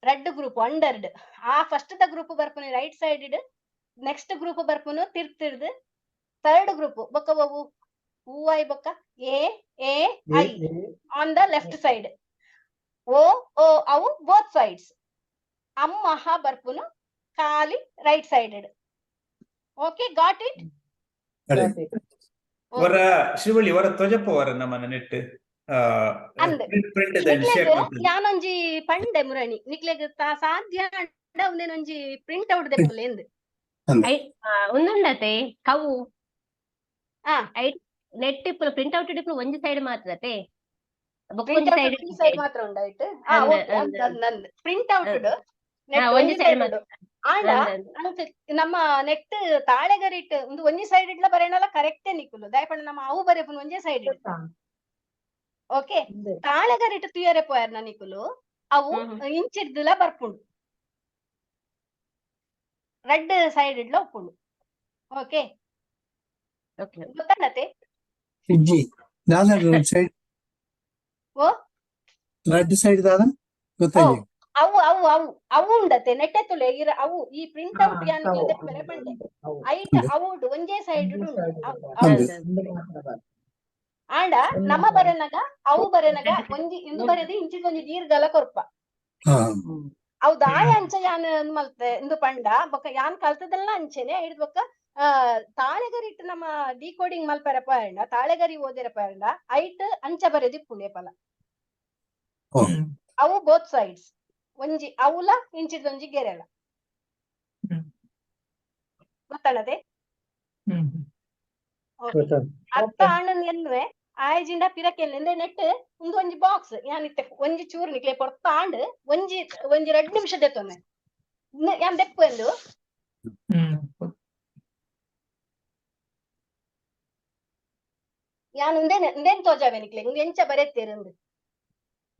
ರಡ್ಡ್ ಗ್ರೂಪ್ ಅಂಡರ್ಡ್. ಆ ಫಸ್ಟ್ the group ಬರ್ಪುನಿ ರೈಟ್ ಸೈಡ್, ನೆಕ್ಸ್ಟ್ ಗ್ರೂಪ್ ಬರ್ಪುನು ತಿರ್ತಿರ್ದ್, ಥರ್ಡ್ ಗ್ರೂಪ್ ಬೊಕ್ಕ ಒವು ಊ I ಬೊಕ್ಕ A A I on the left side, O ಓ ಅವು ಬೋತ್ ಸೈಡ್ಸ್, ಅಮ್ಮ ಹ ಬರ್ಪುನು ಖಾಲಿ right sided. Okay, got it? ವರ ಶಿವಳ್ಳಿ ವರ ತೊಜಪ್ಪ ವರ ನಮ್ಮನ ನೆಟ್ ಅಂದ್. ಪ್ರಿಂಟ್ ಶೇರ್ ನಿಕ್ಲೆಗ್ ಮಾಡ್ತೀನಿ. ಯಾನೊಂಜಿ ಪಂಡೆ ಮುರಣಿ ನಿಕ್ಲೆಗ್ ಸಾಧ್ಯ ಆಂಡ ಉಂದೆನೊಂಜಿ ಪ್ರಿಂಟ್ ಔಟ್ ದೆಪ್ಪುಲೆ ಎಂದ್. ಉಂದುಂಡತೆ ಕವು. ಆ. ಐಟ್ ನೆಟ್ ಇಪ್ಪುನ ಪ್ರಿಂಟ್ ಔಟ್ ಇಪ್ಪುನ ಒಂಜಿ ಸೈಡ್ ಮಾತ್ರತೆ. ಪ್ರಿಂಟ್ ಬೊಕ್ಕೊಂಜಿ ಔಟ್ ಸೈಡ್ ಈ ಸೈಡ್ ಮಾತ್ರ ಉಂಡಾಯ್ತು. ಆ ಅಂದ್ ಓಕೆ, ಅಂದ್. ಅಂದ್ ಅಂದ್ ಪ್ರಿಂಟ್ ಔಟ್ ನೆಟ್ ಒಂಜಿ ಒಂಜಿ ಸೈಡ್ ಸೈಡ್ ಮಾತ್ರ. ಆಂಡ ಅಂದ್ ಅಂದ್. ಅಂಕ್ ನಮ್ಮ ನೆಟ್ ತಾಳೆಗರಿಟ್ ಒಂದು ಒಂಜಿ ಸೈಡ್ ಇಡ್ಲ ಬರೆಯಣಲ ಕರೆಕ್ಟೇ ನಿಕುಲು ದಯಪಂಡ ನಮ್ಮ ಅವು ಬರೆಪುನ ಒಂಜೇ ಸೈಡ್. ಓಕೆ, ತಾಳೆಗರಿಟ್ ತುಯರೆ ಪೋಯರ್ನ ನಿಕುಲು ಅವು ಹ್ಮ್ ಹ್ಮ್. ಇಂಚಿರ್ದುಲ ಬರ್ಪುಂಡು, ರಡ್ಡ್ ಸೈಡ್ ಇಡ್ಲ ಉಪ್ಪುಂಡು. ಓಕೆ. ಓಕೆ. ಗೊತ್ತಾಂಡತೆ? ಇಜ್ಜಿ ದಾದ ರೈಟ್ ಸೈಡ್? ಓ. ರೈಟ್ ಸೈಡ್ ದಾದ ಗೊತ್ತಾಯ್ತು? ಅವು ಅವು ಅವು ಅವು ಉಂಡತೆ ನೆಟ್ಟೆತ್ತುಲೆ ಇರ ಅವು ಈ ಪ್ರಿಂಟ್ ಔಟ್ ಯಾನ್ ದೆಪ್ಪರೆ ಪಂಡೆ ಐಟ್ ಅವುಡ್ ಒಂಜೇ ಸೈಡ್ ಉಂಡು ಅವು ಅವು. ಅಂದ್. ಆಂಡ ನಮ್ಮ ಬರೆನಗ ಅವು ಬರೆನಗ ಒಂಜಿ ಇಂದು ಬರೆದು ಇಂಚಿದ ಒಂಜಿ ದೀರ್ಘಲ ಕೊರ್ಪ. ಹಾ. ಅವು ದಾಯ ಅಂಚ ಯಾನ್ ಇಂದ್ ಮಲ್ತೆ ಇಂದು ಪಂಡ ಬೊಕ್ಕ ಯಾನ್ ಕಲ್ತದೆಲ್ಲ ಅಂಚೆನೆ ಐಡ್ದ್ ಬೊಕ್ಕ ತಾಳೆಗರಿಟ್ ನಮ್ಮ ಡಿಕೋಡಿಂಗ್ ಮಲ್ಪೆರೆ ಪೋಯಂಡ ತಾಳೆಗರಿ ಓದೆರೆ ಪೋಯಂಡ ಐಟ್ ಅಂಚ ಬರೆದಿಪ್ಪುಂಡು ಏಪಲ. ಅವು ಬೋತ್ ಸೈಡ್ಸ್ ಒಂಜಿ ಅವುಲ ಇಂಚಿದೊಂಜಿ ಗೆರೆಲ. ಗೊತ್ತಾಣದೆ? ಅರ್ಥ ಆಂಡನ್ ಎನ್ನುವೆ ಆಯಜಿಂಡ ಪಿರಕೆಲ್ ಎಂದೆ ನೆಟ್ ಉಂದು ಒಂಜಿ ಬಾಕ್ಸ್ ಯಾನ್ ಇತ್ತೆ ಒಂಜಿ ಚೂರು ನಿಕ್ಲೆ ಪೊರ್ತ ಆಂಡ್ ಒಂಜಿ ಒಂಜಿ 2 ನಿಮಿಷ ದೆತ್ತೊಂದೆ ಯಾನ್ ದೆಪ್ಪು ಎಂದು. ಯಾನ್ ಉಂದೇನೆ ಉಂದೇನ್ ತೋಜಾವೆ ನಿಕ್ಲೆ ಉಂದು ಎಂಚ ಬರೆತ್ತೇರ್ ಉಂದು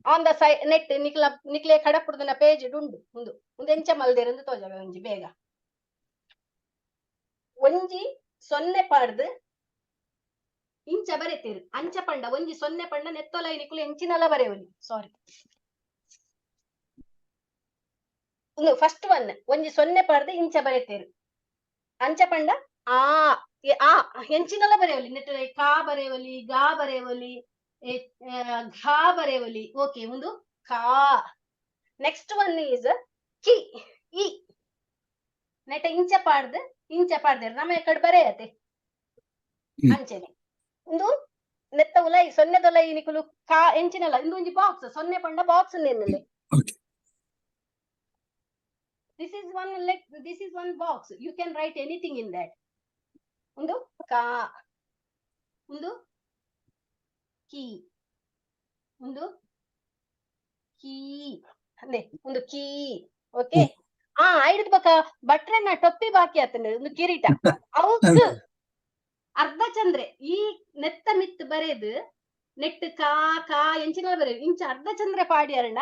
ಆನ್ the Sai net ನಿಕ್ಲ ನಿಕ್ಲೆ ಕಡಪುಡ್ದಿನ ಪೇಜ್ ಉಂಡು ಉಂದು ಉಂದು ಎಂಚ ಮಲ್ದೇರ್ ಉಂದು ತೋಜಾವೆ ಒಂಜಿ ಬೇಗ. ಒಂಜಿ ಸೊನ್ನೆ ಪಾಡ್ದು ಇಂಚ ಬರೆತೇರು. ಅಂಚ ಪಂಡ ಒಂಜಿ ಸೊನ್ನೆ ಪಂಡ ನೆತ್ತೊಲೈ ನಿಕುಲು ಎಂಚಿನಲ ಬರೆವಲಿ. ಸಾರಿ, ಉಂದು ಫಸ್ಟ್ ಒನ್. ಒಂಜಿ ಸೊನ್ನೆ ಪಾಡ್ದು ಇಂಚ ಬರೆತೇರು. ಅಂಚ ಪಂಡ ಆ ಆ ಎಂಚಿನಲ ಬರೆಯವಲಿ. ನೆಟ್ ಕಾ ಬರೆಯವಲಿ, ಗಾ ಬರೆಯವಲಿ, ಘಾ ಬರೆಯವಲಿ. ಓಕೆ, ಒಂದು ಕಾ. ನೆಕ್ಸ್ಟ್ ಒನ್ is ಕಿ, ಇ. ನೆಟ ಇಂಚ ಪಾಡ್ದು ಇಂಚ ಪಾಡ್ದೇರು. ನಮ್ಮ ಕಡೆ ಬರೆಯತೆ ಅಂಚೆನೆ. ಒಂದು ನೆತ್ತ ಉಲೈ ಸೊನ್ನೆದೊಲೈ ನಿಕುಲು ಕಾ ಎಂಚಿನಲ್ಲ. ಇಂದು ಒಂಜಿ ಬಾಕ್ಸ್. ಸೊನ್ನೆ ಪಂಡ box ನೆನ್ನಲೆ. This is one, let this is one box, you can write anything in that. ಒಂದು ಕಾ, ಒಂದು ಕಿ, ಒಂದು ಕೀ ಅಂದೆ, ಒಂದು ಕೀ. ಓಕೆ, ಆ ಐಡ್ದ್ ಬಕ ಬಟ್ರೆನ ಟೊಪ್ಪಿ ಬಾಕಿ ಆತಂಡೆ. ಒಂದು ಕಿರೀಟ ಅವು ಅರ್ಧ ಚಂದ್ರೆ. ಈ ನೆತ್ತ ಮಿತ್ ಬರೆದು ನೆಟ್ ಕಾ ಕಾ ಎಂಚಿನ ಬರೆದು ಇಂಚ ಅರ್ಧ ಚಂದ್ರೆ ಪಾಡಿಯಾರಂಡ.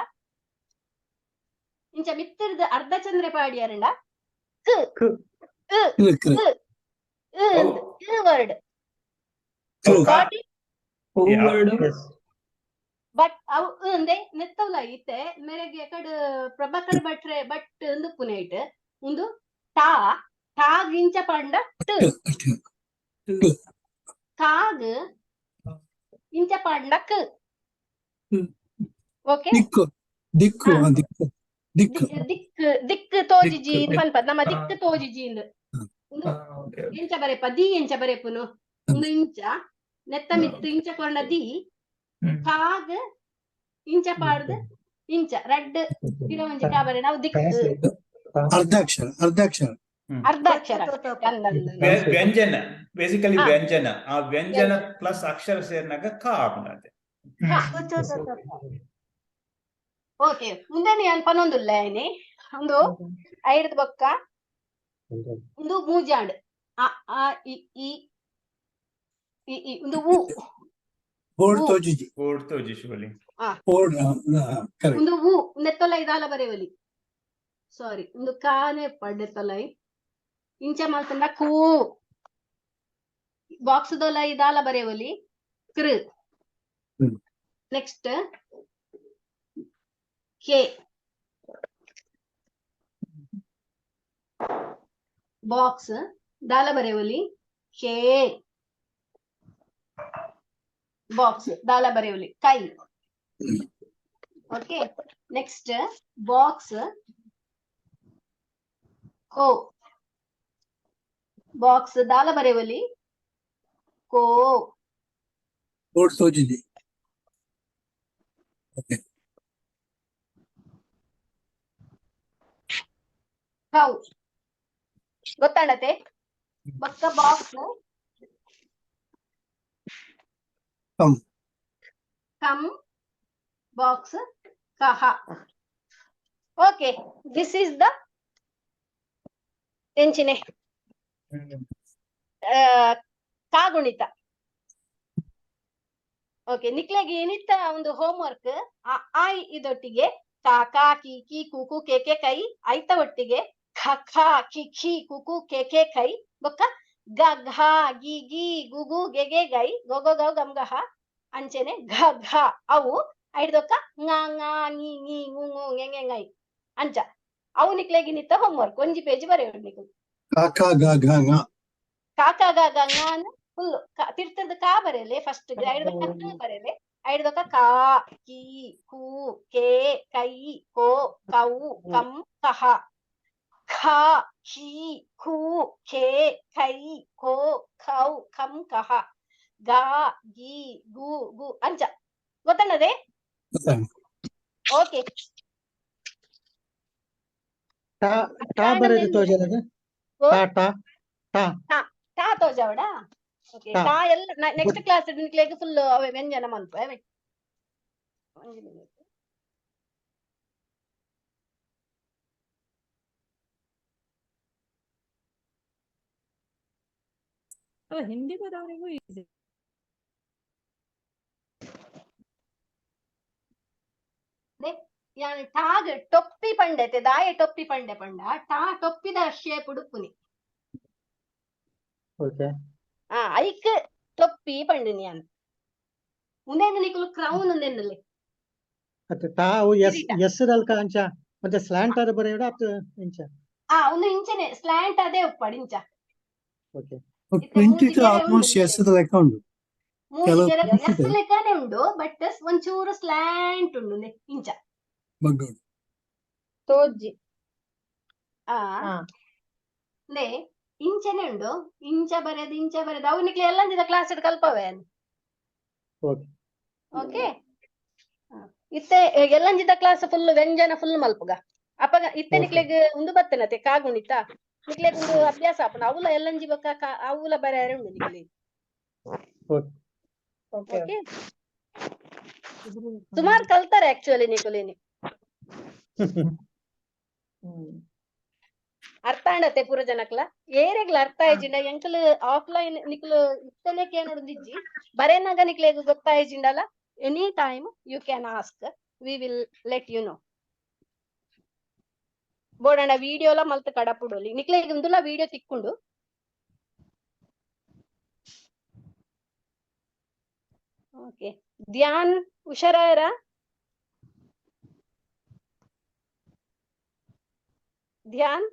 ಇಂಚ ಮಿತ್ತಿರ್ದ ಅರ್ಧ ಚಂದ್ರೆ ಪಾಡಿಯಾರಂಡ ಕ್ ಅ ವರ್ಡ್. ಬಟ್ ಅವು ಅಂದೆ ನೆತ್ತವ್ಲ ಇತ್ತೆ ಮೇರೆಗೆ ಎಕಡ್ ಪ್ರಭಾಕರ್ ಭಟ್ರೆ ಭಟ್ ಅಂದು ಪುನೈಟ್. ಉಂದು ಟಾ, ಟಾಗ್ ಇಂಚ ಪಂಡ ಟ್, ಕಾಗ್ ಇಂಚ ಪಂಡ ಕ್. ಓಕೆ, ದಿಕ್ಕು ದಿಕ್ಕು ದಿಕ್ಕು ದಿಕ್ಕು ದಿಕ್ಕು ದಿಕ್ಕು ತೋಜಿಜಿ ಪನ್ಪ ನಮ್ಮ ದಿಕ್ಕು ತೋಜಿಜಿ ಇಂದು. ಉಂದು ಎಂಚ ಬರೆಪ? The ಎಂಚ ಬರೆಪುನು? ಉಂದು ಇಂಚ ನೆತ್ತ ಮಿತ್ತು ಇಂಚ ಕೊರ್ಣ the. ಕಾಗ್ ಇಂಚ ಪಾಡ್ದು ಇಂಚ ರಡ್ಡ್ ಗಿಡ ಒಂಜಿ ಕಾ ಬರೆ ನಾವು ದಿಕ್ಕು. ಅರ್ಧಾಕ್ಷರ, ಅರ್ಧಾಕ್ಷರ. ಅರ್ಧಾಕ್ಷರ. ವ್ಯಂಜನ, ಬೇಸಿಕಲಿ ವ್ಯಂಜನ. ಆ ವ್ಯಂಜನ ಪ್ಲಸ್ ಅಕ್ಷರ ಸೇರಿನಾಗ ಕಾ ಆಪುಂಡು. ಓಕೆ, ಮುಂದೆ ಯಾನ್ ಪನೊಂದುಲ್ಲ ಏನಿ. ಒಂದು ಐಡ್ದ್ ಬೊಕ್ಕ ಉಂದು ಮೂಜಾಂಡ್. ಅ ಆ ಇ ಈ ಇ ಈ ಉಂದು ಉ. ಬೋರ್ಡ್ ತೋಜಿಜಿ. ಬೋರ್ಡ್ ತೋಜಿಶುವಲಿ. Board correct. ಉಂದು ಉ ನೆತ್ತೊಲ ಇದಾಲ ಬರೆವಲಿ. ಸಾರಿ, ಉಂದು ಕಾನೆ ಪಡ್ಡೆತ್ತೊಲೈ ಇಂಚ ಮಲ್ತಂಡ ಕೂ. ಬಾಕ್ಸ್ ದೊಲ ಇದಾಲ ಬರೆವಲಿ. ಕೃ. ನೆಕ್ಸ್ಟ್ ಕೆ. ಬಾಕ್ಸ್ ದಾಲ ಬರೆವಲಿ. ಕೆ. ಬಾಕ್ಸ್ ದಾಲ ಬರೆವಲಿ. ಕೈ. ಓಕೆ, ನೆಕ್ಸ್ಟ್ ಬಾಕ್ಸ್ ಕೋ. ಬಾಕ್ಸ್ ದಾಲ ಬರೆವಲಿ. ಕೋ. ಬೋರ್ಡ್ ತೋಜಿಜಿ. ಓಕೆ. ಕೌ. ಗೊತ್ತಾಣತೆ? ಬೊಕ್ಕ ಬಾಕ್ಸ್ ಕಮ್. ಕಮ್ ಬಾಕ್ಸ್ ಕಹ. ಓಕೆ, this is the ಎಂಚಿನೆ ಕಾಗುಣಿತ. ಓಕೆ, ನಿಕ್ಲೆಗ್ ಏನಿತ್ತ ಒಂದು ಹೋಮ್ ವರ್ಕ್. ಆ ಇದೊಟ್ಟಿಗೆ ಕಾ ಕಾ ಕಿ ಕಿ ಕು ಕು ಕೆ ಕೆ ಕೈ ಐತ ಒಟ್ಟಿಗೆ ಖ ಖ ಖಿ ಖಿ ಕು ಕು ಕೆ ಕೆ ಕೈ ಬೊಕ್ಕ ಗ ಘ ಗಿ ಗಿ ಗು ಗು ಗೆ ಗೆ ಗೈ ಗೊ ಗೊ ಗೌ ಗಮ್ ಗಹ ಅಂಚೆನೆ ಘ ಘ ಅವು ಐಡ್ದೊಕ್ಕ ങ ങ ങಿ ങಿ ങು ങು ങೆ ങೆ ങೈ ಅಂಚ ಅವು ನಿಕ್ಲೆಗ್ ಇನ್ನಿತ್ತ ಹೋಮ್ ವರ್ಕ್. ಒಂಜಿ ಪೇಜ್ ಬರೆಯೋಡು ನಿಕುಲು. ಕಾ ಕಾ ಗ ಘ ങ. ಕಾ ಕಾ ಗ ಘ ങ ಫುಲ್ ತಿರ್ತದ ಕಾ ಬರೆಲೆ ಫಸ್ಟ್. ಐಡ್ದೊಕ್ಕ ಕ ಬರೆಲೆ. ಐಡ್ದೊಕ್ಕ ಕಾ ಕಿ ಕು ಕೆ ಕೈ ಕೋ ಕೌ ಕಂ ಕಹ ಖ ಖಿ ಖು ಖೆ ಖೈ ಖೋ ಖೌ ಖಂ ಕಹ ಗ ಗಿ ಗು ಗು ಅಂಚ. ಗೊತ್ತಣ್ಣದೆ? ಓಕೆ. ಟಾ ಟಾ ಬರೆದು ತೋಜಲದ. ಟಾ ಟಾ ಟಾ ಟಾ ತೋಜಾವಡ. ಓಕೆ, ಟಾ ಎಲ್ಲ ನೆಕ್ಸ್ಟ್ ಕ್ಲಾಸ್ ನಿಕ್ಲೆಗ್ ಫುಲ್ ವ್ಯಂಜನ ಮನ್ಪು. ಒಂಜಿ ಮಿನಿಟ್. ಹಿಂದಿ ಬರೋರಿಗೂ ಈಸಿ. ಯಾನ್ ಟಾಗ್ ಟೊಪ್ಪಿ ಪಂಡೆತೆ. ದಾಯೆ ಟೊಪ್ಪಿ ಪಂಡೆ ಪಂಡ ಟಾ ಟೊಪ್ಪಿದ ಶೇಪ್ ಉಡುಪುನಿ. ಓಕೆ. ಆ ಐಕ್ ಟೊಪ್ಪಿ ಪಂಡಿನಿ ಅನ್ ಉಂದೆನ್ ನಿಕುಲು ಕ್ರೌನ್ ಉಂದೆನ್ನಲ್ಲಿ. ಅತ್ತ ಟಾ ಅವು ಎಸ್. ಕಿರೀಟ. ಎಸ್ ದಲ್ಕ ಅಂಚ ಮತ್ತೆ ಸ್ಲಾಂಟ್ ಆದ್ ಬರೆಯೋಡ ಅತ್ತ ಇಂಚ? ಆ ಉಂದು ಇಂಚನೆ ಸ್ಲಾಂಟ್ ಅದೇ ಉಪ್ಪಡ್ ಇಂಚ. ಓಕೆ. ಇತ್ತೆ ಪ್ರಿಂಟ್ ಮೂಜಿ it ಗೆರೆ ಉಂಡು ಆಲ್ಮೋಸ್ಟ್ ಎಸ್ ನಿಕ್ಲೆಗ್. ಲೆಕ್ಕ ಉಂಡು. ಮೂಜಿ ಕೆಲವು ಗೆರೆ print S ಲೆಕ್ಕನೆ ಉಂಡು, ಬಟ್ ಒಂಚೂರು ಸ್ಲಾಂಟ್ ಉಂಡು ಉಂದೆ ಇಂಚ. ಬಗ್ಗಡು. ತೋಜಿ. ಆ ಹಾ. ನೇ ಇಂಚನೆ ಉಂಡು, ಇಂಚ ಬರೆದು ಇಂಚ ಬರೆದು ಅವು ನಿಕ್ಲೆ ಎಲ್ಲ ಕ್ಲಾಸ್ ಕಲ್ಪವೆ. ಓಕೆ. ಓಕೆ, ಇತ್ತೆ ಎಲ್ಲಂಜಿದ ಕ್ಲಾಸ್ ಫುಲ್ ವ್ಯಂಜನ ಫುಲ್ ಮಲ್ಪುಗ ಅಪಗ ಇತ್ತೆ Okay. ನಿಕ್ಲೆಗ್ ಉಂದು ಬತ್ತನತೆ ಕಾಗುಣಿತ ನಿಕ್ಲೆಗ್ ಉಂದು ಅಭ್ಯಾಸ ಆಪುಂಡು. ಅವುಲ ಎಲ್ಲಂಜಿ ಬೊಕ್ಕ ಅವುಲ ಬರೆಯರೆ ಉಂಡು ನಿಕ್ಲೆಗ್. ಓಕೆ. ಓಕೆ. ಓಕೆ, ಸುಮಾರು ಕಲ್ತಾರೆ ಆಕ್ಚುಲಿ ನಿಕುಲೇನಿ. ಅರ್ಥ ಆಂಡತೆ ಪೂರ ಜನಕ್ಲ? ಏರೆಗ್ಲ ಅರ್ಥ ಆಯ್ಜಿಂಡ ಎಂಕಲ್ ಆಫ್ಲೈನ್ ನಿಕ್ಲು ಇತ್ತನೆ ಕೇನೊಡುಂದಿಜ್ಜಿ, ಬರೆನಾಗ ನಿಕ್ಲೆಗ್ ಗೊತ್ತಾಯ್ಜಿಂಡಲ any time you can ask, we will let you know. ಬೋಡಂಡ ವಿಡಿಯೋಲ ಮಲ್ತ್ ಕಡಪುಡೊಲಿ ನಿಕ್ಲೆಗ್, ಉಂದುಲ ವಿಡಿಯೋ ತಿಕ್ಕುಂಡು. ಓಕೆ, ಧ್ಯಾನ್ ಹುಷಾರಾಯರ? ಧ್ಯಾನ್.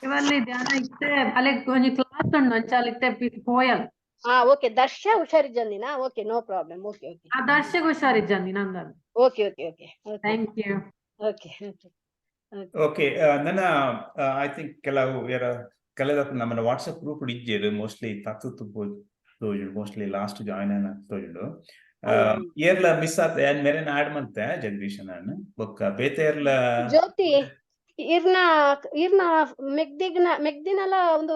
ಇವಲ್ಲಿ ಧ್ಯಾನ ಇತ್ತೆ ಅಲೆಗ್ ಒಂಜಿ ಕ್ಲಾಸ್ ಉಂಡು, ಅಂಚಾಲ ಇತ್ತೆ ಪೋಯಲ್. ಹಾ ಓಕೆ, ದರ್ಶ ಹುಷಾರಿಜ್ಜಂದಿನಾ? Okay, no problem. Okay okay. ಆ ದರ್ಶಗ್ ಹುಷಾರಿಜ್ಜಂದಿ Nandan. Okay okay okay. Thank you. Okay okay. Okay, ನನ್ನ I think ಕೆಲವು ಯಾರ ಕಳೆದ ನಮ್ಮನ್ನ ವಾಟ್ಸಪ್ ಗ್ರೂಪ್ ಇಜ್ಜೆರ್ ಮೋಸ್ಟ್ಲಿ ತತ್ತು ತೋಜುಂಡು, ಮೋಸ್ಟ್ಲಿ ಲಾಸ್ಟ್ ಜಾಯಿನ್ ಆನ ತೋಜುಂಡು. ಏರ್ಲ ಮಿಸ್ ಆತ ಯಾನ್ ಮೆರೆನ ಆಡ್ ಮಲ್ತೆ ಜಗದೀಶ್ ನಾನು ಬೊಕ್ಕ ಬೇತೆ ಏರ್ಲ. ಜ್ಯೋತಿ, ಇರ್ನ ಇರ್ನ ಮೆಗ್ದಿಗ್ನ ಮೆಗ್ದಿನಲ ಒಂದು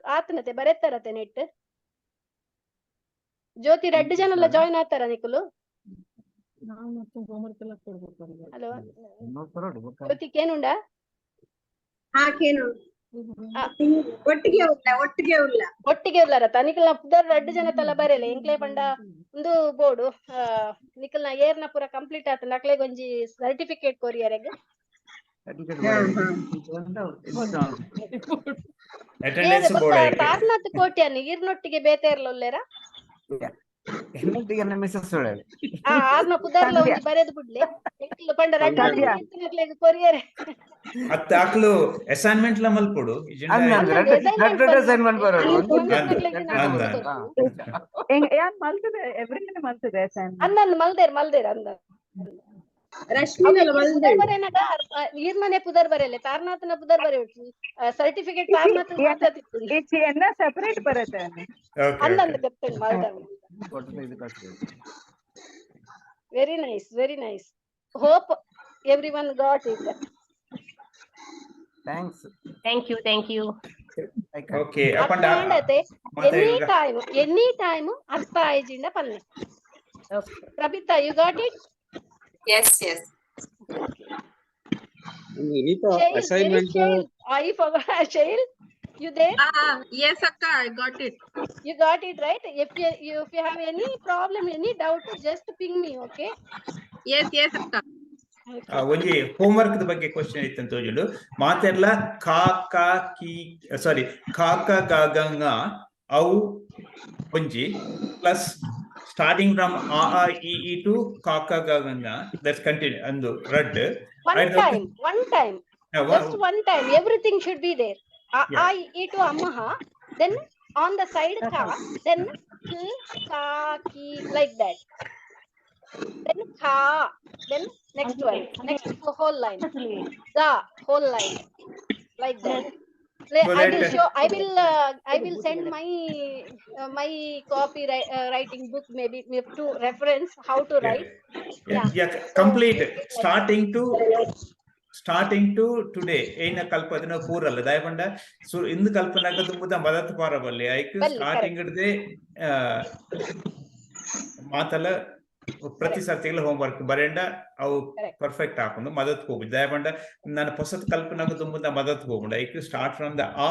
ಆತನತೆ ಬರೆತಾರತೆ ನೆಟ್. ಜ್ಯೋತಿ, ರಡ್ಡು ಜನಲ ಜಾಯಿನ್ ಆತಾರ ನಿಕುಲು? ನಾವು ಮತ್ತೆ ಹೋಮ್ವರ್ಕ್ ಎಲ್ಲ ಕೊಡ್ಬೇಕು ಅವ್ರಿಗೆ. ಹಲೋ ಜ್ಯೋತಿ, ಕೇನುಂಡಾ? ಹಾ, ಕೇನು. ಒಟ್ಟಿಗೆ ಉಲ್ಲ, ಒಟ್ಟಿಗೆ ಉಲ್ಲ. ಒಟ್ಟಿಗೆ ಉಲ್ಲಾರ ನಿಕಲ್ನ ಪುದರ್ ರಡ್ಡು ಜನ ತಲ ಬರೆಲೆ ಎಂಕ್ಲೆ ಪಂಡ ಉಂದು ಬೋಡು ನಿಕಲ್ನ ಏರ್ನ ಪೂರ ಕಂಪ್ಲೀಟ್ ಆತ ನಕ್ಲೆಗ್ ಒಂಜಿ ಸರ್ಟಿಫಿಕೇಟ್ ಕೊರಿಯರೆಗ್. ಹಾ ಹಾ. ಅಟೆಂಡೆನ್ಸ್ ಬೋರ್ಡ್ ಐಕೆ. ತಾರ್ನಾಥ್ ಕೋಟ್ಯಾನ್ ಈರ್ನೊಟ್ಟಿಗೆ ಬೇತೆ ಇರ್ಲೊಲ್ಲೆರ? ಹೆಣ್ಣೊಟ್ಟಿಗೆ ಮಿಸಸ್ ಒಳ್ಳೆ. ಆ ಆರ್ನ ಪುದರ್ಲ ಒಂಜಿ ಬರೆದು ಬಿಡ್ಲೆ ಎಂಕ್ಲು ಪಂಡ ರಡ್ಡು ಸಂಧ್ಯಾ. ನಕ್ಲೆಗ್ ಕೊರಿಯರೆ. ಅತ್ತ ಅಕ್ಲು ಅಸೈನ್ಮೆಂಟ್ ಲ ಮಲ್ಪೊಡು ಇಜ್ಜಿಂಡ. ಅಂದ್ ಅಂದ್ ಅಂದ್ ರಡ್ಡು ಅಸೈನ್ಮೆಂಟ್ ರಡ್ಡು ಅಸೈನ್ಮೆಂಟ್ ಬರೋಡು. ಬಂದು ಅಂದ್ ಅಂದ್. ಯಾನ್ ಮಲ್ತದೆ, ಎವ್ರಿ ಮಲ್ತದೆ ಅಸೈನ್ಮೆಂಟ್. ಅಂದಂದ್ ಮಲ್ದೇರ್ ಮಲ್ದೇರ್ ಅಂದ. ರಶ್ಮಿನೆಲ್ಲ ಪುದರ್ ಮಲ್ದಳು. ಬರೆನಾಗ ಈರ್ನನೆ ಪುದರ್ ಬರೆಲೆ, ತಾರ್ನಾಥನ ಪುದರ್ ಬರೆ, ಸರ್ಟಿಫಿಕೇಟ್ ತಾರ್ನಾಥ್ ಮಾತ್ರ ತಿಕ್ಕುಂಡು. ಇಚ್ಚಿ ಎನ್ನ ಸೆಪರೇಟ್ ಬರುತ್ತೆ. Okay. ಅಂದಂದ್ ಗೊತ್ತುಂಡು ಮಲ್ದ. Very nice, very nice. Hope everyone got it. Thanks. Thank you, thank you. Okay ಅಪಂಡ ಅರ್ಥ ಆಂಡತೆ? ಮತ್ತೆ ಎನಿ ಟೈಮ್, ಎನಿ ಟೈಮ್ ಅರ್ಥ ಆಯ್ಜಿಂಡ ಪನ್ನೆ. ಪ್ರಭಿತಾ, you got it? Yes. Neeta. Shail, where is assignment. Shail? I forgot. Shail, you there? Yes ಅಕ್ಕ, I got it. You got it, right? If you have any problem, any doubt, just ping me, okay? Yes ಅಕ್ಕ. ಒಂಜಿ homework ಬಗ್ಗೆ question ಇತ್ತು ಅಂತ ತೋಜುಂಡು. ಮಾತೆರ್ಲ ಕಾ ಕಾ ಕಿ, ಸಾರಿ, ಕಾ ಕ ಗ ಗ ങ ಅವು ಒಂಜಿ ಪ್ಲಸ್ ಸ್ಟಾರ್ಟಿಂಗ್ ಫ್ರಮ್ ಅ ಆ ಇ ಈ ಟು ಕಾ ಕ ಗ ಗ ങ, that's continue ಅಂದು ರಡ್. One time, one time, just one time, everything should be there. A, Yeah. ಆ, ಇ to ಅಮ್ಮಹ, then on the side ka, then k, ka, ki, like that, then kha, then next one, next whole line ga, whole line, like that. So I will that- show, I will send my copy writing book, maybe to reference how to write. Yeah, Yeah. yeah, complete starting to today ಏನ ಕಲ್ಪದನ ಪೂರಲ್ಲ ದಯಪಂಡ ಸೊ ಇಂದು ಕಲ್ಪನಾಗ ತುಂಬುದ ಮದತ್ ಪಾರಬಲ್ಲಿ ಐಕ್ ಬಲ್ಲಿ, starting ಹಿಡ್ದೆ ಮಾತಲ್ಲ ಪ್ರತಿ ಸರ್ತಿಗಳ homework ಬರೆಂಡ ಅವು Correct. Perfect ಹಾಕೊಂಡು ಮದತ್ ಹೋಗುದು. ದಯಪಂಡ ನಾನು ಹೊಸತ್ ಕಲ್ಪನಾಗ ತುಂಬುದ ಮದತ್ ಹೋಗುಂಡು ಐಕ್ ಸ್ಟಾರ್ಟ್ ಫ್ರಮ್ the ಆ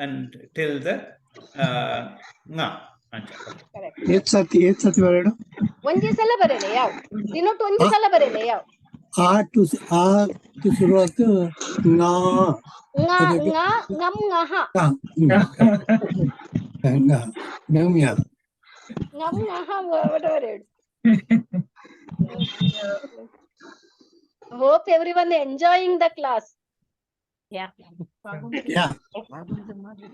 ಅಂಡ್ ಟಿಲ್ the ങ ಅಂಚ. Correct. ಏತ್ ಸತಿ, ಏತ್ ಸತಿ ಬರೆಯಡು? ಒಂಜೇ ಸಲ ಬರೆಲೆ ಯಾವ ದಿನೊಟ್ಟು ಒಂಜಿ ಸಲ ಬರೆಲೆ ಯಾವ. ಆ ಟು ಆ ಟು ಶುರುವಾತು ങಾ. ങ. ಅದಕ್ಕೆ ങ, ngam, ngಹ. ಹಾ. ನಮ್ಯ. ನಮ್ಮ whatever it. Hope everyone enjoying the class. Yeah. Yeah.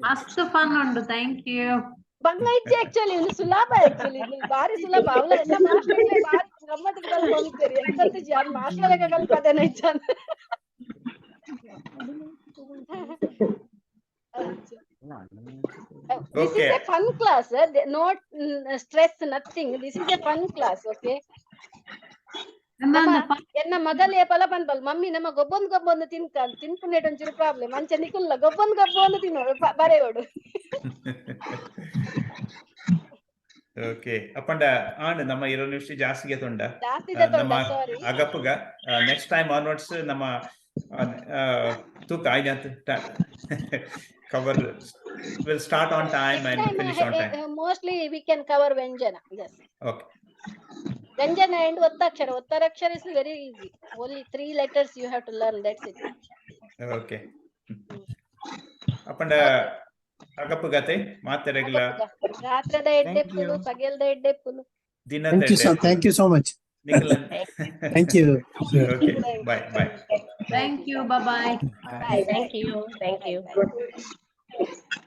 ಮಸ್ತ್ ಫನ್ ಉಂಡು, thank you. ಬಂಗ ಇಜ್ಜಿ ಆಕ್ಚುಲಿ, ಒಂದು ಸುಲಭ ಆಕ್ಚುಲಿ, ಬಾರಿ ಸುಲಭ. ಅವಳ ಎಲ್ಲ ಮಾಸ್ಟರ್ ಬಾರಿ ಗಮ್ಮತ್ ಕಲ್ಪೊಂದಿತ್ತೇರಿ ಎಂತಂತ ಯಾರು master ಕಲ್ಪದೇನ ಇಜ್ಜ. This Okay. is a fun class, not stress, nothing. This is a fun class, okay? ನಮ್ಮ ಎನ್ನ ಮಗಲೇ ಫಲ ಪನ್ಪಲ್, ಮಮ್ಮಿ ನಮ್ಮ ಗೊಬ್ಬೊಂದು ಗೊಬ್ಬೊಂದು ತಿನ್ಕ ತಿನ್ಪುನೇಟ್ ಒಂಚೂರು ಪ್ರಾಬ್ಲಮ್. ಅಂಚ ನಿಕುಲ್ಲ ಗೊಬ್ಬೊಂದು ಗೊಬ್ಬೊಂದು ತಿನ್ನೋಡು ಬರೆಯೋಡು. ಓಕೆ, ಅಪ್ಪಂಡ ಆಂಡ್ ನಮ್ಮ 20 ನಿಮಿಷ ಜಾಸ್ತಿಗೆ ತೊಂಡ. ಜಾಸ್ತಿ. ನಮ್ಮ ಸಾರಿ. ಅಗಪ್ಪುಗ ನೆಕ್ಸ್ಟ್ ಟೈಮ್ ಆನ್ವರ್ಡ್ಸ್ ನಮ್ಮ ತೂಕ ಆಯ್ತು, cover will start on time and finish on time. Mostly we can cover ವ್ಯಂಜನ, yes. Okay. ವ್ಯಂಜನ and ಒತ್ತಕ್ಷರ. ಒತ್ತರಕ್ಷರ is very easy. Only three letters you have to learn, that's it. Okay, ಅಪ್ಪಂಡ ಅಗಪ್ಪುಗತೆ ಮಾತೆರೆಗ್ಲ. ರಾತ್ರದ ಎಡ್ಡೆಪ್ಪುಲು, ಪಗೆಲ್ದ ಎಡ್ಡೆಪ್ಪುಲು. ದಿನದ. Thank you, sir. Thank you so much. Nikhil. Thank you. Okay, bye bye. Thank you, bye bye. Thank you, thank you. Bye.